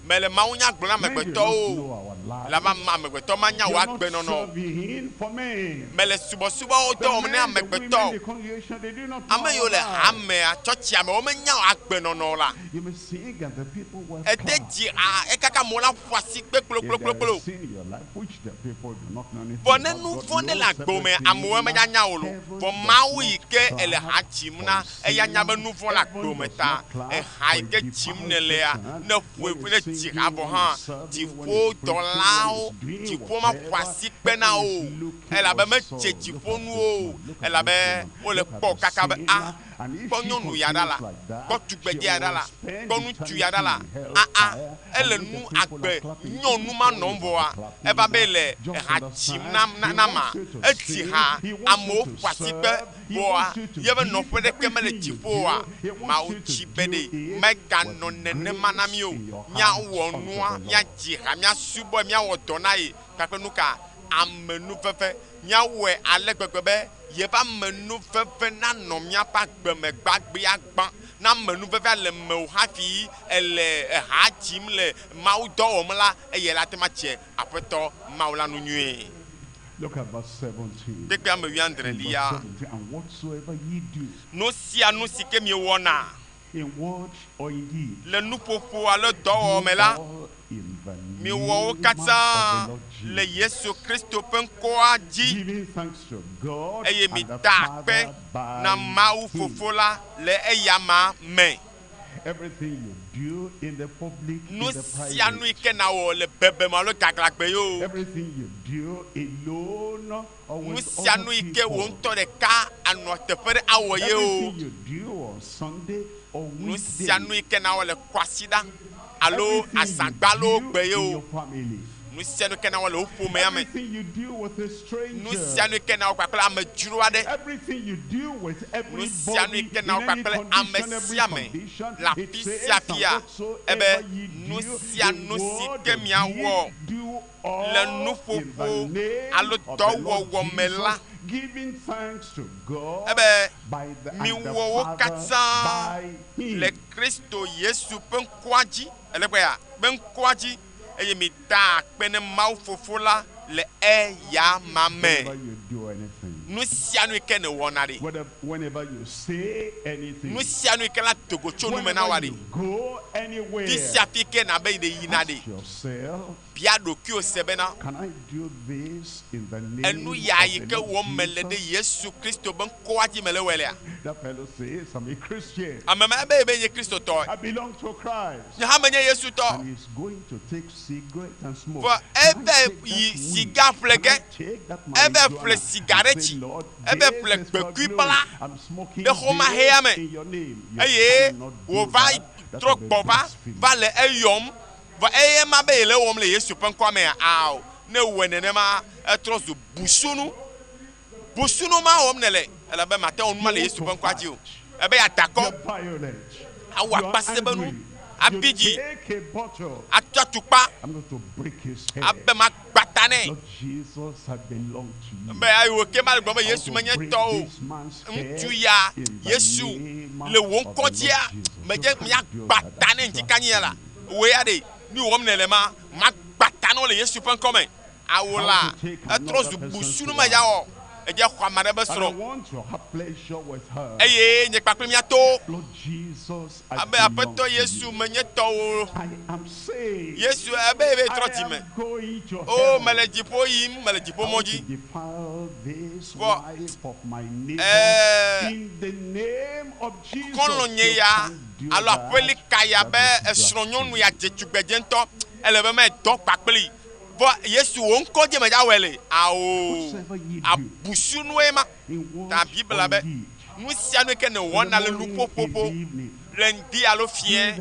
Mele mawunya gblɔm na amegbetɔwo o, elabe amegbetɔ manya wò agbenɔnɔ o. Mele subɔsubɔwo dɔ wɔm ne amegbetɔ o. Ame yiwo le hamea, tsɔtsia me, womenya wò agbenɔnɔ o la. Ede dzi ha ekaka amewo la ƒo asikpe kplokplokplokplo. Vɔ ne nu vɔ̃ ɖe le agbe mea, amewo menya o lo. Vɔ Mawu yi ke ele ha dzim na, eya nya be nu vɔ̃ le agbe me ta. Eha yi ke dzim nèlea, ne ƒoe ne dzi ha vɔ hã, dziƒo dɔlawo, dziƒo maƒo asikpe na wò o. Elabe medze dziƒo nuwo o. Elabe wole kpɔ kaka be, a. Kpɔ nyɔnu ya ɖa la, kpɔ tugbedze ya ɖa la, kpɔ ŋutsu ya ɖa la, aa, ele nu agbe nyɔnu ma nɔm vɔa, eva be le eha dzim na, na, na ma. Edzi ha, amewo ƒo asikpe vɔa, yebe nɔƒe ɖeke mele dziƒo oa? Mawu tsi be ɖe meganɔ nenema na mí o. Míawɔ nua, míadzi ha, míasubɔe, míawɔ dɔ na ye kpakple nuka? Amenuveve. Míawɔe ale gbegbe be yeƒe amenuveve nanɔ míaƒe agbe me gbagbeagbã. Ne amenuvevea le mewò hafi èle eha dzim le Mawu dɔ wɔm la, eyae la ate ŋu adze Aƒetɔ Mawu la ŋu nyuie. Kpekpea me wuiadrelia. Nu sia nu si ke miewɔna le nuƒoƒo alo dɔwɔwɔ me la, miwɔ wo katã le Yesu Kristo ƒe ŋkɔa dzi, eye mida akpe na Mawu Fofo la le eyama me. Nu sia nu yi ke nàwɔ le bebeme alo gaglãgbe ye o, nu sia nu yi ke wò ŋutɔ ɖeka ànɔ teƒe ɖe awɔ ye o, nu sia nu yi ke nàwɔ le kwasiɖa alo azãgbe alo gbe ye o, nu sia nu ke nàwɔ le wò ƒomea me, nu sia nu ke nàwɔ kpakple amedzro aɖe, nu sia nu ke nàwɔ kpakple ame sia ame le afi sia afia, ebe nu sia nu si ke miawɔ le nuƒoƒo alo dɔwɔwɔ me la, ebe miwɔ wo katã le Kristo Yesu ƒe ŋkɔa dzi, ele kpɔea, ƒe ŋkɔa dzi, eye mida akpe ne Mawu Fofo la le eyama me. Nu sia nu yi ke nèwɔna ɖe, nu sia nu yi ke la do go tso nu me na wòa ɖe, fi sia fi ke nàbe yi ɖe yina ɖe, bia ɖokuiwò se bena, Enu ya yi ke wɔm mele ɖe Yesu Kristo ƒe ŋkɔa dzi mele wɔe lea? Ame ma be yebe nye Kristotɔ. Nye hã menye Yesu tɔ. Vɔ eve yi siga ƒle ge, eve ƒle sigareti, eve ƒle gbekui bla ɖe xɔmahea me eye wòva trɔ gbɔ va va le eyɔm. Vɔ eye ma be yele ewɔm le Yesu ƒe ŋkɔa mea? Ao. Ne ewɔe nenema, etrɔ zu busunu. Busunu ma wɔm nèle, elabe màte ŋu nu ma le Yesu ƒe ŋkɔa dzi o. Ebe yeada akɔ, awɔ akpasesẽbenu, Abi dzi. Atsɔ atukpa. Abe magba ta nɛ. Be ayi wò ke ma le gblɔm be Yesu menye tɔ o. Ŋutsu ya, Yesu, le wò ŋkɔ dzia, medze míagba ta nɛ ŋdi kanya la. Wò ya ɖe, nu yi wɔm nèle ma, magba ta na wò le Yesu ƒe ŋkɔ me. Ao la, etrɔ zu busunu me ya wɔ. Edze xɔ ame aɖe be srɔ̃. Eye nye kpakple mía towo. Abe Aƒetɔ Yesu menye tɔwò. Yesu ebe ebe trɔ dzime. O, mele dziƒo yim, mele dziƒo mɔ dzi. Vɔ, ɛɛ, xɔlɔ̃ nye ya alo aƒelika ya be esrɔ̃ nyɔnu ya dze tugbedze ŋutɔ. Ele be medɔ kpakplii. Vɔ Yesu wò ŋkɔ dzi medza wɔe le. Ao, abusunue ma. Ta Biblia be, Nu sia nu yi ke nèwɔna le nuƒoƒoƒo, le ŋdi alo fiẽ,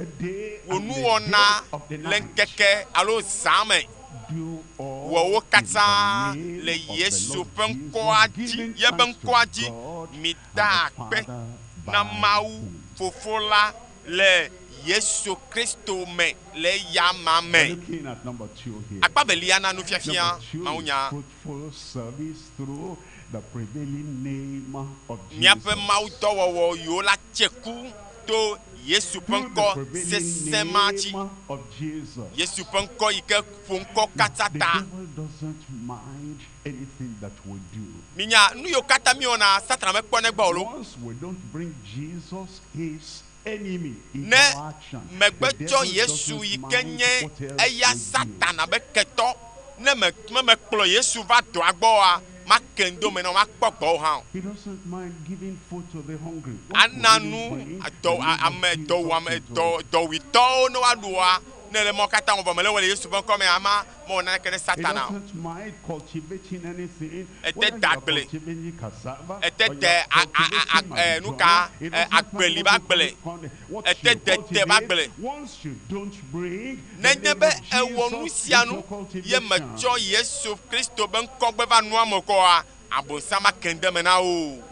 wò nuwɔna le ŋkeke alo zã me, wɔ wo katã le Yesu ƒe ŋkɔa dzi, yeƒe ŋkɔa dzi. Mida akpe na Mawu Fofo la le Yesu Kristo me le eyama me. Akpa velia na nufiafia mawunya. Míaƒe Mawu dɔwɔwɔ yiwo la tse ku to Yesu ƒe ŋkɔ sesẽ ma dzi. Yesu ƒe ŋkɔ yi ke ƒo ŋkɔ katã ta. Minya nu yiwo katã míewɔna, Satana mekpɔnɛ gbɔ o lo. Ne megbe tsɔ Yesu yi ke nye eya Satana be ketɔ, ne me, me mekplɔ Yesu va dɔa gbɔ oa, make ŋdome na wò, makpɔ gbɔwò hã o. Ana nu dɔ, ame dɔwuame, dɔ, dɔwuitɔwo ne woaɖu oa, ne le mɔ katã wɔ vɔ mele wɔ le Yesu ƒe ŋkɔ mea, ama mewɔ naneke ne Satana o. Ete de agble, ete de a, a, a, a, e, nuka, e, agbeli be agble, ete de te be agble. Nenye be ewɔ nusianu ye metsɔ Yesu Kristo be ŋkɔgbe va nua me kɔa, Abosam make ŋde me na wò o.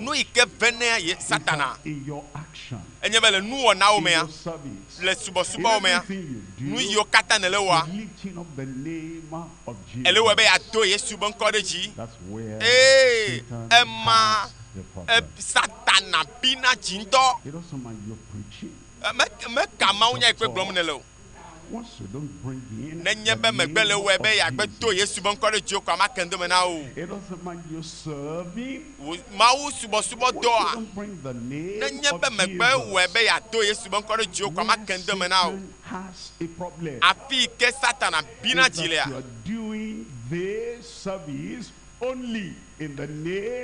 Nu yi ke venea ye Satana enye be le nuwɔnawo mea, le subɔsubɔwo mea, nu yiwo katã nèle wɔa, èle wɔe be yeado Yesu be ŋkɔ ɖe dzi. Ee, ema e, Satana bina dzi ŋutɔ. Me, meka mawunya yi ke gblɔm nèle o. Nenye be megbe le wɔe be yeagbe do Yesu be ŋkɔ ɖe dziwò koa, make ŋdome na wò o. Wò Mawu subɔsubɔdɔa, nenye be megbe wɔe be yeado Yesu be ŋkɔ ɖe dziwò koa, make ŋdome na wò. Afii ke Satana bina dzi lea?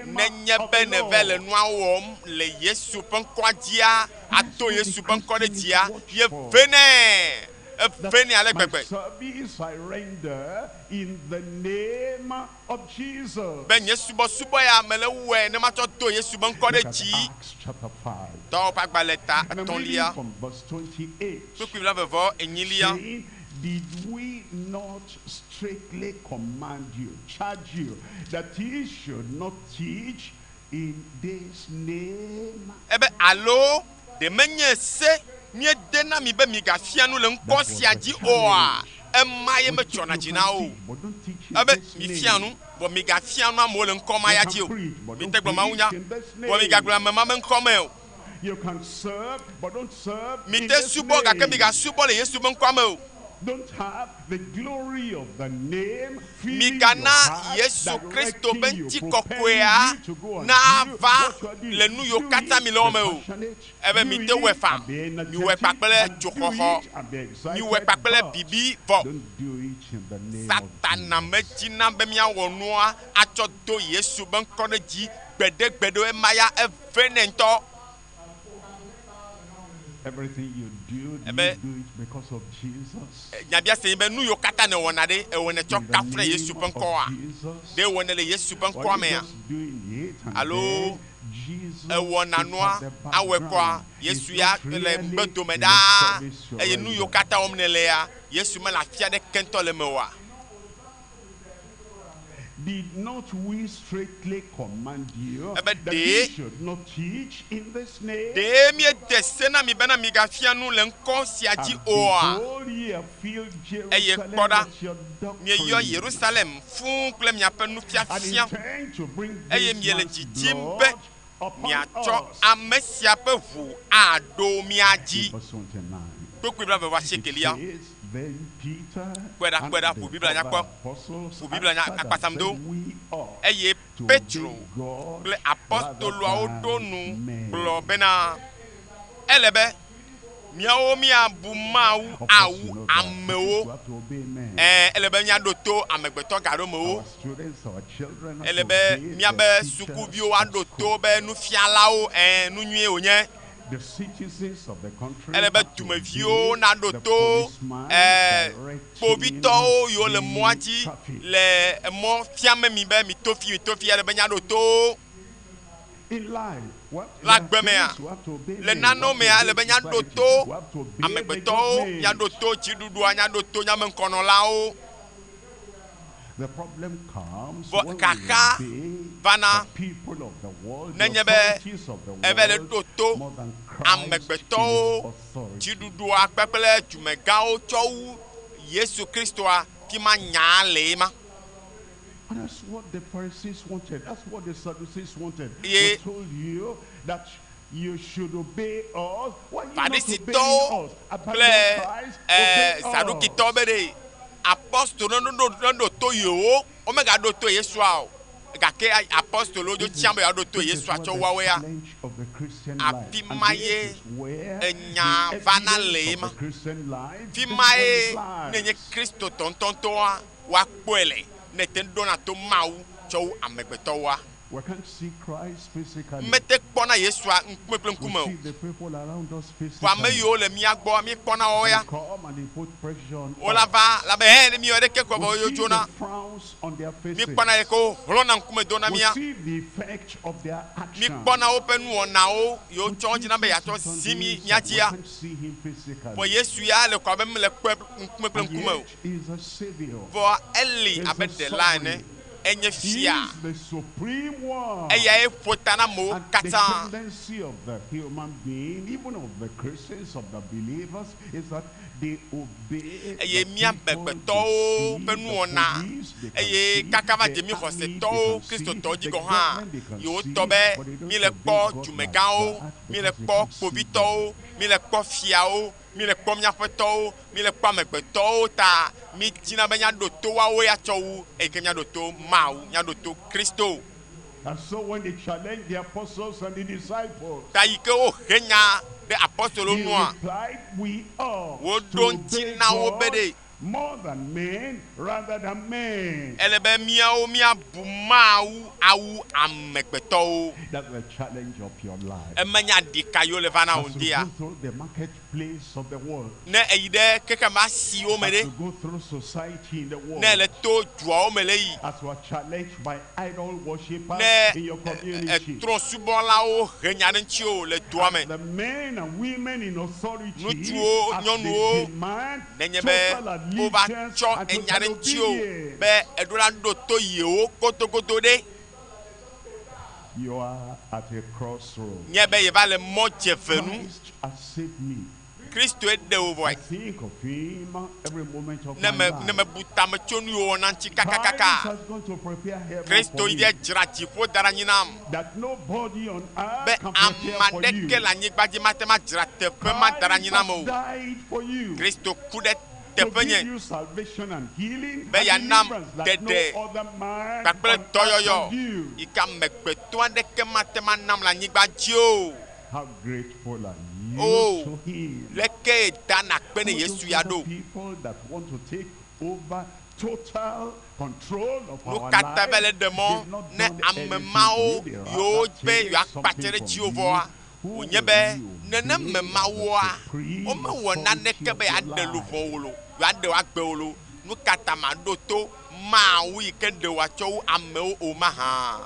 Nenye be nèva le nua wɔm le Yesu ƒe ŋkɔa dzia, ado Yesu ƒe ŋkɔ ɖe dzia, ye venɛ. Evenɛ ale gbegbe. Be nye subɔsubɔ ya mele wɔe ne matsɔ do Yesu ƒe ŋkɔ ɖe dzi. Dɔwɔwɔ ƒe agbalẽ ta etɔ̃lia, kpukpui blaeve vɔ enyilia. Did we not strictly command you, charge you, that ye should not teach in this name? Ebe, Alo ɖe menye se míede na mi be migafia nu le ŋkɔ sia dzi oa? Ema ye metsɔna dzi na wo o. Ebe, Mifia nu, vɔ migafia nu amewo le ŋkɔ ma ya dzi o. Mite gblɔ mawunya, vɔ migagblɔ ame ma be ŋkɔ me o. Mite subɔ, gake migasubɔ le Yesu ƒe ŋkɔa me o. Migana Yesu Kristo ƒe ŋutikɔkɔea nava le nu yiwo katã mile wɔm me o. Ebe mite wɔe faa, miwɔe kpakple dzoxɔxɔ, miwɔe kpakple bibi vɔ. Satana medina be míawɔ nua atsɔ do Yesu ƒe ŋkɔ ɖe dzi gbeɖegbeɖe o. Ema ya eve nɛ ŋutɔ. Ebe, nyabiase nye be, nu yiwo katã nèwɔna ɖe, èwɔnɛ tsɔ kafuna Yesu ƒe ŋkɔa? Ɖe èwɔnɛ le Yesu ƒe ŋkɔa mea? Alo èwɔna nua awɔe kɔa Yesu ya le ŋugbedome ɖaa eye nu yiwo katã wɔm nèlea, Yesu mele afi aɖeke ŋutɔ le eme oa? Did not we straightly command you Ebe that ɖe- you should not teach in this name? Ɖe míede se na mi bena migafia nu le ŋkɔ sia dzi And oa? behold, ye have filled Eye Jerusalem kpɔ ɖa, with your mieyɔ doctrine Yerusalem fũu kple miaƒe and nufiafia intend to bring eye this miele man's dzidzim blood be upon miatsɔ us. ame sia ƒe ʋu aɖo mía dzi. Verse 29. Kpukpui blaeve vɔ asiekelia. It says, Then Peter Kpɔe ɖa, and kpɔe ɖa, the ƒo Biblia other nyakpɔ. apostles Ƒo Biblia nya answered and akpasamdo. said, We ought Eye to Petro obey God kple apostoloawo rather ɖo than nu men. gblɔ bena ele be míawo míabu Mawu Of course, you awu know that amewo. we have to obey men. Ɛɛ, ele be míaɖo to amegbetɔ gaɖomewo. Our students, our children have Ele to be obey their míabe teachers sukuviwo at aɖo school. to be nufialawo. Ɛɛ, nu nyuie wònye. The citizens of the country Ele be have to dumeviwo obey naɖo the to policeman ɛɛ directing kpovitɔwo yiwo le mɔa the dzi traffic. le emɔ fiame mi be mito fi mito fi ele be míaɖo to. In life, what Le agbe mea, we have to obey le men, we nanewo have to mea, obey ele be míaɖo society, to we have to obey the amegbetɔwo, government. míaɖo to dziɖuɖua, míaɖo to míabe ŋkɔnɔlawo. The problem comes Vɔ when we kaka obey vana the people of the world, the nenye be authorities of the eve le world, ɖo to more than Christ in his amegbetɔwo, authority. dziɖuɖua kpekple dumegãwo tsɔ wu Yesu Kristoa, fi ma nyaa le ma. And that's what the Pharisees wanted. That's what the Sadducees wanted. Ye- We told you that you should obey us. Why are you not obeying Farisitɔwo us? Abandon kple Christ, ɛɛ obey Sadukitɔwo us. be ɖe apostolo no ɖo no ɖo to yewo, womegaɖo to Yesua o. Gake apostolowo dzo tia be yewoaɖo to This is Yesua what tsɔ the woawoe ya. challenge of the Christian life. Afi And ma this ye is where enya the vana le evidence ma. of the Christian life, Fi this ma is ye where it ne nye lies. Kristotɔ ŋutɔŋutɔa woakpɔe le ne te ɖona to Mawu tsɔ wu amegbetɔwoa. We can't see Christ physically. Mete kpɔna Yesua ŋkume kple We ŋkume o. see the people around us Vɔ ame physically. yiwo le mía gbɔ míekpɔna woawo ya. They come and they put pressure on Wola us. va la be hɛ ne míewɔ ɖeke kɔ vɔ We yewo see dzona. the frowns on their faces. Míekpɔna yi ke wohlɔ̃na ŋkume do na We mía. see the effect of their actions. Míekpɔna woƒe nuwɔnawo yiwo tsɔ dzina be yeatsɔ zi mí mía We dzia. can't see him physically. Vɔ Yesu ya le kɔ abe mele kpɔe ŋkume kple And ŋkume o. yet he is a savior. Vɔ eli He is abe a ɖela ene. sovereign. Enye He fia. is the supreme one. Eyae ƒo ta na amewo And the katã. tendency of the human being, even of the Christians, of the believers, is that they obey Eye the mía people they amegbetɔwo see, ƒe the nuwɔna police they can eye see, kaka va the dze mí army they xɔsetɔwo can see, kristotɔwo dzi the gɔ̃ hã government they can yewo see, tɔ be but they don't míle obey kpɔ God like dumegãwo that míle because they kpɔ can't see God. kpovitɔwo míle kpɔ fiawo míle kpɔ míaƒe tɔwo míle kpɔ amegbetɔwo ta mídzina be míaɖo to woawo ya tsɔ wu eyi ke míaɖo to Mawu míaɖo to Kristo. And so when they challenged the apostles and the disciples, Ta yi ke wohe nya ɖe apostolowo they nua replied, we ought to woɖo ŋuti obey na wo be God ɖe more than men, rather than men. ele be míawo míabu Mawu awu amegbetɔwo. That's the challenge of your life. Emenya ɖeka yiwo le va na wò As you ŋdia. go through the marketplace of the world, Ne eyi ɖe keke ma asiwo me as ɖe you go through society in the world, ne ele to duawo me le yi as you are challenged by idol worshippers ne in your community, etrɔ̃subɔlawo he nya ɖe ŋuti o le dua me the men and women in authority, Ŋutsuwo, as nyɔnuwo, they demand nenye be total wova allegiance tsɔ and enya ɖe total ŋuti o obedience, be eɖo la ɖo to yewo godogodo ɖe you are at a crossroad. nye be yeva le mɔ dzeve nu Christ has saved me. Kristoe ɖe wo I vɔe think of him every moment of ne my me ne life. mebu tame tso nu yiwo wɔna ŋuti Christ kakakaka has gone to prepare heaven Kristo for yi me. ɖe dzra dziƒo da ɖe anyi nam That nobody on be earth can prepare ame for aɖeke you. le anyigba dzi mate ma dzra teƒe ma da ɖe anyi Christ nam has o died for you. Kristo ku ɖe To teƒe give nye you salvation and healing be and yeanam deliverance like no ɖeɖe other man kpakple on earth dɔyɔyɔ can do. yi ke amegbetɔ aɖeke mate ma nam le anyigba dzi o How grateful are you O to him? leke dana kpe ne All Yesu those ya other ɖo people that want to take over total control of nu our ka ta be le lives, ɖe mɔ they've not ne done ame anything to mawo you. They yiwo rather be take yewoakpa tse something ɖe from dziwò you. vɔa Who wònye will be you nenem obey me as the mawoa supreme womewɔ authority naneke of be your yeaɖe life? luʋɔ wo lo yewoaɖe wo agbe wo lo nu ka ta maɖo to Mawu yi ke ɖe wòatsɔ wu amewo o mahã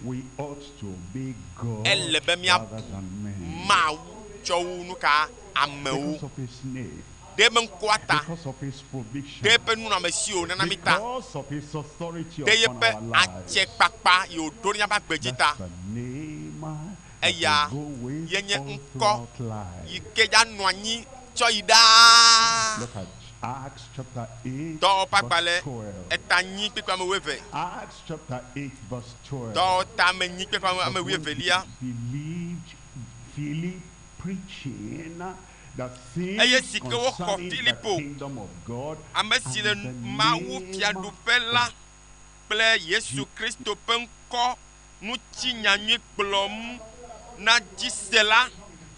We ought to obey God ele be míabu rather than men. Mawu tsɔ wu nu ka amewo Because of his name. Ɖe ebe ŋkɔa ta. Because of his provision. Ɖe eƒe nunɔamesiwo nana mi ta. Because of his authority Ɖe upon yeƒe our lives. atsekpakpa yi wòɖo ɖe míaƒe agbe dzi ta. The name that Eya will go with ye nye all ŋkɔ throughout life. yi ke dza nɔ anyi tsɔ yi ɖaa. Look at Acts chapter 8, Dɔwɔƒe verse agbalẽ 12. eta nyi kpekpe ame wuieve. Acts chapter 8, verse 12. Dɔwɔta ame nyi kpekpe ame But when wuievelia. they believed Philip preaching the Eye things si ke woxɔ concerning the Filipo, kingdom of God ame si le and the Mawu name fiaɖuƒe la kple Yesu Kristo ƒe ŋkɔ ŋuti nyanyui gblɔm na dzi se la,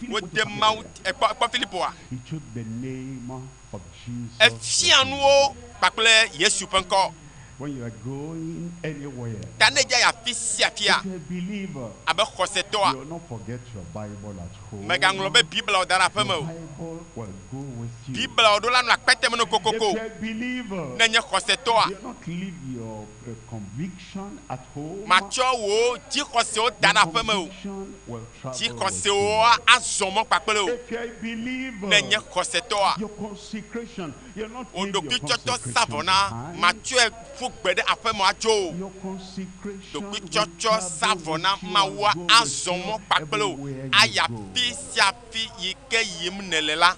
wode Mawu ekpɔ ekpɔ Filipoa. He took the name of Jesus. Efia nuwo kpakple Yesu ƒe ŋkɔ. When you are going anywhere, Ta ne dza yi afi sia fia if you're a believer, abe xɔsetɔa, you will not forget your Bible at home. mègaŋlɔ be Biblia da ɖe aƒeme Your o. Bible will go with you. Biblia ɖo la nɔ akpete me no If kokoko. you're a believer, Ne nye xɔsetɔa, you will not leave your conviction at home. matsɔ wò dzixɔsewo da ɖe aƒeme o. Conviction will travel with you. Dzixɔsewoa azɔ mɔ kpakple o. If you're a believer, Ne nye xɔsetɔa, your consecration, you'll not wò leave your ɖokuitsɔtsɔ consecration savɔ na behind. matsɔe ƒu gbe ɖe aƒeme adzo o. Your consecration will Ɖokuitsɔtsɔ travel savɔ na with you Mawua and go with azɔ you mɔ kpakple o. everywhere you Ayi go. afi sia afi yi ke yim nèle la.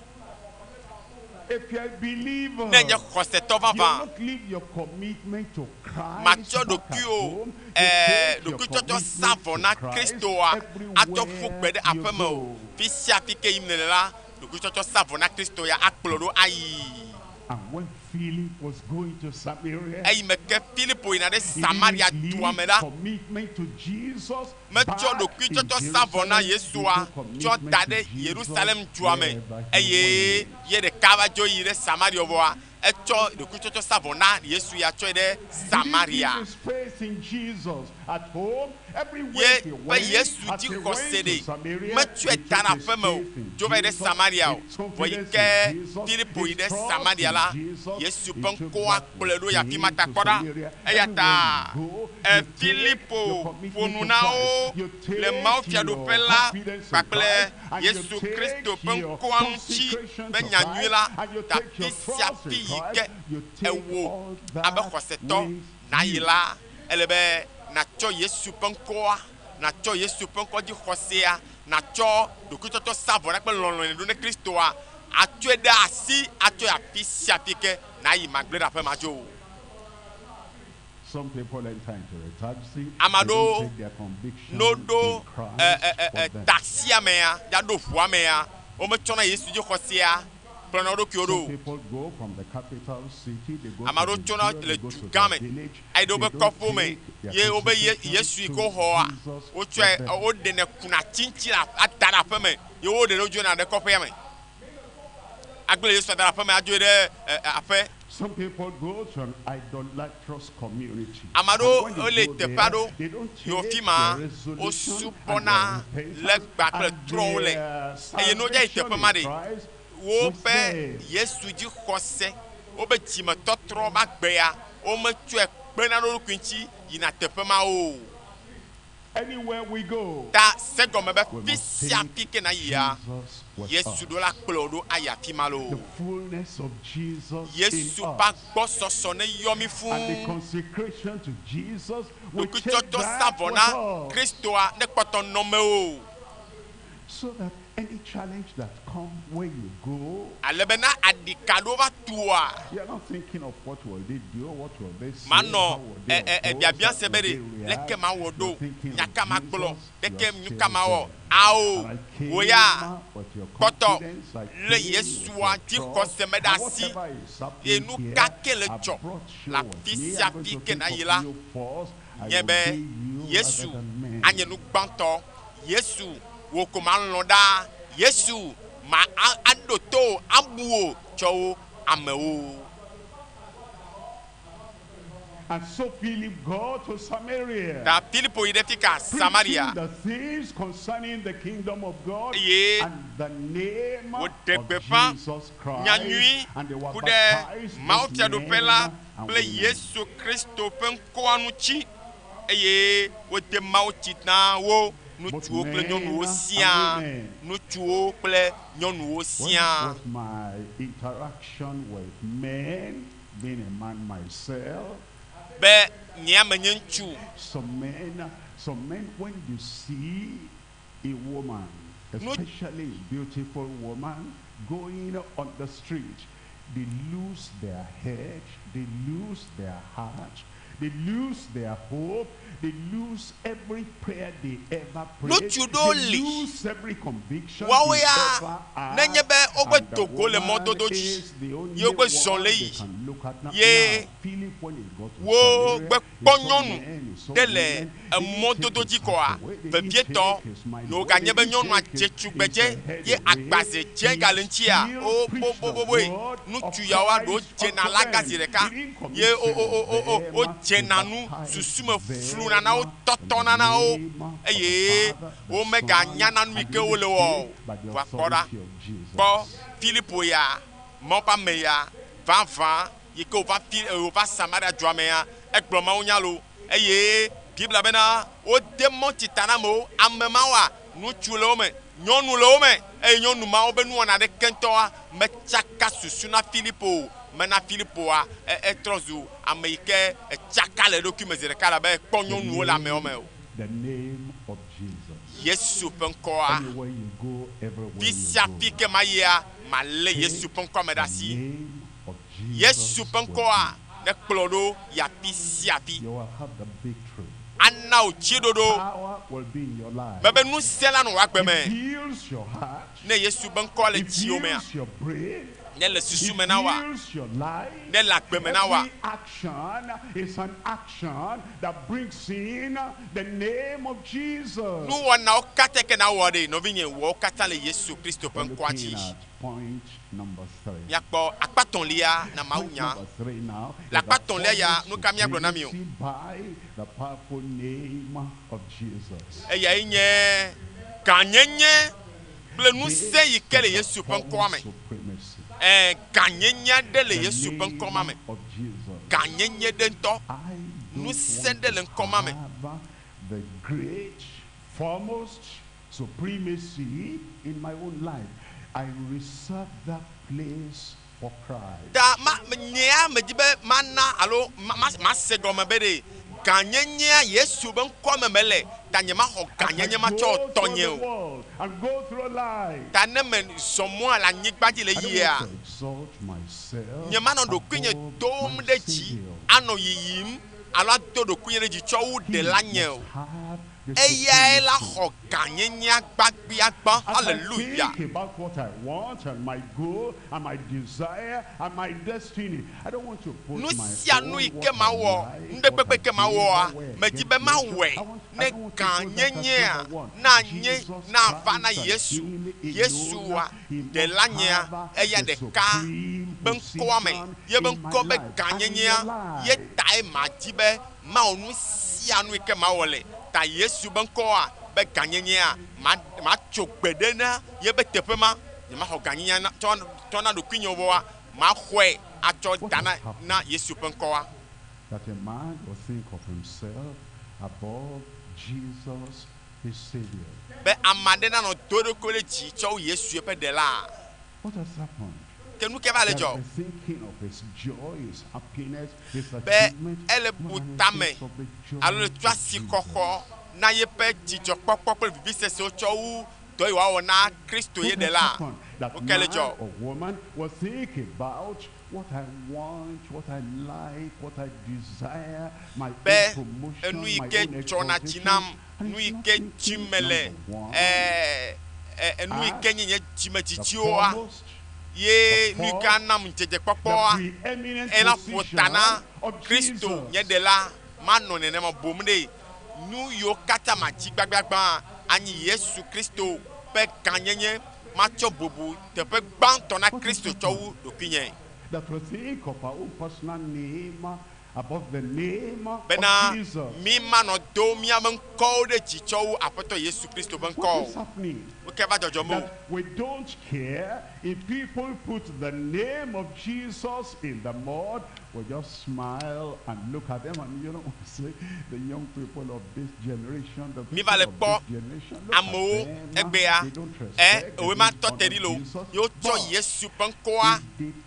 If you're a believer, Ne nye xɔsetɔ you'll vavã, not leave your commitment to Christ matsɔ back at ɖokuiwò home. You ɛɛ take your ɖokuitsɔtsɔ commitment savɔ to na Christ Kristoa atsɔ ƒu gbe ɖe everywhere you aƒeme o. go. Fi sia fi ke yim nèle la, ɖokuitsɔtsɔ savɔ na Kristo ya akplɔ ɖo ayi. And when Philip was going to Samaria, Eyi me ke Filipo yina ɖe he Samaria didn't dua me leave la, commitment to Jesus metsɔ back in ɖokuitsɔtsɔ savɔ na Jerusalem. He Yesua took tsɔ commitment da to ɖe Jesus Yerusalem dua me wherever he eye went. ye ɖeka va dzo yi ɖe Samaria vɔa etsɔ ɖokuitsɔtsɔ savɔ na Yesu ya tsɔe ɖe He didn't leave Samaria. his faith in Jesus at home. Everywhere Ye he ƒe went, Yesu as dzi he xɔse went to ɖe Samaria, metsɔe he da took ɖe his aƒeme o faith in dzo va yi ɖe Jesus, Samaria o. his Vɔ yi confidence ke in Jesus, Filipo yi his ɖe trust Samaria in la, Jesus. Yesu He ƒe took ŋkɔa that kplɔe ɖo with yi afi ma him ta to kpɔ ɖa. Samaria. Eya ta Everywhere you go, e you take Filipo your ƒo commitment nu to na wo Christ. You le Mawu take your fiaɖuƒe la confidence in kpakple Christ, and you Yesu Kristo take ƒe your ŋkɔa ŋuti consecration be to nyanyui Christ, la and you ta take your fi sia trust fi in yi Christ. ke You take ewò all abe that xɔsetɔ with nayi you. la, ele be natsɔ Yesu ƒe ŋkɔa, natsɔ Yesu ƒe ŋkɔ dzi xɔsea, natsɔ ɖokuitsɔtsɔ savɔ na kple lɔlɔ̃ ɖo ne Kristoa, atsɔe ɖe asi atsɔe afi sia fi ke nayi magblẽ ɖe aƒe ma dzo o. Some people enter into a taxi, Ame they don't aɖewo take their conviction no ɖo in Christ ɛ ɛ ɛ for them. taxia mea, ya ɖo ʋua mea, wometsɔna Yesu dzi xɔsea kplɔna wo ɖokuiwo ɖo Some o. people go from the capital city, they go Ame to aɖewo the tsona village, le they go to dugã their me village. ayi ɖe They wobe don't kɔƒewo me take their ye wobe ye consecration Yesu yi to ke woxɔa, Jesus wotsɔe with them. woɖenɛ kuna tsintsi le ada ɖe aƒeme ye woɖe ɖe wodzona ɖe kɔƒea me. Agble Yesu ada ɖe aƒeme adzoe ɖe ɛ ɛ aƒe. Some people go to an idolatrous community. Ame And aɖewo when they wole go teƒe there, aɖewo they don't yi wo take fi ma their resolution wosubɔna and their legba repentance kple and trɔ̃wo le their eye ne wodza yi teƒe salvation ma in ɖe Christ with woƒe them. Yesu dzi xɔse wobe dzimetɔtrɔ ma gbea wometsɔe kpena ɖe wo ɖokui ŋuti yina teƒe ma o. Anywhere we go, Ta se gɔme be we fi must sia take fi ke na yia Jesus with Yesu us. ɖo la kplɔ wo ɖo ayi afi ma The loo. fullness of Jesus in Yesu ƒe us agbɔsɔsɔ ne yɔ mi and the fũu. consecration to Jesus, we take Ɖokuitsɔtsɔ that savɔ with na us. Kristoa ne kpɔtɔ nɔ me o. So that any challenge that comes where you go, Ale be na aɖika ɖewo va tua, you're not thinking of what will they do, what will they say, manɔ how will they ɛ ɛ ɛ oppose, biabia how se will be they ɖe react. leke mawɔ You're ɖo, thinking of nya ka magblɔ, Jesus, you're leke nu still ka mawɔ. there. Ao, And I wò came ya with your kpɔtɔ confidence, I le came with Yesua your dzi trust, xɔse me ɖe and asi whatever is ye happening nu here, ka ke le I dzɔ brought you le with afi me. sia I'm going fi to ke think na yi of la, you first. I nye will be obey you Yesu rather than men. anye nu gbãtɔ. Yesu wò ko malɔ̃ ɖaa. Yesu ma a aɖo to wò, abu wò tsɔ wu amewo. And so Philip got to Samaria. Ta Filipo yi ɖe fi ka Samaria. Preaching the things concerning the kingdom of God Eye and the name wòɖe of gbeƒã Jesus Christ. nyanyui And they were ku ɖe baptized, Mawu both fiaɖuƒe men la and kple women. Yesu Kristo ƒe ŋkɔa ŋuti eye wode Mawu tsi na wo Both Ŋutsuwo kple men nyɔnuwo and siaa. women. Ŋutsuwo kple nyɔnuwo What siaa. was my interaction with men, being a man myself? Be nye ame nye ŋutsu. Some men, when they see a woman, especially a beautiful woman, going on the street, they lose their head, they lose their heart, they lose their hope, they lose every prayer they ever prayed, Ŋutsu ɖewo they li. lose every conviction Woawo they ya ever had. nenye be wogbe And the do go le woman mɔdodo dzi is the only ye wogbe zɔ one le they yi can look at. Now, ye now, Philip, when he got to wo Samaria, gbe he kpɔ saw nyɔnu men, he saw ɖe le women. They didn't emɔdodo take dzi his kɔa heart away. They didn't vevietɔ take his mind ne away. woganye They be didn't nyɔnua take dze his tugbedze head ye away. agbaze dze gale ŋutia He wo still preached the boboboboe word of ŋutsu yawoa ɖewo Christ dzena unto la them. gazi ɖeka He didn't commit ye wo sin wo wo with wo them. wo He dzena nu baptized susume fluna them na wo in tɔtɔna the na wo name of the eye Father, the wo Son, meganyana nu yi and ke the wole Holy wɔ o Spirit by the vɔa kpɔ ɖa authority of Jesus. kpɔ Filipo ya Mawu ƒe ame ya vavã yi ke wòva fi wòva Samaria dua mea egblɔ Mawu nya lo eye Biblia bena wode mɔ ta na amewo ame mawoa ŋutsu le wo me nyɔnu le wo me eye nyɔnu mawo be nuwɔna ɖeke ŋutɔa metsaka susu na Filipo o mena Filipoa etrɔ zu ame yi ke etsaka le eɖokui me zi ɖeka labe ekpɔ The nyɔnuwo le amewo me o The name of Jesus. Yesu ƒe ŋkɔa Anywhere you go, everywhere fi you sia go. fi ke ma yia malé Yesu ƒe ŋkɔa me ɖe The asi name of Yesu Jesus ƒe with ŋkɔa ne kplɔ ɖo yi afi sia afi you will have the victory. ana wò dziɖoɖo Power will be in your life. bebe ŋusẽ la nɔ wò agbe It me heals your heart. ne Yesu ƒe ŋkɔa le It dziwò mea heals your brain. ne le susu It me na woa heals your life. ne le agbe me na woa Every action is an action that brings in the name of Jesus. nuwɔnawo katã ke na wɔ ɖe nɔvinye wɔwo katã le Yesu Kristo ƒe We're ŋkɔa looking dzi at point number 3. míakpɔ akpatɔ̃lia na Mawu Point nya number 3 now Le is the akpatɔ̃lia ya foremost nu ka míagblɔ na mi o supremacy by the powerful name of Jesus. eyae nye gãnyenye kple ŋusẽ yi ke le Yesu ƒe ŋkɔa me Supremacy. Ɛ gãnyenye aɖe le The Yesu ƒe ŋkɔ ma me name of Jesus. gãnyenye ɖe ŋutɔ I don't ŋusẽ want ɖe le to ŋkɔ ma me have the great foremost supremacy in my own life. I reserve that place for Christ. Ta ma nyea medzi be mana alo ma ma mase gɔme be ɖe gãnyenyea Yesu be ŋkɔa me mele ta nye maxɔ As I gãnyenye matsɔ go through tɔnye the o world and go through life, ta ne me zɔ mɔa le anyigba dzi le I don't yia want to exalt myself nye manɔ ɖokuinye above dom my ɖe dzi Savior. anɔ yiyim alo ado ɖokuinye ɖe dzi tsɔ wu He ɖela nye o must have the eyae la supremacy. xɔ gãnyenyea gbagbiagbã As I hallelujah think about what I want and my goal and my desire and my destiny, I don't want to put nu my sia nu own yi ke what I mawɔ like, nu ɖe what kpekpe I ke mawɔa favor, where I medzi get be pleasure. mawɔe I ne don't want to put that as gãnyenyea number one. na nye Jesus na va na Christ and Yesu him Yesua alone, he must ɖela nyea have eya the ɖeka supreme be ŋkɔa me position ye be in my ŋkɔ be life and in gãnyenyea your life. ye tae madzi be mawɔ nu sia nu yi ke mawɔ le ta Yesu be ŋkɔa be gãnyenyea ma matso gbe ɖe na ye be teƒe ma nye maxɔ gãnyenyea na tsɔ tsɔ na ɖokuinye o vɔa maxɔe atsɔ What da na has happened? na Yesu ƒe ŋkɔa. That a man will think of himself above Jesus, his Savior. be ame aɖe nanɔ do eɖokui ɖe dzi tsɔ wu Yesu ƒe ɖela. What has happened? Ke nu ke va le That dzɔ the thinking of his joy, his happiness, his be achievement, ele more bu than he tame thinks of the joy alo le tsɔ of asikɔxɔ na yeƒe dzidzɔkpɔkpɔ kple vivisesewo tsɔ wu dɔ yi wòawɔ na Kristo ye What has ɖela. happened? That Nu ke le man dzɔ or woman will think about what I want, what I like, what I desire, my be own promotion, enu yi my ke own dzɔna dzi exaltation, nam and nu it's yi not ke thinking dzi mele number one ɛɛ ɛ enu yi ke nye nye as the dzimedzidziwoa foremost, ye the nu yi ke fourth, anam ŋdzedzekpɔkpɔa the preeminent ela ƒo ta na position of Kristo Jesus. nye ɖela manɔ nenema bom ɖe nu yiwo katã madzi gbagbagbã anyi Yesu Kristo ƒe gãnyenye matsɔ bubu teƒe gbãtɔ na What has Kristo tsɔ happened? wu ɖokuinye That we think of our own personal name above the name of bena Jesus. mi manɔ do míaƒe ŋkɔwo ɖe dzi tsɔ wu Aƒetɔ Yesu Kristo ƒe What ŋkɔ is o happening? nu ke va dzɔdzɔm o That we don't care if people put the name of Jesus in the mud. We just smile and look at them and you know, we say the young people of this generation, the Mi va people le of kpɔ this generation, look at amewo them, egbea they don't ɛ respect, they ewoe ma don't tɔ te honor ɖi lo Jesus. ye wotsɔ But Yesu ƒe ŋkɔa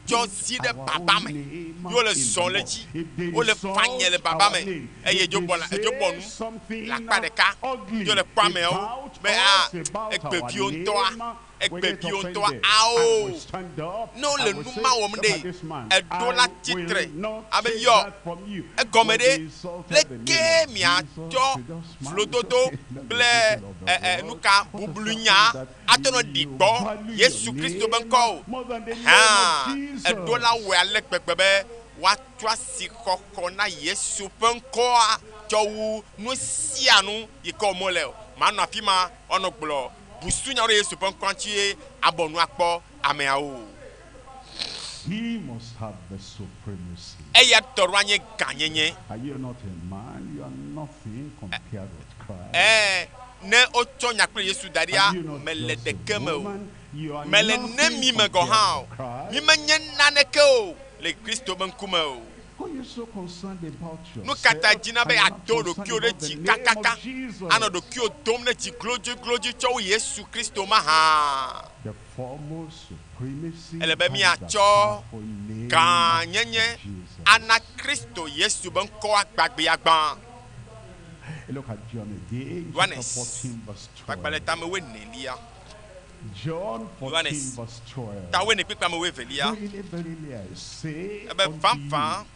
tsɔ zi ɖe our baba own me name ye wole in the zɔm le mud. dzi If they wole fanye le insult baba our me name, eye if dzo they bɔ la edzo bɔ say nu something le akpa ɖeka ugly ye wole kpɔ amewo about be a us, about our egbeviwo ŋutɔa name, we get egbeviwo ŋutɔa offended. ao And we stand up ne wole and we nu say, ma wɔm look ɖe at this man. eɖo la I tsitre will not abe take yɔ that from you. egɔme When ɖe they insulted leke the name of Jesus, miatsɔ we just smile. vlododo Okay, let the kple people of the ɛ ɛ world. nuka What is bublunya something that atɔ nɔ ɖi you gbɔ value your Yesu Kristo be name ŋkɔ o more than the name hã of Jesus? eɖo la wɔe ale gbegbe be woatsɔ asixɔxɔ na Yesu ƒe ŋkɔa tsɔ wu nu sia nu yi ke wɔm wole o manɔ afi ma woanɔ gblɔ busunyawo ɖe Yesu ƒe ŋkɔa ŋuti ye abɔ nu akpɔ ameawo. He must have the supremacy. Eya tɔ ɖo anye gãnyenye. Are you not a man? You are nothing compared with Christ. Ɛɛ ne wotsɔ nya kple Yesu da ɖia Are you not mele just a ɖeke me o. woman? You are Mele ne nothing mi me gɔ hã o. compared with Christ. Mi menye naneke o le Kristo be ŋkume o. Why are you so concerned about Nu ka ta yourself dzina be and you're not yeado concerned ɖokuiwò ɖe about the dzi name of kakaka Jesus? anɔ ɖokuiwò dom ɖe dzi glodzoglodzi tsɔ wu Yesu Kristo mahã? The foremost supremacy Ele be has the míatsɔ powerful name gãnyenye of Jesus. ana Kristo Yesu be ŋkɔa gbagbeagbã. Look at John again, chapter Yohanes 14, verse ƒe agbalẽ 12. tame wuienelia. John 14, Yohanes verse 12. ta wuiene kple ame wuievelia. Verily, verily, I say Ebe unto vavã you,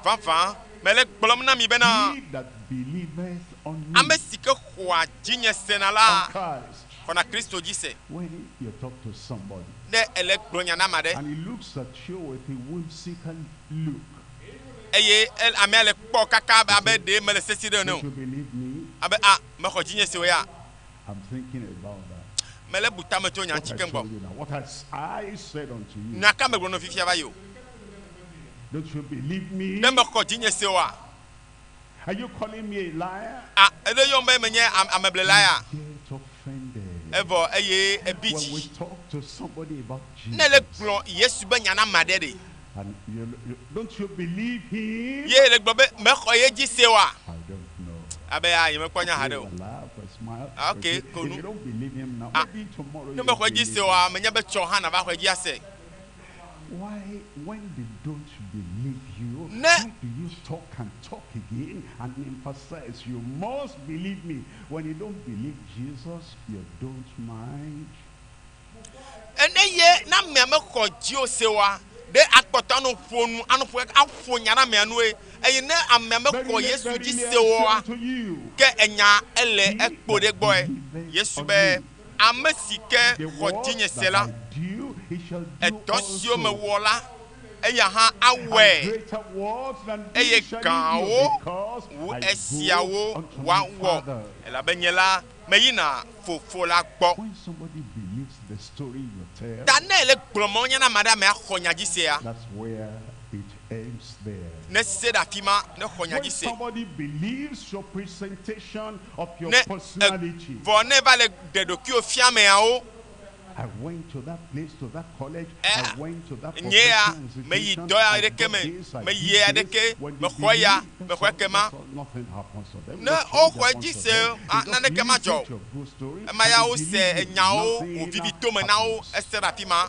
vavã mele gblɔm na mi bena he that believeth on me, ame si ke xɔa dzinye sena la on Christ. xɔna Kristo dzi se. When you talk to somebody Ne ele gblɔ nya na ame aɖe and he looks at you with a whimsical look, eye el- amea le kpɔ kaka abe ɖe mele sesi ɖe ene don't o you believe me? abe a mexɔ dzinye se o ya I'm thinking about that. mele bu tame tso nya What ŋuti I keŋ gbɔ. told you now, what has I said unto you? Nya ka megblɔ nɔ fifia va yi o. Don't you believe me? Ne mexɔ dzinye se oa Are you calling me a liar? a eɖe yɔm be menye am- ameblela ya Get offended. evɔ eye ebi When we dzi. talk to somebody about Ne le Jesus, gblɔ Yesu be nya na ame aɖe ɖe and you, you, don't you believe him? ye le gblɔ be mexɔ ye dzi se oa I don't know. abe a nyemekpɔ nya haɖe o. We laugh, we smile. Ah, we okay, say, konu. If you don't believe him now, Ah, maybe tomorrow Ne you'll mexɔ dzi believe se oa menye be tsɔ hã nava xɔe dzi ase. Why, when they don't believe you, Ne- why do you talk and talk again and emphasize you must believe me? When you don't believe Jesus, you don't mind. Ene ye na amea mexɔ dziwò se oa ɖe akpɔtɔ anɔ ƒo nu anɔ ƒo aƒo nya na amea nue eye ne amea mexɔ Verily, Yesu dzi verily, I se oa say unto you, ke enya ele he ekpo ɖe that gbɔe. believeth Yesu on be me, ame si ke the xɔ works dzinye se that la I do, he shall do edɔ siwo also. mewɔ la eya hã And awɔe greater works than eye these shall he do, gãwo because wu I go esiawo unto my woawɔ Father. elabe nye la meyina fofo la gbɔ. When somebody believes the story you tell, Ta ne ele gblɔ mɔ nya na ame aɖe amea xɔ nya dzi sea that's where it ends there. ne se ɖe afi ma ne xɔ nya When dzi se. somebody believes your presentation of your Ne personality, vɔ ne va le ɖe ɖokuiwò fia ameawo I went to that place, to that college, Eh, I went to that nye ya professional meyi institution, dɔ ya I ɖeke got me this, I meyi did ya this. ɖeke When they mexɔ ya believe, that's mexɔ all, ekema that's all, nothing happens to them. ne No change woxɔ happens dzi to se them. ah, They just naneke madzɔ listen o. to your good story Ema and ya they wose believe you. enyawo Nothing wòvivi tome na wo happens. ese ɖe afi ma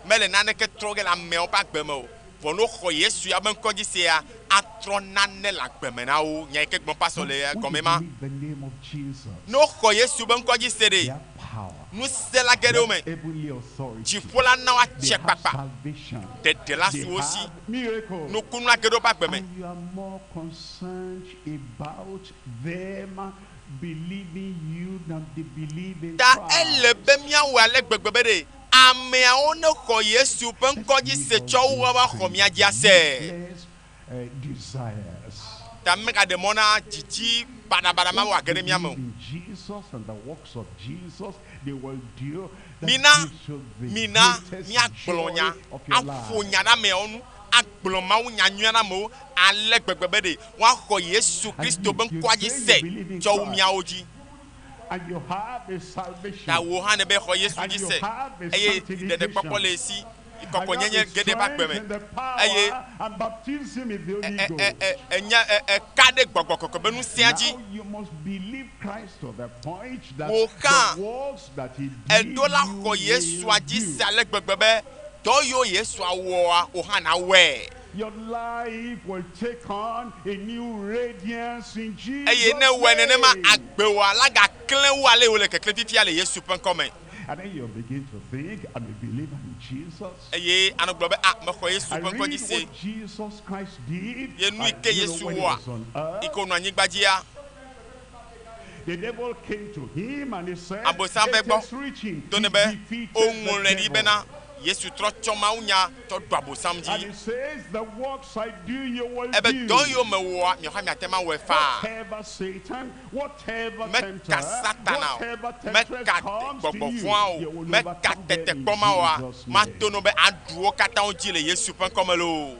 mele naneke trɔ ge le ameawo ƒe agbe me o. Vɔ ne woxɔ Yesu ya be ŋkɔ dzi sea atrɔ nane le agbe me na wo. Nya yi ke gblɔm pastor le When gɔme they ma. believe the name of Jesus, Ne woxɔ Yesu be ŋkɔ dzi se ɖe their power, ŋusẽ la ge ɖe wo me. their heavenly authority, Dziƒo la na they woatse have kpakpa. salvation, Ɖeɖe la they su wo si. have miracles. Nukunu la ge ɖe woƒe agbe me. And you are more concerned about them believing you than they believe in Ta Christ. ele be míawɔe ale gbegbe be ɖe ameawo ne xɔ Yesu ƒe ŋkɔ dzi se tsɔ wu woava xɔ mía dzi ase. Useless, desires. Ta megaɖe mɔ na dzidzi baɖabaɖa ma wòage ɖe mía me o. Believe in Jesus and the works of Jesus, they will do that Mina gives you the mina greatest míagblɔ joy nya of your aƒo life. nya ɖe ameawo nu agblɔ mawu nya nyuia na amewo ale gbegbe be ɖe woaxɔ Yesu Kristo be you ŋkɔa dzi say se you believe in tsɔ wu Christ. míawo dzi. And you have a salvation. Ta wò hã ne be xɔ Yesu And dzi you se have a eye ɖeɖekpɔkpɔ le sanctification. esi Kɔkɔenyenye ge ɖe eƒe agbe me eye enya eka ɖe gbɔgbɔ kɔkɔe be ŋusẽa dzi. Wò hã èɖo la xɔ Yesua dzi se ale gbegbe be dɔ yiwo Yesua wɔa, wò hã nàwɔe. Eye ne èwɔe nenema, agbewòa la gaklẽ wu ale yi wòle keklẽm fifia le Yesu ƒe ŋkɔ me. And then you begin to think, I'm a believer in Jesus. Eye anɔ gblɔ be, Ah, mexɔ Yesu I ƒe ŋkɔ read dzi se. what Jesus Christ did, Ye nu yi and ke you know, Yesu when he wɔa, was on yi ke earth, wònɔ anyigba dzia, the devil came to him and he said, Abosam va It egbɔ is written, to he nɛ be, defeated the Woŋlɔe ɖi devil. bena, Yesu trɔ tsɔ mawunya tsɔ ɖu Abosam And dzi. he says, The works I do, you will Ebe do. dɔ yiwo mewɔa, miawo hã miate ŋu awɔe faa. Whatever Satan, whatever Meka tempter, Satana o, whatever temptress meka comes to gbɔgbɔ you, vɔ̃a o, you will meka overcome them in tetekpɔ ma oa, Jesus' name. mato no be aɖu wo katã wo dzi le Yesu ƒe ŋkɔ me loo.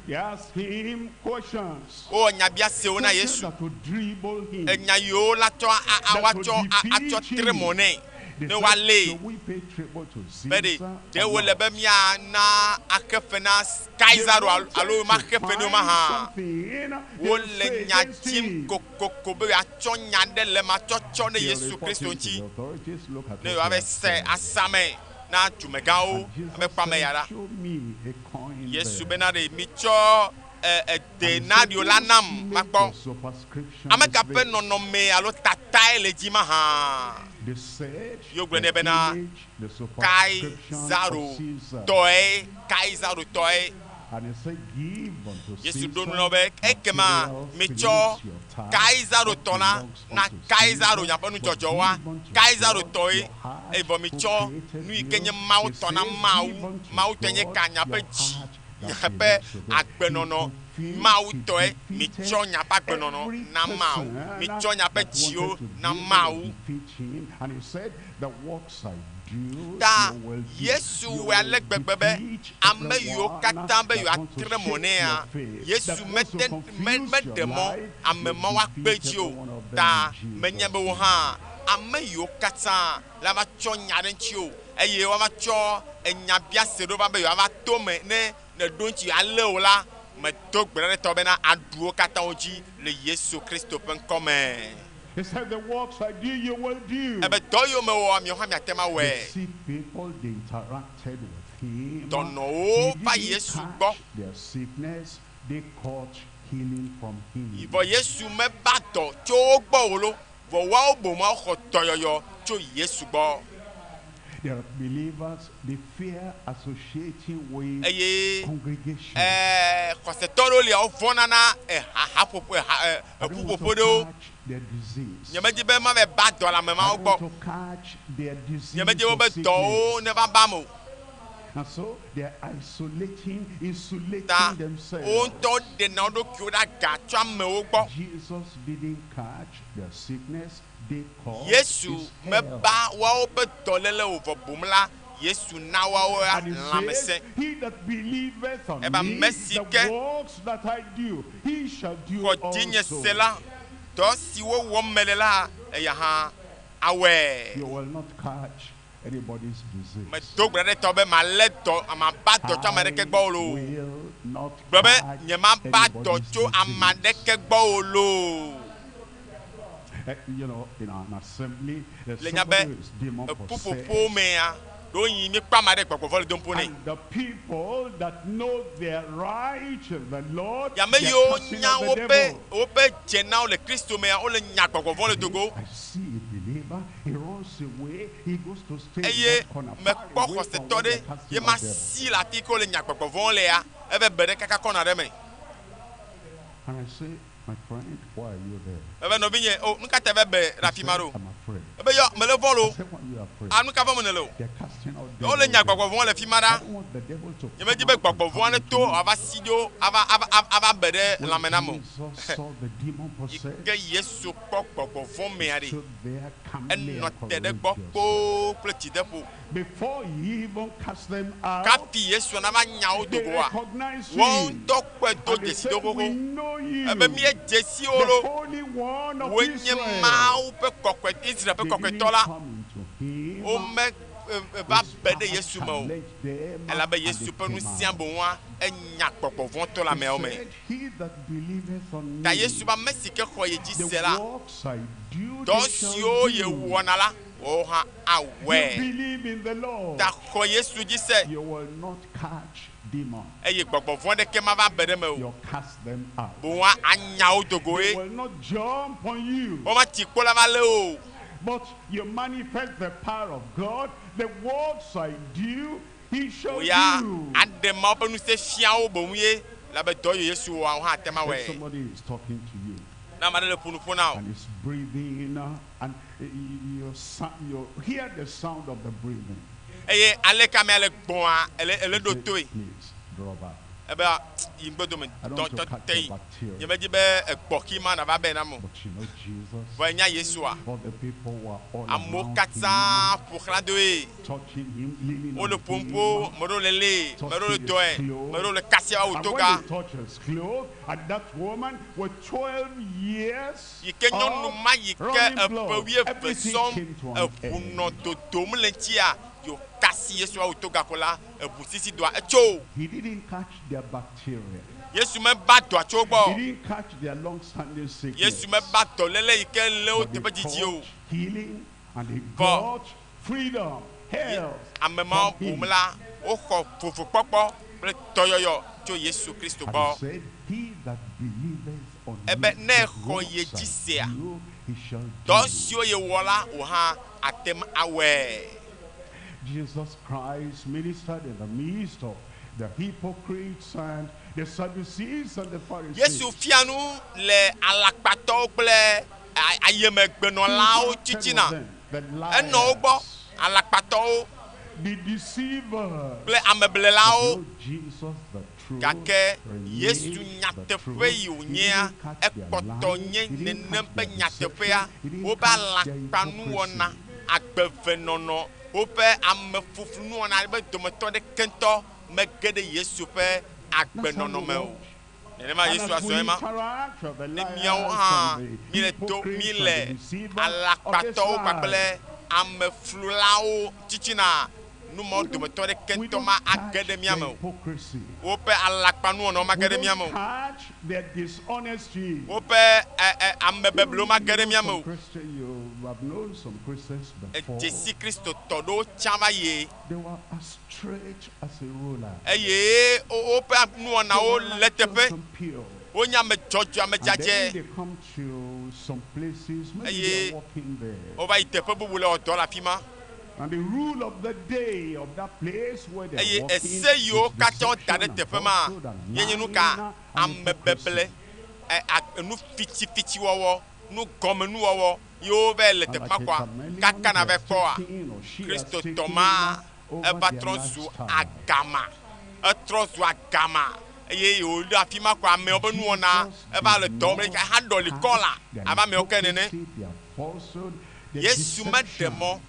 They asked him questions. Wowɔ nyabiasewo na Questions Yesu. that would dribble him. Enya yiwo la tsɔ a a That would woatsɔ a defeat atsɔ tre him. mɔ nɛ They ne said, woalée. "Shall we pay tribute to Be ɖe, Caesar ɖe or wòle not?" be míana axe fe na They Kaisaro alo wanted alo to maxe fe nɛ o find mahã? something. They would Wole say nya against dim him. kokoko be yewoatsɔ nya ɖe le eme atsɔ tsɔ ɖe They Yesu report Kristo him to ŋuti the authorities. Look at ne what yewoava they have se said. asame na dumegãwo And Jesus ame kpɔ ame said, ya ɖa. Show me a coin Yesu there. bena ɖe mitsɔ e And he said, edenario la Whose nam image makpɔ. or superscription Ame is ka ƒe this? nɔnɔme alo tatae le dzi mahã? They said, Ye wogblɔ the nɛ bena image, the superscription of Kaisaro Caesar. tɔe, Kaisaro tɔe. And he said, Give unto Yesu ɖo Caesar nu na wo be ekema materials mitsɔ which your tax, Kaisaro what tɔ la belongs na unto Kaisaro Caesar, miaƒe but nudzɔdzɔwoa. give unto Kaisaro God tɔe your heart eye vɔ who mitsɔ created nu yi ke you. nye Mawu He tɔ na says, Mawu. Give unto Mawu tɔe nye God ka miaƒe your dzi, heart that miaƒe belongs to God. He agbenɔnɔ. confused, Mawu he tɔe defeated mitsɔ miaƒe agbenɔnɔ every na Mawu. person Mitsɔ miaƒe that wanted dziwo to na dribble or Mawu. defeat him. And he said, The works I do, Ta you will do. Yesu You wɔe will ale gbegbe be defeat ame yiwo everyone katã be that wants to yewoatre mɔ shake nɛa, your faith, Yesu that wants to mete me confuse your meɖe mɔ life. ame You ma woakpe defeat dzi every o. one of them Ta in menye Jesus' be wo name. hã ame yiwo katã la va tsɔ nya ɖe ŋuti o eye woava tsɔ enyabiase ɖo va be yewoava to me ne neɖo ŋuti ale o la, medo gbe ɖa ɖe tɔ bena aɖu wo katã wo dzi le Yesu Kristo ƒe ŋkɔ me. He said, The works I do, you will do. Ebe dɔ yiwo mewɔa, miawo hã miate ŋu The awɔe. sick people, they interacted with him. Dɔnɔwo He va didn't Yesu catch gbɔ. their sickness, they caught healing from him. Vɔ Yesu meba dɔ tso wo gbɔ o lo, vɔ woawo boŋ woxɔ dɔyɔyɔ tso Yesu gbɔ. There are believers, they fear associating with Eye congregation. ɛɛ xɔsetɔ ɖewo lia wovɔ̃na na ehahaƒoƒo eha ɛ I don't want eƒuƒoƒo to ɖewo. catch their disease. Nyemedi be mava ba dɔ le ame I mawo don't gbɔ. want to catch their disease Nyemedi of wobe dɔwo sickness. neva ba me o. And so they are isolating, Ta insulating themselves. wo ŋutɔ ɖena wo ɖokuiwo ɖe aga tso amewo gbɔ. Jesus didn't catch their sickness, they caught Yesu his health. meba woawo ƒe dɔléle o vɔ boŋ la, Yesu na woawo And he lãmesẽ. says, He that believeth on Ebe me, ame si the ke works that I do, he shall do xɔ dzinye also. se la, dɔ siwo wɔm mele la, eya hã awɔe. You will not catch anybody's disease. Medo gbe ɖe tɔ be malé dɔ, maba dɔ tso ame I aɖeke gbɔ o loo. will not Gblɔ be catch nyemaba dɔ anybody's tso ame disease. aɖeke gbɔ o loo. You know, in an assembly, there's Le nya be somebody who is demon eƒuƒoƒo possessed. mea, ɖewohĩ míekpɔ ame aɖe gbɔgbɔ vɔ le dom ƒo nɛ. And the people that know their right in the Lord, Ame they are yiwo casting nya out the woƒe devil. woƒe dzenawo le Kristo mea, wole nya gbɔgbɔ vɔ le dogo. I see a believer, he runs away, he goes to stay in Eye that corner, far mekpɔ away from xɔsetɔ where ɖe they're casting ye out ma devil. si le afi yi ke wole nya gbɔgbɔ vɔwo lea, eve be ɖe kaka kɔna ɖe me. And I say, my friend, why are you there? Ebe nɔvinye, o nu ka ta eve be ɖe He afi ma said, ɖo? I'm afraid. Ebe yɔ, mele vɔ I loo. said, why are you afraid? A nu ka vɔm nèle o? They're casting out Wole devils nya there. gbɔgbɔ vɔwo le fi ma I ɖa. don't want the devil to Nyemedi come be out and gbɔgbɔ vɔa come ne into to me. ava si ɖo ava ava ava ava be ɖe When lãme nam o. Jesus saw the demon Yi possessed, ke Yesu kpɔ gbɔgbɔ vɔ mea he ɖe, stood there calmly enɔ and te ɖe gbɔ courageously. kpoo kple dzideƒo. Before he even cast them out, Kafi Yesu nava nya wo they dogoa, recognized woawo him. ŋutɔ kpɔe do And they dzesi said, do We xoxo. know Ebe you, míedze si wo the lo. Holy One of Wonye Israel. Mawu ƒe kɔkɔe, Israel ƒe They didn't kɔkɔetɔ la. come into him Wome va His be ɖe power Yesu me o. challenged them Elabe and Yesu they ƒe came ŋusẽa out. boŋua enya gbɔgbɔ vɔ̃ tɔ le He ameawo me. said, He that believeth on Ta me, Yesu be ame si ke xɔ ye dzi the se la, works I do, dɔ they shall siwo do. ye wɔna la, woawo hã You awɔe. believe in the Lord, Ta xɔ Yesu dzi se you will not catch demons. eye gbɔgbɔ vɔ̃ ɖeke mava be ɖe me o. You'll cast them out. Boŋua anya wo They dogoe. will not jump on you. Womatsi kpo la va lé o. But you manifest the power of God. The works I do, he shall Wò ya do. aɖe Mawu ƒe ŋusẽ fia wo boŋ ye labe dɔ yi Yesu wɔa wo hã ate ma If wɔe. somebody is talking to you Ne ame aɖe le ƒo nu ƒo na wò and is breathing, and you hear the sound of the breathing, eye aleke amea le gbɔa ele ele ɖo say, toe please draw back. ebe yi ŋgbedome I don't tɔ want to tɔ catch te your yi. bacteria. Nye medzi be ekpɔ ma nava be nam o. But you know Jesus, Vɔ enya Yesua all the people were all amewo around katã him, ƒo xlã doe. touching him, leaning Wole on ƒom him, ƒo, me ɖewo le lée, me ɖewo le touching dɔe, his clothes. me ɖewo le kasia And wo when toga. they touch his clothes, and that woman with 12 years Yi ke nyɔnu of ma yi ke running eƒe blood, wuieve everything sɔm came to an eʋu end. nɔ dodom le ŋutia, yewo kasi Yesu awu toga ko la, eʋu sisi doa etso. He didn't catch their bacteria. Yesu meba dɔa tso wo He gbɔ. didn't catch their long-standing sickness. Yesu meba dɔléle yi ke lé wo But they teƒe dzidzi o. got healing and they Vɔ got freedom, health ame mawo from him. boŋ la, woxɔ vovokpɔkpɔ kple dɔyɔyɔ tso Yesu Kristo And gbɔ. he said, He that believeth on Ebe me, ne the xɔ ye works dzi I sea, do, he shall dɔ do. siwo ye wɔ la, wò hã ate ŋu awɔe. Jesus Christ ministered in the midst of the hypocrites and the Sadducees and the Pharisees. Yesu fia nu le alakpatɔwo kple a- ayemegbenɔlawo He interacted titina. with them, the Enɔ wo gbɔ, liars, alakpatɔwo the deceivers. kple ameblelawo. But no, Jesus, the truth, Gake remained Yesu the nyateƒe truth. yi He wònyea, didn't catch their ekpɔtɔ lies. nye He didn't nenem catch ƒe their nyateƒea. deception. He didn't Woƒe catch their alakpanuwɔna, hypocrisy. agbevenɔnɔ, woƒe amefufunuwɔna be dometɔ ɖeke ŋutɔ mege ɖe Yesu ƒe That's how agbenɔnɔ we me o. walk. Nenema And Yesu as we azɔ ema. interact with the Ne míawo liars hã and the míele to hypocrites and míele the deceivers of this alakpatɔwo kpakple life, ameflulawo titina, nu mawo we don't, dometɔ ɖeke we ŋutɔ don't ma age catch ɖe mía their me o. hypocrisy. Woƒe alakpanuwɔnawo We mage ɖe don't mía me o. catch their dishonesty. Woƒe ɛ ɛ amebeblewo You mage ɖe know mía me some o. Christian, you have known some Christians before. Edzesi Kristotɔ ɖewo tsã va yie They were as straight as a ruler. eye wo- woƒe They nuwɔnawo were le righteous teƒe. and pure. Wonye ame dzɔdzɔe, ame And then dzadzɛ they come to some places, maybe eye they are working there. wova yi teƒe bubu le wɔ dɔ le afi ma. And the rule of the day of that place where they are Eye working ese is yiwo katã woda deception ɖe and teƒe ma falsehood and ye nye nu lying ka and hypocrisy. amebeble, ɛ a nu fitifitiwɔwɔ, nu gɔmenuwɔwɔ yiwo va le And teƒe like ma a kɔa, chameleon, kaka he nava has kpɔa, taken or she has Kristotɔ taken ma over eva their trɔ zu lifestyle. agama, etrɔ zu agama eye yewo ɖo afi ma kɔ amewo ƒe nuwɔna Jesus eva le did dɔ wɔm ɖe not haɖɔli catch kɔla their abe amewo ke nene. hypocrisy, their falsehood, their Yesu meɖe deception. mɔ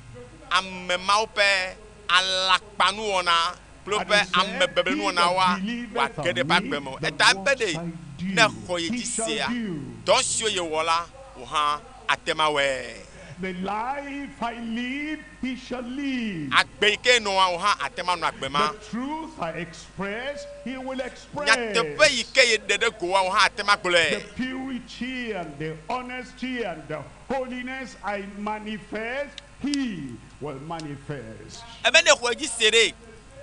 ame mawo ƒe alakpanuwɔna kple And woƒe he said, He amebeblenuwɔnawoa that believeth wòage ɖe on eƒe agbe me, me o. the Eta ebe works ɖe I ne do, xɔ ye he dzi shall sea, do. dɔ siwo yewɔ la, wò hã ate ma wɔe. The life I live, he shall live. Agbe yi ke nɔa wò hã ate ma nɔ agbe ma. The truth I express, he will express. Nyateƒe yi ke ye ɖe ɖe goa wò hã ate ma The gblɔe. purity and the honesty and the holiness I manifest, he will manifest. Ebe ne xɔ dzi se ɖe,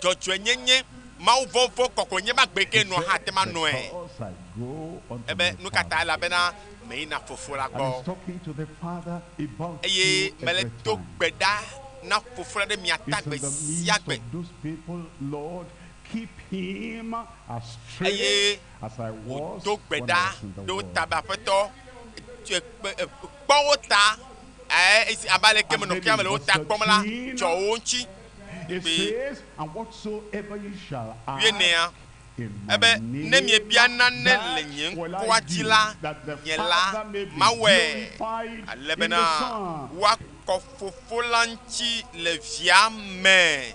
dzɔdzɔenyenye, Mawu vɔvɔ kɔkɔenye be agbe yi ke He nɔa hã said, ate ma nɔe. because I go unto Ebe my nu ka ta Father. elabena meyina fofo la And gbɔ. he's talking to the Father about Eye you mele every do time. gbe ɖa na fofo la ɖe mia ta It's gbe in the sia midst gbe. of those people, Lord, keep him as straight Eye as I was wòdo gbe when I ɖa was in the ɖe wo world. ta be aƒetɔ tse kpe e kpɔ wo ta ɛ esi abe aleke And menɔ then kia in mele wo verse ta kpɔm la 13, tsɔ wo ŋuti. It Be says, and whatsoever you shall ask wuienea in my ebe ne name, miebia nane le that nye will I ŋkɔa dzi do, la that the nye la Father may be mawɔe glorified in the alebena Son. woakɔ fofo la ŋuti le via me.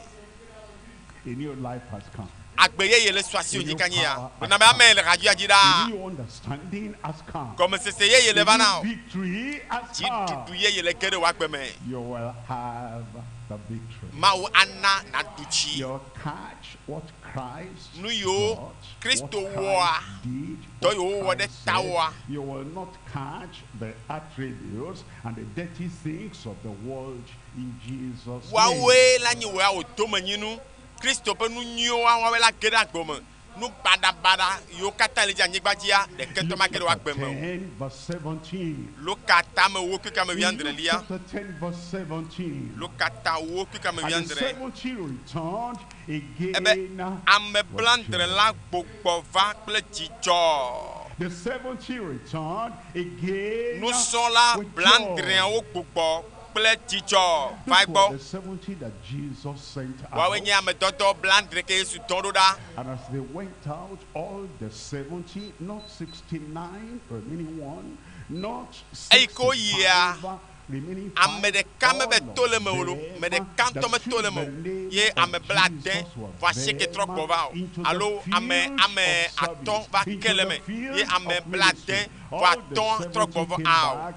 A new life has come. Agbe yeye le su asi A wònyi new ka nye ya. power has Bena be come. ame le radio dzi A ɖaa. new understanding has come. Gɔmesese yeye A le va new na wò. victory has Dziɖuɖu come. yeye le ge ɖe wò agbe me. You will have the victory. Mawu ana nàɖu dzi. You'll catch what Christ Nu yiwo got, Kristo what wɔa, Christ did, dɔ what yiwo wɔ ɖe Christ ta said. wɔa. You will not catch the attributes and the dirty things of the world in Jesus' name. Woawoe la nye wò ya wò domenyinu. Kristo ƒe nu nyuiwo woawoe la ge ɖe agbe me. Nu baɖabaɖa yiwo katã le dzi anyigba dzia, ɖeke ŋutɔ mage ɖe wò agbe me o. 10 verse 17. Luka tame wo kple kame In Luke wuiadrelia. chapter 10 verse 17. Luka ta wo kple kame And the wuiadre. 70 returned Ebe again. ame blaadre la gbugbɔ va kple dzidzɔ. The 70 returned again. Nusrɔ̃la with joy. blaadreawo gbugbɔ kple dzidzɔ va Those were egbɔ. the 70 that Jesus sent Woawoe out. nye ame dɔdɔ blaadre ke Yesu dɔ ɖo ɖa. And as they went out, all the 70, not 69, remaining one, not Eyi ke woyia, 65, remaining ame five, ɖeka all mebe to le me o of lo them me ɖeka ŋutɔ that meto took le me the o name ye of ame blaade Jesus were vɔ asieke trɔ gbɔ va o them into the alo ame field ame of atɔ̃ service, va into ke le the me field ye ame of blaade ministry. vɔ All the atɔ̃ trɔ 70 gbɔ va came ao back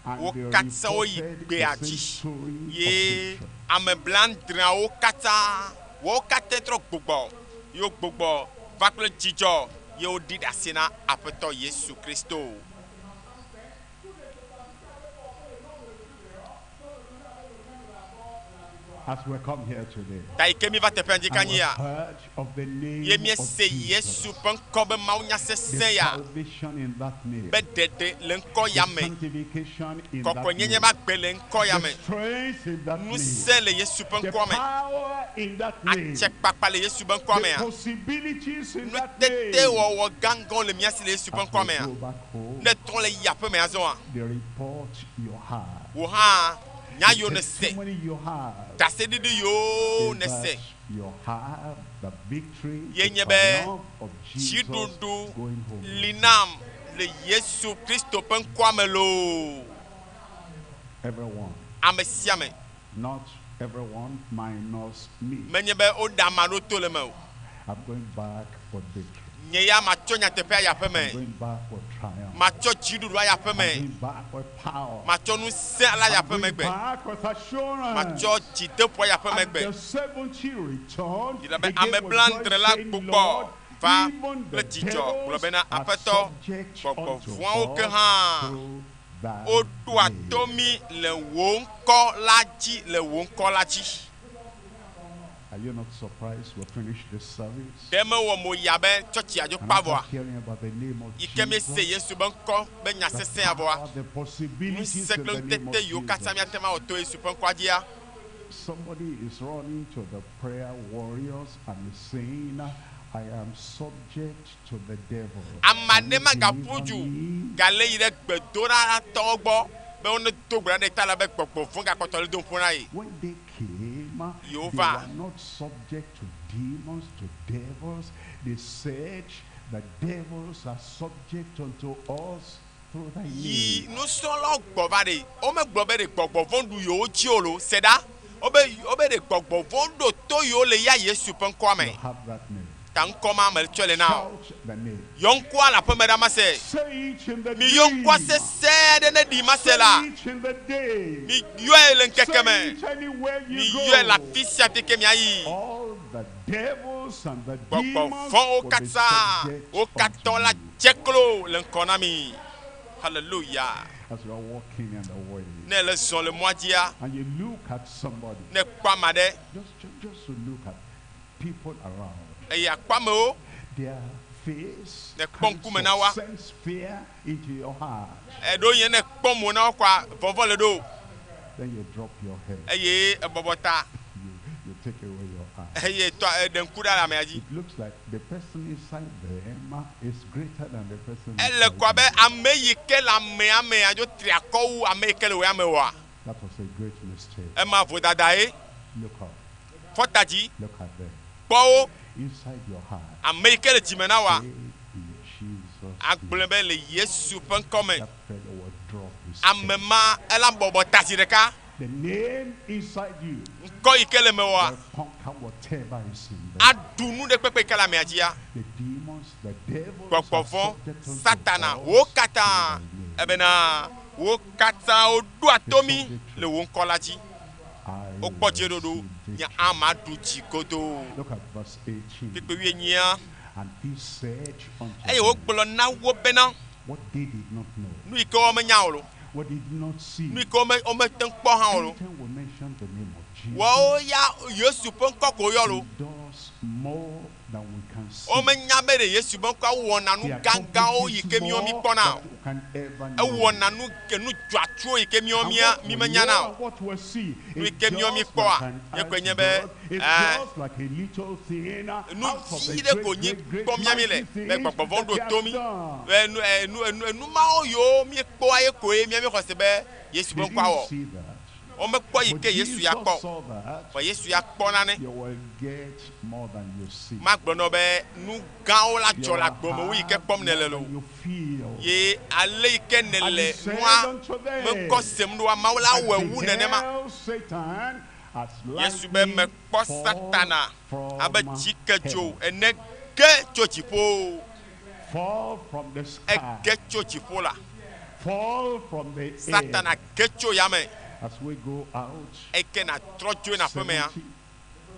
and wo they katã woyi reported the gbea same dzi story of ye victory. ame blaadreawo katã wo katã trɔ gbugbɔ ye wo gbugbɔ va kple dzidzɔ ye woɖi ɖase na aƒetɔ Yesu Kristo. As we come here today, Ta yi ke mi va teƒea dzi and ka we nyi ya heard of the ye name of míese Jesus, Yesu ƒe ŋkɔ be Mawu nya the sesẽ ya. salvation in that name, be ɖeɖe le ŋkɔ ya the me sanctification in that kɔkɔnyenye name, be agbe le ŋkɔ ya the me strength in that name, ŋusẽ le Yesu ƒe the ŋkɔa me power in that name, atsekpakpa le Yesu ƒe ŋkɔa the mea possibilities in that nutete name. wɔwɔ gãgãwo le mía si le Yesu ƒe As ŋkɔa we mea go back home, ne trɔ le yi aƒe me azɔa the report you have, wò hã nya the yiwo ne se testimony you have, ɖaseɖiɖi yiwo is ne se that you have the victory, ye the nye be triumph of Jesus dziɖuɖu going home. li nam le Yesu Kristo ƒe ŋkɔa me loo Everyone, ame sia ame not everyone minus me. menye be woɖe ame aɖewo to le me o I'm going back for victory. nye ya matsɔ nyateƒe ayi aƒe I'm me going back for triumph. matsɔ dziɖuɖu ayi aƒe I'm me going back with power. matsɔ ŋusẽ ale ayi I'm aƒe going megbe back with assurance. matsɔ dzideƒo ayi aƒe And megbe the 70 returned Yi la be again ame with joy, blaadre la saying, gbugbɔ Lord, va even kple the dzidzɔ gblɔ devils bena are aƒetɔ subject gbɔgbɔ unto vɔ̃awo ke us hã through thy woɖoa name. to mí le wò ŋkɔ la dzi le wò ŋkɔ la dzi Are you not surprised we finished this service? ɖe mewɔ mo ya be tsɔtsi adzo And kpa after vɔa hearing about the name of yi ke míese Jesus, Yesu be ŋkɔ be nya the sesẽ ya vɔa power, the possibilities ŋusẽ in kple the name of ŋutete yiwo katã Jesus. míate ŋu awɔ to Yesu ƒe ŋkɔa dzia Somebody is running to the prayer warriors and is saying, I am subject to the devil. ame Can aɖe you magaƒu deliver du me? gale yi ɖe gbedoɖatɔwo gbɔ be wone do gbe ɖa ɖe ta la be gbɔgbɔ vɔ̃ gakpɔtɔ le dom ƒo na ye When they came, they Yehovah. were not subject to demons, to devils. They said, the devils are subject unto us through thy yi name. nusrɔ̃lawo gbɔ va ɖe womegblɔ be ɖe gbɔgbɔ vɔ̃ ɖu yewo dzi o lo se ɖa wobe wobe ɖe gbɔgbɔ vɔ̃ ɖo to yewo le ya Yesu ƒe ŋkɔa me You have that name. ta ŋkɔ ma me tsɔe le na o Shout the name. yɔ ŋkɔa le aƒeme ɖa ma se Say it in the mi yɔ ŋkɔa dream. sesẽ ɖe ne ɖi ma se Say la it in the day. mi yɔe le ŋkeke Say me it anywhere mi you yɔe le go. afi sia fi ke miayi All the devils and the gbɔgbɔ demons vɔ̃wo will be katã subject wo katã unto la you. dze klo le ŋkɔ na mi hallelujah As you are walking in the way ne le zɔ le mɔa dzia and you look at somebody, ne kpɔ ame aɖe just to look at people around, eye akpɔ amewo their face Ne kpɔ kinds ŋkume na woa. of sends fear into your heart. eɖo nye ne kpɔ mo na wo kɔa vɔvɔ le ɖo Then you drop your head. eye ebɔbɔ ta You take away your eyes. eye tɔ eɖe ŋku ɖa le amea dzi It looks like the person inside them is greater than the person ele inside kɔ abe you. ame yi ke le amea mea dzo tri akɔ wu ame yi ke le wo ame wɔa That was a great mistake. ema vodada ye Look up. fɔta dzi Look at them. kpɔ wo Inside your heart. ame yi ke le dzime na woa Say in Jesus' agblẽ be le Yesu ƒe ŋkɔ me That fellow will drop his ame head. ma ela bɔbɔ ta zi ɖeka The name inside you ŋkɔ yi ke le me wɔa will conquer whatever is in there. aɖu nu ɖe kpekpe yi ke le amea dzia The demons, the devils are gbɔgbɔ vɔ̃ subject unto satana us wo katã through thy name. ebena wo katã woɖoa to mí le wò ŋkɔ la dzi I Wokpɔ dziɖuɖu nye ama ɖu dzi godoo. Look at verse 18. Kpukpui wuienyia. And he said unto Eye them, wogblɔ na wo bena What they did not know, nu yi ke womenya o lo, what they did not see. nu yi ke wome womete ŋu kpɔ hã o lo. Anytime we mention the name of Jesus, Woawo ya Yesu ƒe ŋkɔ ko woyɔ lo. he does more than we can see. Womenya be ɖe Yesu ƒe ŋkɔa wɔna He nu gãgãwo yi accomplishes ke míawo more míkpɔna o. than we can ever know. Ewɔna nu nu dzɔatsuwo yi ke míawo And mía what we mímenyana know o. and what we see Nu yi is ke míawo just míkpɔa, like an ye koe nye be iceberg. It's eh, just like a little thing out nu of the vi ɖe ko great, nyi great, great, kpɔm mía mi le mighty be things gbɔgbɔvɔ that ɖo he to has mí. done. Be nu eh, nu enu enu mawo yiwo míekpɔa ye koe mía míexɔ se be Yesu They ƒe ŋkɔa didn't wɔ. see that. Womekpɔ yi But ke Yesu ya Jesus kpɔ o. saw that. Vɔ Yesu ya kpɔ nane. You will get more than you see. Magblɔ na wo be nu gãwo la You dzɔ le will agbe me wu yi ke have kpɔm nèle more lo. than you feel. Ye ale yi ke And he nèle said nua unto them, mekɔ sem ɖoa Mawu la I wɔe wu nenema. beheld Satan as Yesu be lightning mekpɔ fall Satana from abe dzikedzo heaven. ene ge tso dziƒo. Fall from the sky. Ege tso dziƒo la. Fall from the air. Satana ge tso yame. As we go out, Eke natrɔ dzoe na aƒemea. 70,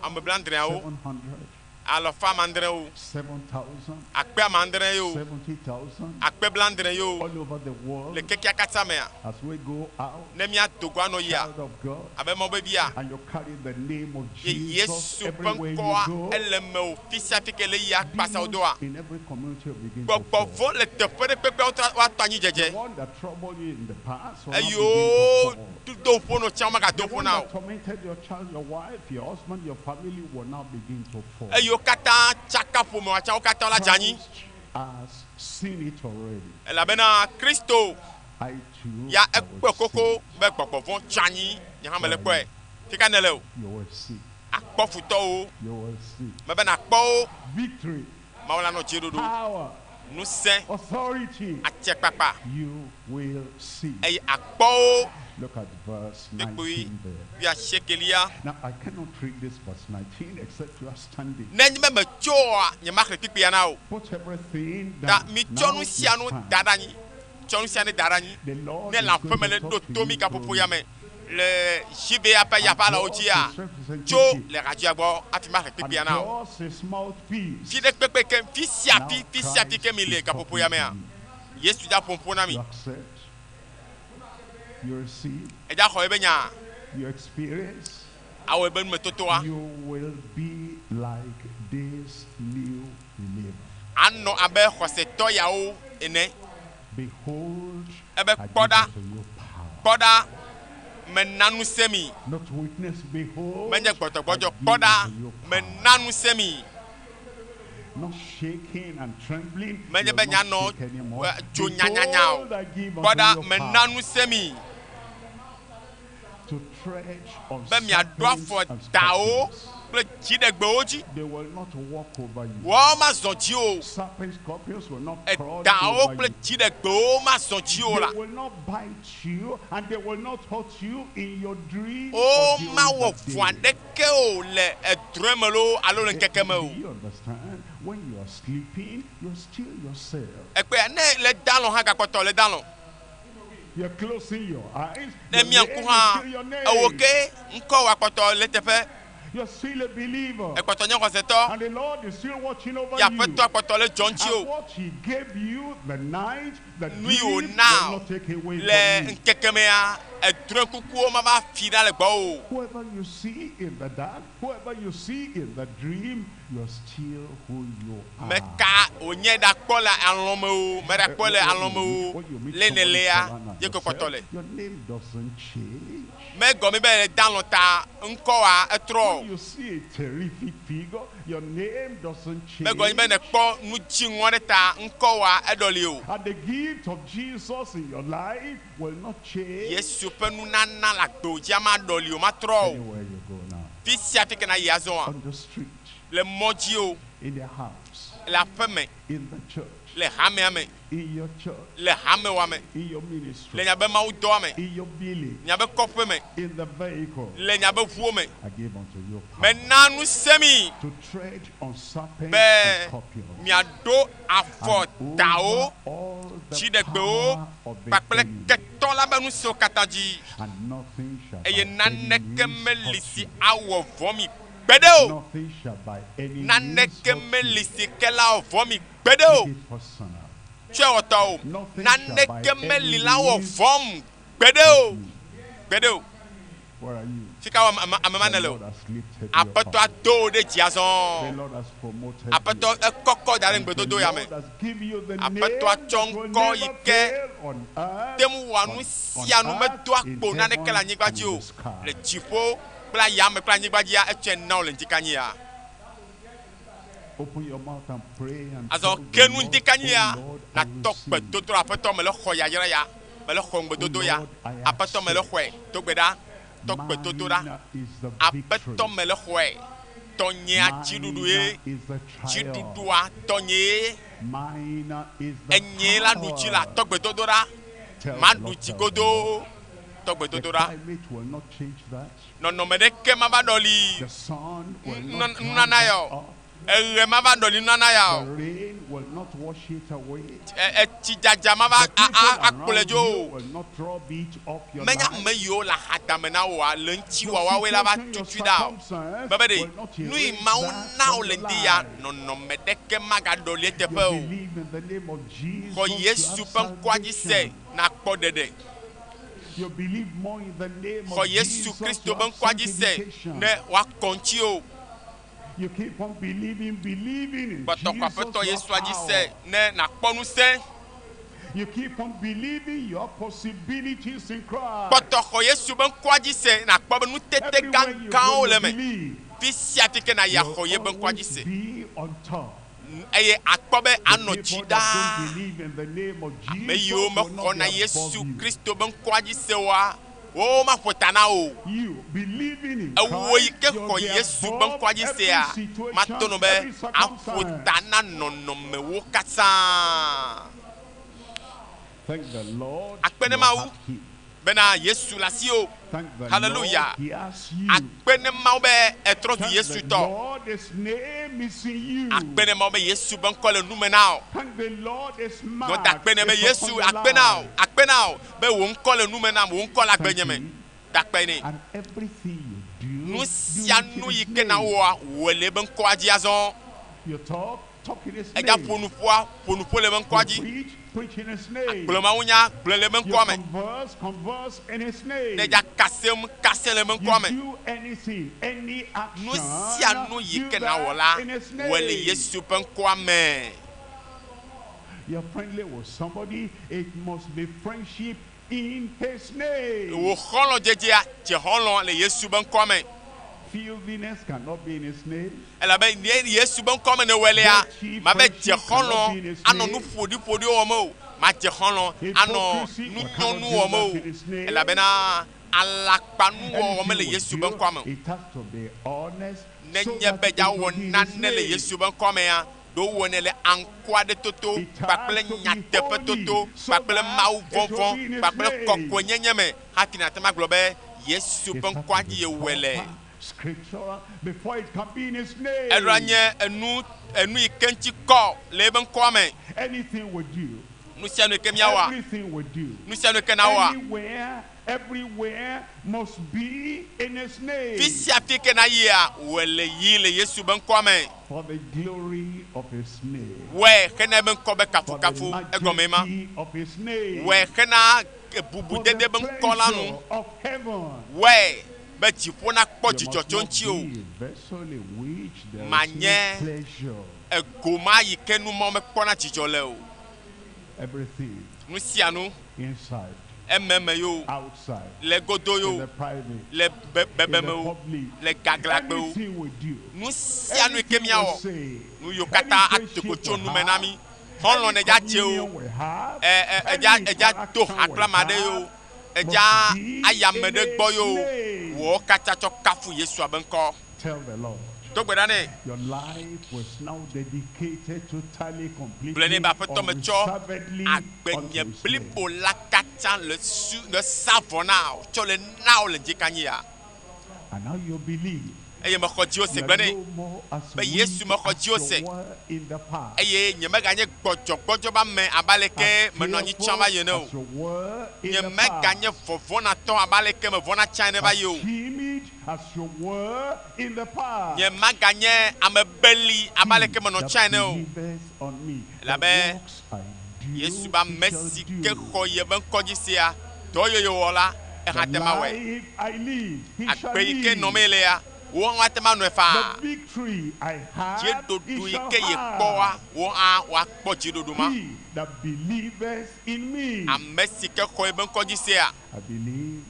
Ame blaadreawo, 700, alɔfa ame adrewo, 7,000, akpe ame adre yewo, 70,000, akpe blaadre yewo all over the world. le kekea katã mea. As we go out, Ne míado go anɔ yia, child of God, abe Mawu be via, and you carry the name of ye Jesus Yesu ƒe everywhere you ŋkɔa go, ele mewò fi sia fi ke le yia kpasawo doa. in every community will begin to Gbɔgbɔ fall. vɔ le teƒe ɖe kpekpe woatɔ anyi dzedze. The one that troubled you in the past will not begin Eyiwo to fall. do ƒo nɔ tsã womagado The ƒo one na o. that tormented your child, your wife, your husband, your family will now begin to fall. Eyiwo katã tsaka ƒome wa tsã wo katã la dze anyi. Christ has seen it already. Elabena Kristo I too, ya I ekpɔe will see. koko be gbɔgbɔ vɔ tsi anyi. Nye hã mele kpɔe. Fika nele o. You will see. Akpɔ futɔwo. You will see. Mebe nakpɔ wo. Victory, Mawu la nɔ dziɖuɖu. power, Ŋusẽ, authority. atsiekpakpa. You will see. Eye akpɔ wo. Look at verse Kpukpui 19 there. wuiasiekelia. Now, I cannot read this verse 19 except you are standing. Ne nye be metso oa, nyemaxlẽ kpukpuia na o. Put everything Ta down. mitsɔ Now nu you sia nu stand. da ɖe anyi. Tsɔ nu sia nu da ɖe anyi. The Lord Ne is le aƒeme going le to ɖo talk to to mi you gaƒoƒo through ya me le ZBA ƒe yaƒe alawo dzia, And God is tso representative. le radioa gbɔ hafi maxlẽ And kpukpuia na o. just his mouthpiece. Fi ɖe kpekpe ke fi sia Now fi fi sia fi ke mi le Christ is gaƒoƒo talking ya to mea, you. Yesu dza ƒoƒo na mi. You accept. You receive. Edza xɔ ebe nya, You experience. awɔ ebe numetotoa. You will be like this new believer. Anɔ abe xɔsetɔ yawo ene. Behold, Ebe I kpɔ give ɖa, unto you power. kpɔ ɖa, mena ŋusẽ mi. Not weakness, behold, Menye I gbɔdzɔgbɔdzɔ, give kpɔ ɖa, unto you power. mena ŋusẽ mi. Not shaking and trembling, Menye you be will not nyanɔ shake anymore. eh, dzo nyanyanya o. Behold, I give Kpɔ unto ɖa, you mena power ŋusẽ mi to tread on be miaɖo serpents afɔ and dawo scorpions. kple dziɖegbewo dzi. They will not walk over you. Woawo mazɔ dzi o. Serpents, scorpions will not crawl Edawo over kple you. dziɖegbewo mazɔ dzi o la. They will not bite you and they will not hurt you in your dream Wo or during mawɔ the fu day. aɖeke o le edrɔ̃e me loo alo le ŋkeke me o. Do you understand? When you are sleeping, you're still yourself. Ekpea ne le dalɔ hã gakpɔtɔ le dalɔ. You're closing your eyes. Ne Your mia name ŋku is hã still your name. ewo ke ŋkɔ wakpɔtɔ le teƒe. You're still a believer. Ekpɔtɔ nye xɔsetɔ. And the Lord is still watching over Ye you. aƒetɔ akpɔtɔ le dzɔ ŋuti o. And what he gave you the night, the Nu yi dream wòna will not take away le from you. ŋkeke mea, edrɔ̃e kukuwo mava fi ɖa le gbɔwò o. Whoever you see in the dark, whoever you see in the dream, you're still who you are. Meka wònye ɖakpɔ le alɔme o, meɖakpɔ le alɔme o, When you meet le somebody nelea, Solana ye ke kpɔtɔ le. yourself, your name doesn't change. Megɔme be le dalɔ ta ŋkɔa etrɔ o. When you see a terrific figure, your name doesn't change. Megɔme be nekpɔ nu dziŋɔ ɖe ta ŋkɔwoa eɖɔli o. And the gift of Jesus in your life will not change. Yesu ƒe nunana le agbewo dzia ma ɖɔli o, matrɔ o. Anywhere you go now, Fi sia fi ke na yi azɔa, on the street, le mɔ dzi o, in the house, le aƒe me, in the church, le hamea me, in your church, le hamewa me, in your ministry, le nyabe mawu dɔa me, in your village, nyabe kɔƒe me, in the vehicle. le nyabe ʋuwo me. I give unto you power Mena ŋusẽ mi to tread on serpents be and scorpions, miaɖo afɔ and dawo, over all the dziɖegbewo power of the kpakple enemy, ketɔ la be ŋusẽwo katã dzi and nothing shall shall eye by any naneke means meli hurt si you. awɔ vɔ mi gbeɖe o Nothing shall by any means naneke hurt meli you. si ke la wɔ vɔ mi gbeɖe o Take it personal. tsɔe wɔtɔ o Nothing shall by naneke meli any la wɔ means vɔm gbeɖe o gbeɖe o Where are you? fi ka wɔ ame ame ma The ne le o Lord has lifted you aƒetɔ up. ado wo ɖe dzi The azɔ Lord has promoted aƒetɔ you. ekɔkɔ da ɖe And the ŋgbedodo ya me Lord has given you the Aƒetɔ name atsɔ that will ŋkɔ yi never ke fail on earth, te ŋu wɔa nu on sia nu earth, medoa in kpo naneke le heaven, anyigba and dzi in o the sky. le dziƒo kple ayame kple anyigba dzia etsɔe na wo le ŋdzikanyi ya Open your mouth and pray and azɔ tell the ke nu Lord, ŋdzikanyi ya "Oh Lord, I natɔ receive. gbedodo ɖe aƒetɔ me le xɔ yayra ya me le xɔ ŋgbedodo ya aƒetɔ me le xɔe do gbe ɖa tɔ gbedodo ɖa Mine is the aƒetɔ victory. me le xɔe tɔnyea dziɖuɖu ye Mine is the triumph. dziɖuɖua tɔnye ye Mine is the enye la ɖu dzi la power. tɔ gbedodo ɖa Tell the ma ɖu Lord, dzi tell the godoo Lord. tɔ The gbedodo ɖa climate will not change that. nɔnɔme ɖeke ma va ɖɔli The sun will not dry nunana that ya o up. eɣe ma va ɖɔli nunana ya o The rain will not wash it away. Ɛ- etsidzadza ma va The a- people a- akplɔe around dzo you o will not rub it off your menya life. ame yiwo le axadame na woa le ŋuti Your wa woawoe la va situation, your tutui ɖa o circumstance bebe will ɖe not nu yi erase mawu that na from wo le your ŋdi ya life. nɔnɔme ɖeke magaɖɔli eteƒe You o believe in the name of Jesus, xɔ you yesu have ƒe ŋkɔa dzi se salvation. nakpɔ ɖeɖe You believe more in the name xɔ of yesu Jesus, kristo you ƒe have ŋkɔa dzi se sanctification. ne woakɔ ŋuti o You keep on believing, believing in kpɔtɔ kɔ Jesus, aƒetɔ you yesua have dzi se power. ne nakpɔ ŋusẽ You keep on believing your possibilities in Christ. kpɔtɔ xɔ yesu ƒe ŋkɔa dzi se nakpɔ be nutete Everywhere you go, gãgãwo le you me believe. fi sia fi ke na yi You'll axɔ ye ƒe ŋkɔa dzi always se be on top. eye akpɔ be The anɔ dzi people that ɖaa don't believe in the name of ame Jesus yiwo will mexɔ not na be above yesu you. kristo ƒe ŋkɔa dzi se oa wo maƒo ta na o You believing in ewo yi Christ, ke you'll xɔ be yesu ƒe above ŋkɔa dzi every sea situation, mato no be every aƒo circumstance. ta na nɔnɔmewo katã Thank the Lord. Akpe ne you Mawu. have him. bena yesu le asi o Thank the Hallelujah. Lord, he has you. akpe ne mawu be etrɔ zu Thank yesu the tɔ Lord, his name is in you. akpe ne mawu be yesu ƒe ŋkɔ le nume na o Thank the Lord, his mark nɔta akpe ne be is yesu upon your akpe na o life. akpe na o be wò ŋkɔ le nume nam wò ŋkɔ le Thank agbenye me him. dakpe nɛ And everything you do, nu do sia it in nu his yi ke na name. wɔa wòle ebe ŋkɔa dzi azɔ You talk, talk in his edza name. ƒo nuƒoa ƒo nuƒo le ebe ŋkɔa You dzi preach, preach in his name. gblɔ mawu nya gblɔ le ebe You ŋkɔa me converse, converse in his name. ne edza kasem kase le ebe You ŋkɔa me do anything, any action, nu sia nu yi do ke na wɔ that la in his wɔ le name. yesu ƒe ŋkɔa me You're friendly with somebody, it must be friendship in his name. wò xɔlɔ dzedzea dze xɔlɔ le yesu ƒe ŋkɔa me Filthiness cannot be in his name. elabe ne yesu ƒe ŋkɔ me ne wɔ lea ma be dze xɔlɔ anɔ nu ƒoɖiƒoɖiwo wɔm o ma dze xɔlɔ anɔ nunyɔnu wɔm o elabena alakpanuwɔwɔ mele Anything we yesu do, ƒe ŋkɔa me o It has to be honest. so nenye that be it dza will wɔ be in his nane le name. yesu ƒe ŋkɔ mea ɖewo wɔnɛ le aŋkɔ aɖe toto It has kpakple to be nyateƒe holy, toto so kpakple that mawu it will vɔvɔ be in his kpakple name. kɔkɔenyenye me hafi nàte ma gblɔ be yesu It ƒe has ŋkɔa to be dzi ye wɔe le proper, scriptural, before it can be in his name. eɖo nye enu enu yi ke ŋuti kɔ le eƒe ŋkɔa me Anything we do, nu sia nu yi ke míawɔa everything we do, nu sia nu yi ke nawɔa anywhere, everywhere must be in his name. fi sia fi ke na yia wɔe le yi le yesu ƒe ŋkɔa me For the glory of his name. wɔe xena eƒe ŋkɔ be For the kafukafu egɔme ma majesty of his name. wɔe xena For bubudede the be ŋkɔ la nu pleasure of heaven. wɔe be dziƒo nakpɔ You dzidzɔ must tso not ŋuti o be a vessel in which there is Manye. no pleasure. ego ma yi ke nu ma mekpɔna dzidzɔ le o Everything nu sia nu inside, ememe yo outside, le godo in yo the private, le be in the bebeme wo public. le gaglagbe wo Anything we do, nu sia nu yi ke anything we míawɔ say, nu yiwo katã any ate ko friendship tso we nume na have, mí xɔlɔ̃ any ne dza dze o communion we have, ɛ ɛ edza any edza do interaction ha we kple ame aɖe yo have edza must be ayi ame in ɖe gbɔ his yo name. wò katã tsɔ kafu yesu abe ŋkɔ Tell the Lord. do gbe ɖa nɛ Your life was now dedicated totally, gblɔ nɛ completely, be aƒetɔ metsɔ unreservedly unto agbenye his name. blibo la katã le su le sa vɔ na wò tsɔ le na wò le ŋdzikanyi ya And now you believe. Eye mexɔ dziwò se You gblɔ are nɛ no more as be Yesu weak mexɔ as dziwò you se were in the past. eye nyemeganye gbɔdzɔgbɔdzɔ be ame abe aleke As menɔ anyi tsã va yi ene fearful o. as you were in the Nyemeganye past. vɔvɔ̃natɔ abe aleke mevɔ̃na tsã ene va As yi o. timid as you were in the past. Nyemaganye ame beli abe aleke menɔ That tsã ene o. believeth on me, the Elabe works I do, Yesu be ame he shall si do. ke xɔ yeƒe ŋkɔ dzi sea, dɔ yeye wɔ la, eha The te ma wɔe. life I live, he shall Agbe yi ke live. nɔmee lea, wò hã woate ma nɔe faa. The victory I have, he Dziɖoɖo yi shall ke yekpɔa, have. wò hã woakpɔ dziɖoɖo ma. He that believeth in me. Ame si ke xɔ yeƒe ŋkɔ dzi sea, I believe,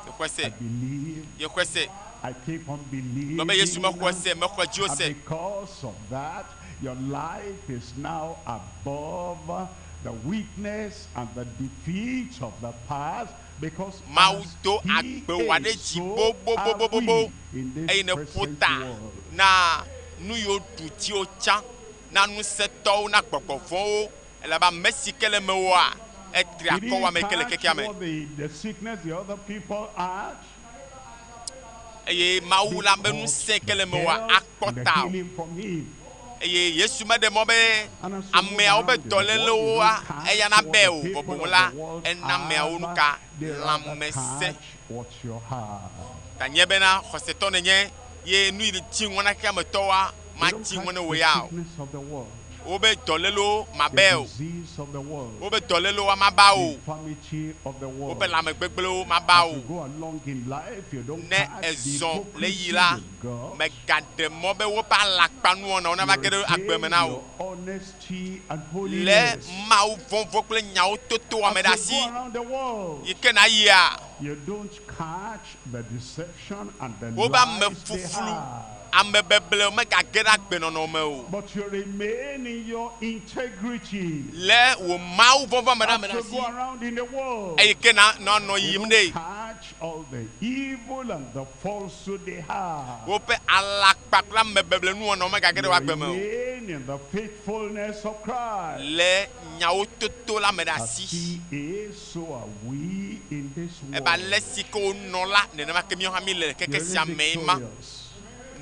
yexɔe se, I believe, yexɔe se. I keep on Gblɔ be Yesu believing. mexɔe se, mexɔe dziwò And se. because of that, your life is now above the weakness and the defeat of the past because Mawu as do he agbe wò aɖe is, dzi so are bobobobobo we in eye this nèƒo present ta world. na nu yiwo ɖu dziwò tsã, na ŋusẽtɔwo, na gbɔgbɔ vɔ̃wo elabe ame si ke le mewòa, etri He akɔ wu didn't ame yi ke le catch xexea me. what the sickness the other people had. Eye Mawu la be They ŋusẽ caught ke le the mewòa health akpɔ and the ta o. healing from him. Eye Yesu meɖe mɔ be And as you move ameawo be around in the world, you dɔlélewoa don't catch eya what nabɛ the o. Vɔ people boŋ of la, the world ena ameawo nu have. ka? They rather Lãmesẽ. catch what you have. Tanye bena xɔsetɔ nenye ye nu yi le dzi ŋɔ na xexeametɔwoa You don't matsi ŋɔ catch ne wò the ya o. sickness of the world, Wobe dɔlélewo the mabɛ o. disease of the world, Wobe dɔlélewoa maba the o. infirmity of the world. Wobe lãmegbegblẽwo maba As you o. go along in life, you don't Ne catch the ezɔ le yi hypocrisy la, you've got. megaɖe mɔ be woƒe alakpanuwɔnawo You nava ge ɖe agbe me retain na wò. your honesty and Le holiness. Mawu vɔvɔ̃ kple nyawo toto ame ɖe As you asi go around the world, yi ke na yia, you don't catch the deception and the wobe ame lies they fuflu, have. ame beble megage ɖe agbenɔnɔ me o. But you remain in your integrity. Le wò Mawu vɔvɔ̃ me ɖe ame As ɖe you asi go around in the world, eyi ke na nɔ you yiyim don't ɖe. catch all the evil and the falsehood they have. Woƒe alakpa kple amebeble nuwɔnawo megage ɖe You wò agbe me o. remain in the faithfulness of Christ. Le nyawo toto la me ɖe As asi. he is, so are we in this Ebe world. ale si ke wonɔ la, nenema ke míawo hã míle le You xexe remain sia mee ma. victorious.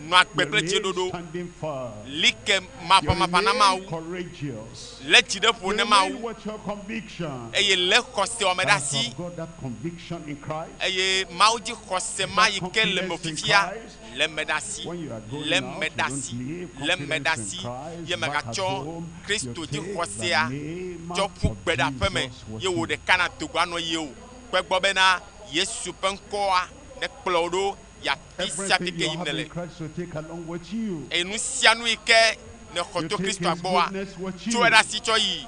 Nɔ agbe You kple remain dziɖoɖo. standing firm. Li ke You maʋamaʋã na remain Mawu. courageous. Lé dzi ɖe ƒo You ne remain Mawu. with your conviction. Eye lé xɔse wɔme ɖe As asi. have got that conviction in Christ. Eye Mawu dzi xɔse ma That yi ke le me confidence in fifia, Christ. le me ɖe asi. When you are Le going me out, ɖe you don't asi. leave Le me ɖe confidence in asi. Christ Ye back at megatsɔ home. You Kristo dzi take the xɔsea name tsɔ ƒu of gbe ɖe aƒe me Jesus with ye wò you. ɖeka na do go anɔ yie o. Kpɔe gbɔ bena Yesu ƒe ŋkɔa ne kplɔ wò ɖo yi afi sia fi Everything ke you yim have nèle. in Christ, you take along with you. Eye nu sia nu yi ke nèxɔ You to take Kristoa his gbɔa, goodness with tso you. eɖe asi tsɔ yi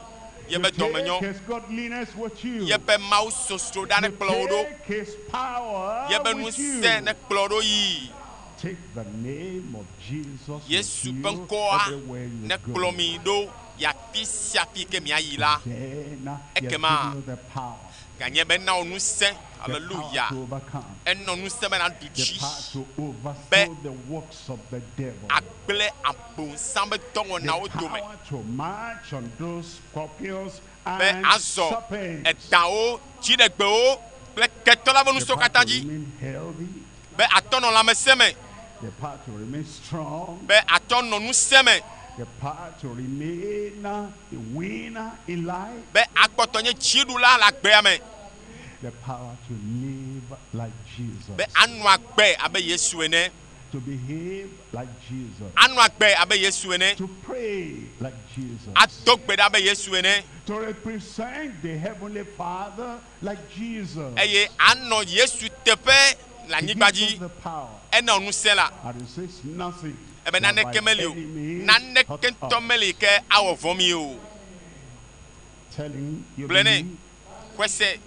You yeƒe take dɔmenyɔ, his godliness with you. yeƒe Mawu sosroɖa ne You kplɔ wò ɖo, take his power yeƒe with ŋusẽ you. ne kplɔ wò ɖo yii. Take the name of Jesus with Yesu ƒe you ŋkɔa everywhere you ne go. kplɔ mi ɖo yi afi sia fi ke miayi la. Then he has Ekema given you the power. ganye be na wò ŋusẽ, The power hallelujah. to overcome. Enɔ ŋusẽ be naɖu The dzi power to be overthrow the works of the devil. agblẽ abosam be The dɔwɔnawo dome. power to march on those scorpions Be and azɔ serpents. edawo, dziɖegbewo kple ketɔ la ƒe The ŋusẽwo power katã to dzi. remain healthy. Be atɔ nɔ lãmesẽ me. The power to remain strong. Be atɔ nɔ ŋusẽ me. The power to remain a winner in life. Be akpɔtɔ nye dziɖula le agbea me. The power to live like Jesus. Be anɔ agbe abe Yesu ene. To behave like Jesus. Anɔ agbe abe Yesu ene. To pray like Jesus. Ado gbe ɖa abe Yesu ene. To represent the Heavenly Father like Jesus. Eye anɔ Yesu teƒe le He anyigba gives us dzi. the power. Enɔ ŋusẽ la. And he says nothing. Ebe shall by naneke meli o. any means Naneke hurt ŋutɔ us. meli yi ke awɔ vɔ̃ mi o. Tell him you Gblɔe nɛ. believe. Xɔe se.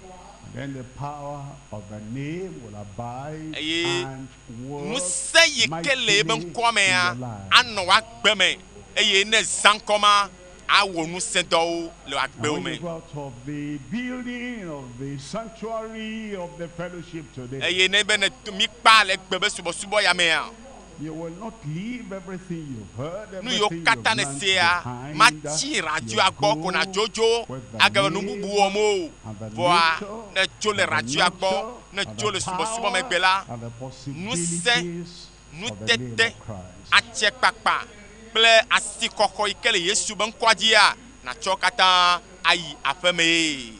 Then the power of the name will abide Eye and work ŋusẽ yi ke le mightily yebe ŋkɔa in mea your life. anɔ wò agbe me eye ne zã ŋkɔ ma awɔ ŋusẽdɔwo le wò And agbewo when me. you go out of the building of the sanctuary of the fellowship today, Eye ne be ne to mi kpa le gbe be subɔsubɔ ya mea, you will not leave everything you've heard, nu yiwo everything you've katã ne learned sea behind. matsi You radioa gbɔ ko na go dzodzo with the age be nu name bubu wɔm o. and the Vɔa nature ne tso le and the radioa gbɔ, nurture ne and tso the le subɔsubɔ power megbe la, and the ŋusẽ possibilities Nutete, atsekpakpa kple asixɔxɔ yi ke le Yesu be ŋkɔa dzia, nàtsɔ wo katã ayi aƒemee.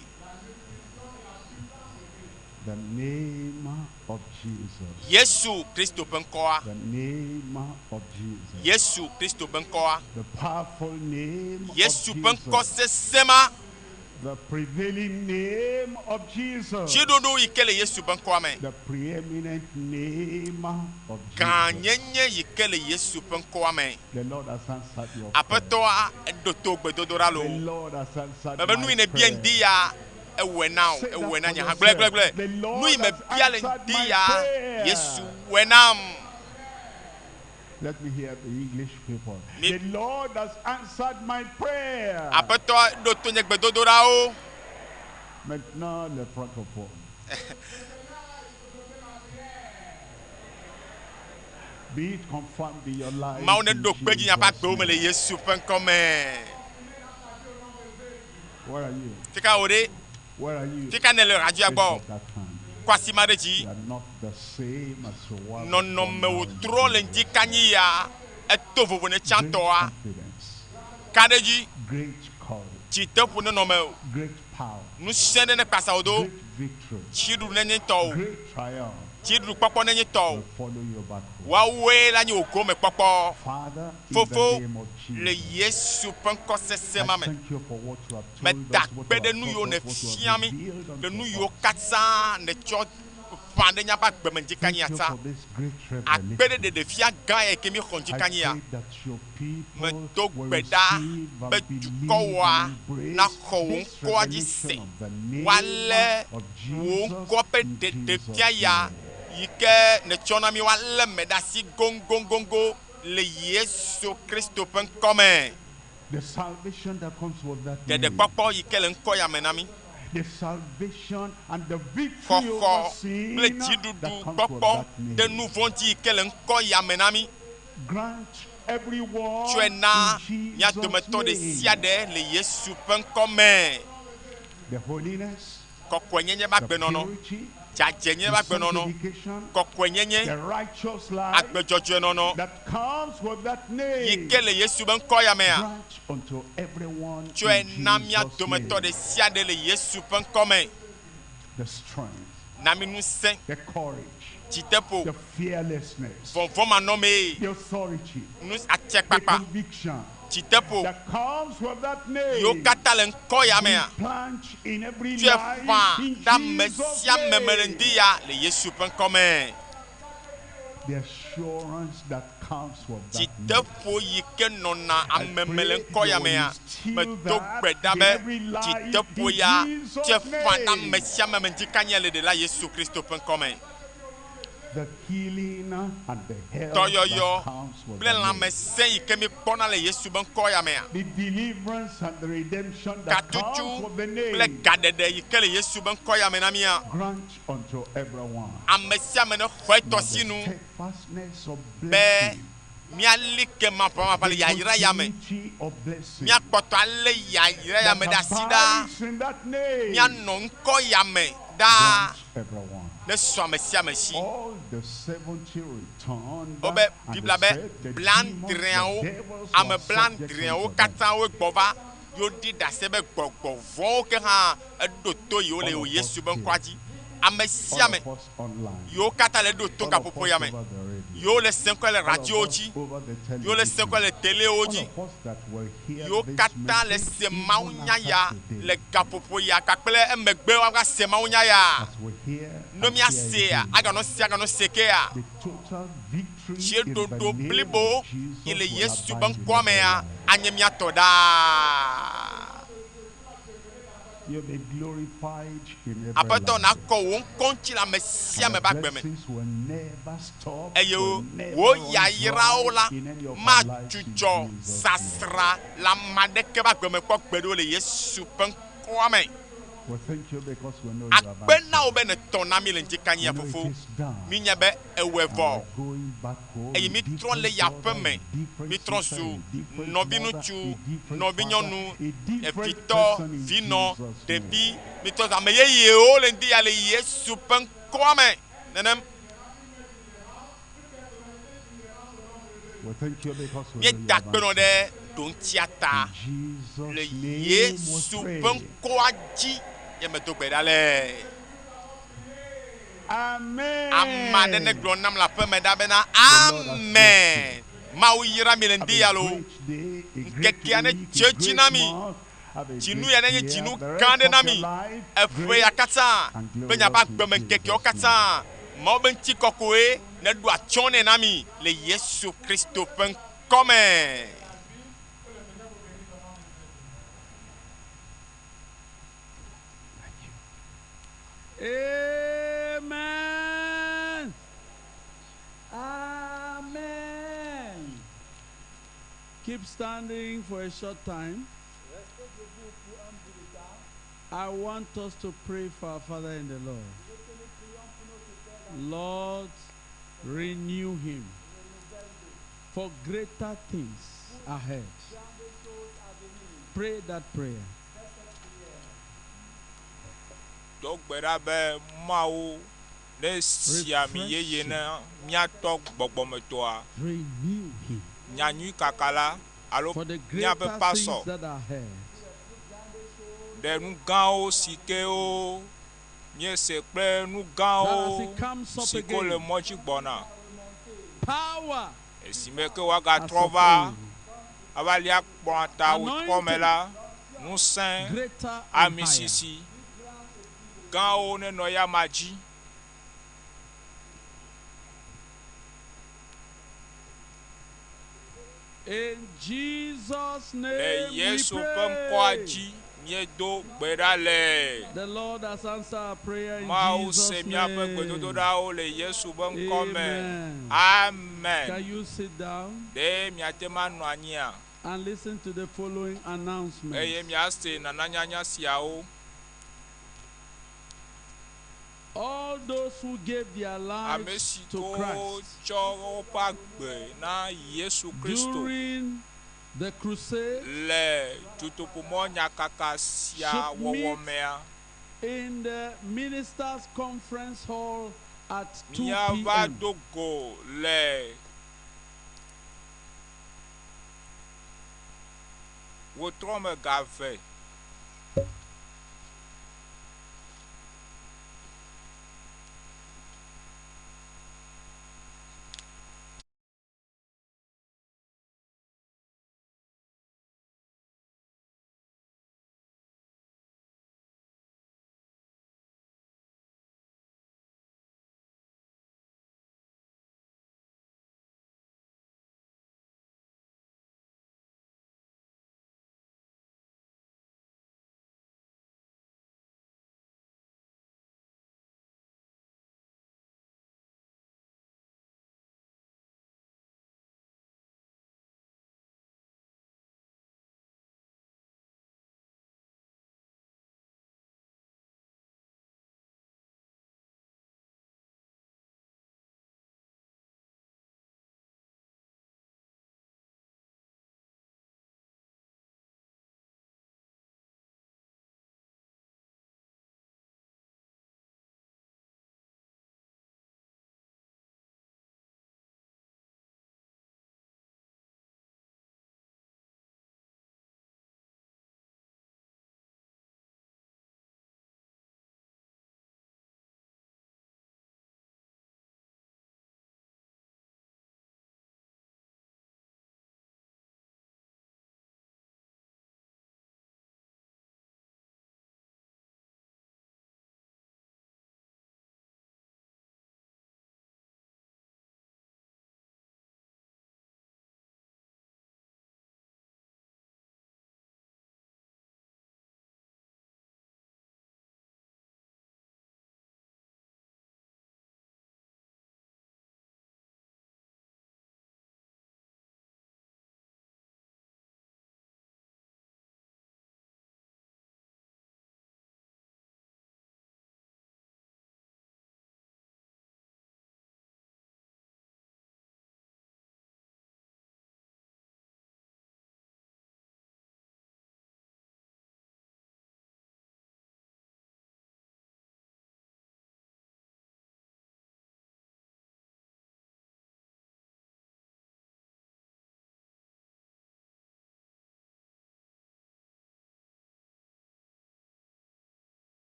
The name of Jesus. Yesu Kristo ƒe ŋkɔa. The name of Jesus. Yesu Kristo ƒe ŋkɔa. The powerful name of Yesu ƒe ŋkɔ Jesus. sesẽ ma. The prevailing name of Jesus. Dziɖuɖu yi ke le Yesu ƒe ŋkɔa me. The preeminent name of Jesus. Gãnyenye yi ke le Yesu ƒe ŋkɔa me. The Lord has answered your prayer. Aƒetɔa eɖo to gbedodoɖa The loo. Lord has answered Mebe nu my yi nèbia prayer. ŋdi ya, ewɔe na wò, Say that ewɔe for na nye hã. yourself. Gblɔe, gblɔe, The gblɔe. Nu Lord yi has mebia le answered ŋdi my ya, prayer. Yesu wɔe nam. Let me hear the English people. Mi- The Lord has answered my prayer. Aƒetɔa ɖo to nye gbedodoɖawo. Maintenant, le francophone. Be it confirmed in your life. Mawu in neɖo kpe dzi miaƒe Jesus' agbewo me le name. Yesu ƒe ŋkɔ me. Where are you? Fika wò ɖe? Where are you? Fika nèle radioa Lift gbɔ? up that hand. Kɔ asi ma ɖe dzi. You are not the same as you were before Nɔnɔmewo now in trɔ le Jesus' ŋdi kanyi ya eto vovo ne Great tsãtɔa. confidence, Ka ɖe dzi. great courage, Dziteƒo nenɔ me o. great power, Ŋusẽ ɖe ne kpasa wò do. great victory, Dziɖuɖu nenye tɔwò. great triumph Dziɖuɖu kpɔkpɔ nenye tɔwò. will follow you back home. Woawoe la nye wò gome kpɔkpɔ. Father, in the Fofo name of le Jesus, Yesu ƒe ŋkɔ sesẽ I ma me. thank you for what you have told Meda us, what akpe you ɖe have nu yiwo taught us, what you nèfia have mí revealed le unto nu yiwo us. katã nètsɔ ƒã ɖe míaƒe agbe me ŋdi Thank kanyi you atsa. for this great Akpe ɖe revelation. ɖeɖefia gã ya yi ke míexɔ ŋdi I kanyi ya. pray that your people Medo will gbe ɖa receive be and believe dukɔwoa and embrace naxɔ wò this ŋkɔa dzi se. revelation of the name Woalé of wò Jesus ŋkɔ ƒe in Jesus' ɖeɖefia ya name. yi ke nètsɔ na mí woalé me ɖe asi goŋgoŋgoŋgo le Yesu Kristo ƒe ŋkɔ me. The salvation that comes with that name. Ɖeɖekpɔkpɔ yi ke le ŋkɔ ya me na mí. The salvation and the victory Xɔxɔ over sin kple that dziɖuɖu comes with kpɔkpɔ that ɖe name. nu vɔ̃ dzi yi ke le ŋkɔ ya me na mí. Grant everyone Tsɔe na in mía Jesus' dometɔ ɖe sia name ɖe le Yesu ƒe ŋkɔ me. the holiness, Kɔkɔenyenye ƒe the agbenɔnɔ, purity, dzadzɛnyenye the ƒe agbenɔnɔ, sanctification, kɔkɔenyenye, the righteous life agbedzɔdzɔenɔnɔ that comes with that yi name. ke le Yesu ƒe ŋkɔ ya mea. Grant unto everyone Tsɔe in na mía Jesus' dometɔ name ɖe sia ɖe le Yesu ƒe ŋkɔ me. the strength, Na mí ŋusẽ, the courage, dziteƒo, the fearlessness, vɔvɔ̃manɔmee, the authority, nu the atsekpakpa, conviction dziteƒo that comes with that yiwo name. katã le ŋkɔ ya mea. We plant in every Tsɔe life ƒã in ɖe ame Jesus' sia ame me le name. ŋdi ya le Yesu ƒe ŋkɔ me. The assurance that comes with that name. Dziteƒo yi ke nɔna I ame me le pray ŋkɔ you ya will mea. instill Medo that gbe ɖa in be every life dziteƒo in ya Jesus' tsɔe ƒã ɖe name. ame sia ame me ŋdi kanya le ɖela Yesu Kristo ƒe ŋkɔ me. The healing and the health Dɔyɔyɔ that comes with kple the name. lãmesẽ yi ke míekpɔna le Yesu ƒe ŋkɔ ya mea. The deliverance and the redemption that Katutu comes with the kple name. gaɖeɖe yi ke le Yesu ƒe ŋkɔ ya me na mía. Grant unto everyone Ame sia ame ne xɔe now tɔ the si nu steadfastness of be blessing, míali ke maʋamaʋã le the yayra ya me. continuity of blessing Míakpɔtɔ alé yayra ya me ɖe that asi ɖaa. abides in that name. Míanɔ ŋkɔ ya me ɖaa Grant everyone. ne sɔ ame sia ame si. All the 70 returned Wobe and Biblia they be said the demons, the blaadreawo, devils ame were subject blaadreawo unto them. katã wogbɔ va yewoɖi ɖase be gbɔgbɔ vɔ̃wo ke hã eɖo to yewo le All of us Yesu ƒe here, ŋkɔa dzi. Ame sia all ame of us online, yiwo katã le ɖo to all of gaƒoƒo us ya me, over the radio, yiwo le se ŋkɔ le all of radiowo us dzi, over the yiwo le se television, ŋkɔ le telewo all dzi, of us that will hear yiwo this katã le message se even mawunya ya after today, le gaƒoƒo ya kpakple emegbe woava se mawunya ya. as we hear Ne and hear míasea, again, aganɔ se aganɔ se kea, the total victory in the dziɖoɖo name blibo of Jesus yi le will Yesu ƒe abide in ŋkɔa every mea life. anye míatɔ ɖaa. You'll be glorified in every Aƒetɔ life. nakɔ wò ŋkɔ ŋuti le ame sia And ame the ƒe agbe me. blessings will never stop, Eye will never wò run yayrawo dry la in any of our lives in madzudzɔ Jesus' name. sasra le ame aɖeke ƒe agbe me kpɔ gbeɖe o le Yesu ƒe ŋkɔa me. We thank you because we know you have Akpe answered. na wò be nètɔ na mí le ŋdikanyia We know fofo. it is done. Mínya be ewɔe And vɔ. we're going back home Eye a mítrɔ different le yaƒe brother, me. a different Mítrɔ sister, zu a different mother, nɔviŋutsu, a different nɔvinyɔnu, father, a different evitɔ, person in vinɔ, Jesus' name. ɖevi. Mítrɔ zu ame yeyewo le ŋdi ya le Yesu ƒe ŋkɔa me. Nenem. We thank you because we Míeda know you have akpe nɔ answered. ɖe ɖoŋtia ta Jesus le name we Yesu ƒe pray. ŋkɔa dzi ye medo gbe ɖa le. Amen. Ame aɖe ne gblɔ nam le aƒeme ɖa bena amen. Mawu yra mi le ŋdi ya loo. Ŋkekea ne dze edzi na mi. Dzinu ya nenye dzinu gã aɖe na mi. Eƒe ya katã kple miaƒe agbemeŋkekewo katã. Mawu be ŋutikɔkɔe neɖo atsyɔ̃ nɛ na mi le Yesu Kristo ƒe ŋkɔ me. Amen. Amen. Keep standing for a short time. I want us to pray for our Father in the Lord. Lord, renew him for greater things ahead. Pray that prayer. Do gbe ɖa be Mawu ne si ami yeye ne míatɔ gbɔgbɔmetɔa. Renew him Nyanyui kaka la alo for the míaƒe greater pasɔ things that are ahead. ɖe nu gãwo si kewo míese kple nu That as gãwo he comes up si ko le again, mɔ dzi gbɔna. power Esime ke woagatrɔ va ava lia kplɔa ta wòtrɔ me la, ŋusẽ, greater and ami higher. sisi gãwo nenɔ ya ma dzi. In Jesus' Le name we Yesu ƒe ŋkɔa pray. dzi míedo gbe ɖa le. The Lord has answered our prayer in Mawu Jesus' se míaƒe name. gbedodoɖawo le Yesu ƒe ŋkɔ me. Amen. Amen. Can you sit down Ɖe miate ŋu anɔ anyia and listen to the following announcement? eye miase nananyanya siawo. All those who gave their Ame lives si to ko Christ tsɔ woƒe agbe na Yesu Kristo during the crusade le dutoƒomɔ nyakaka sia should wɔwɔ meet mea, in the ministers' conference hall at 2 míava p.m. do go le wotrɔ me ga eve.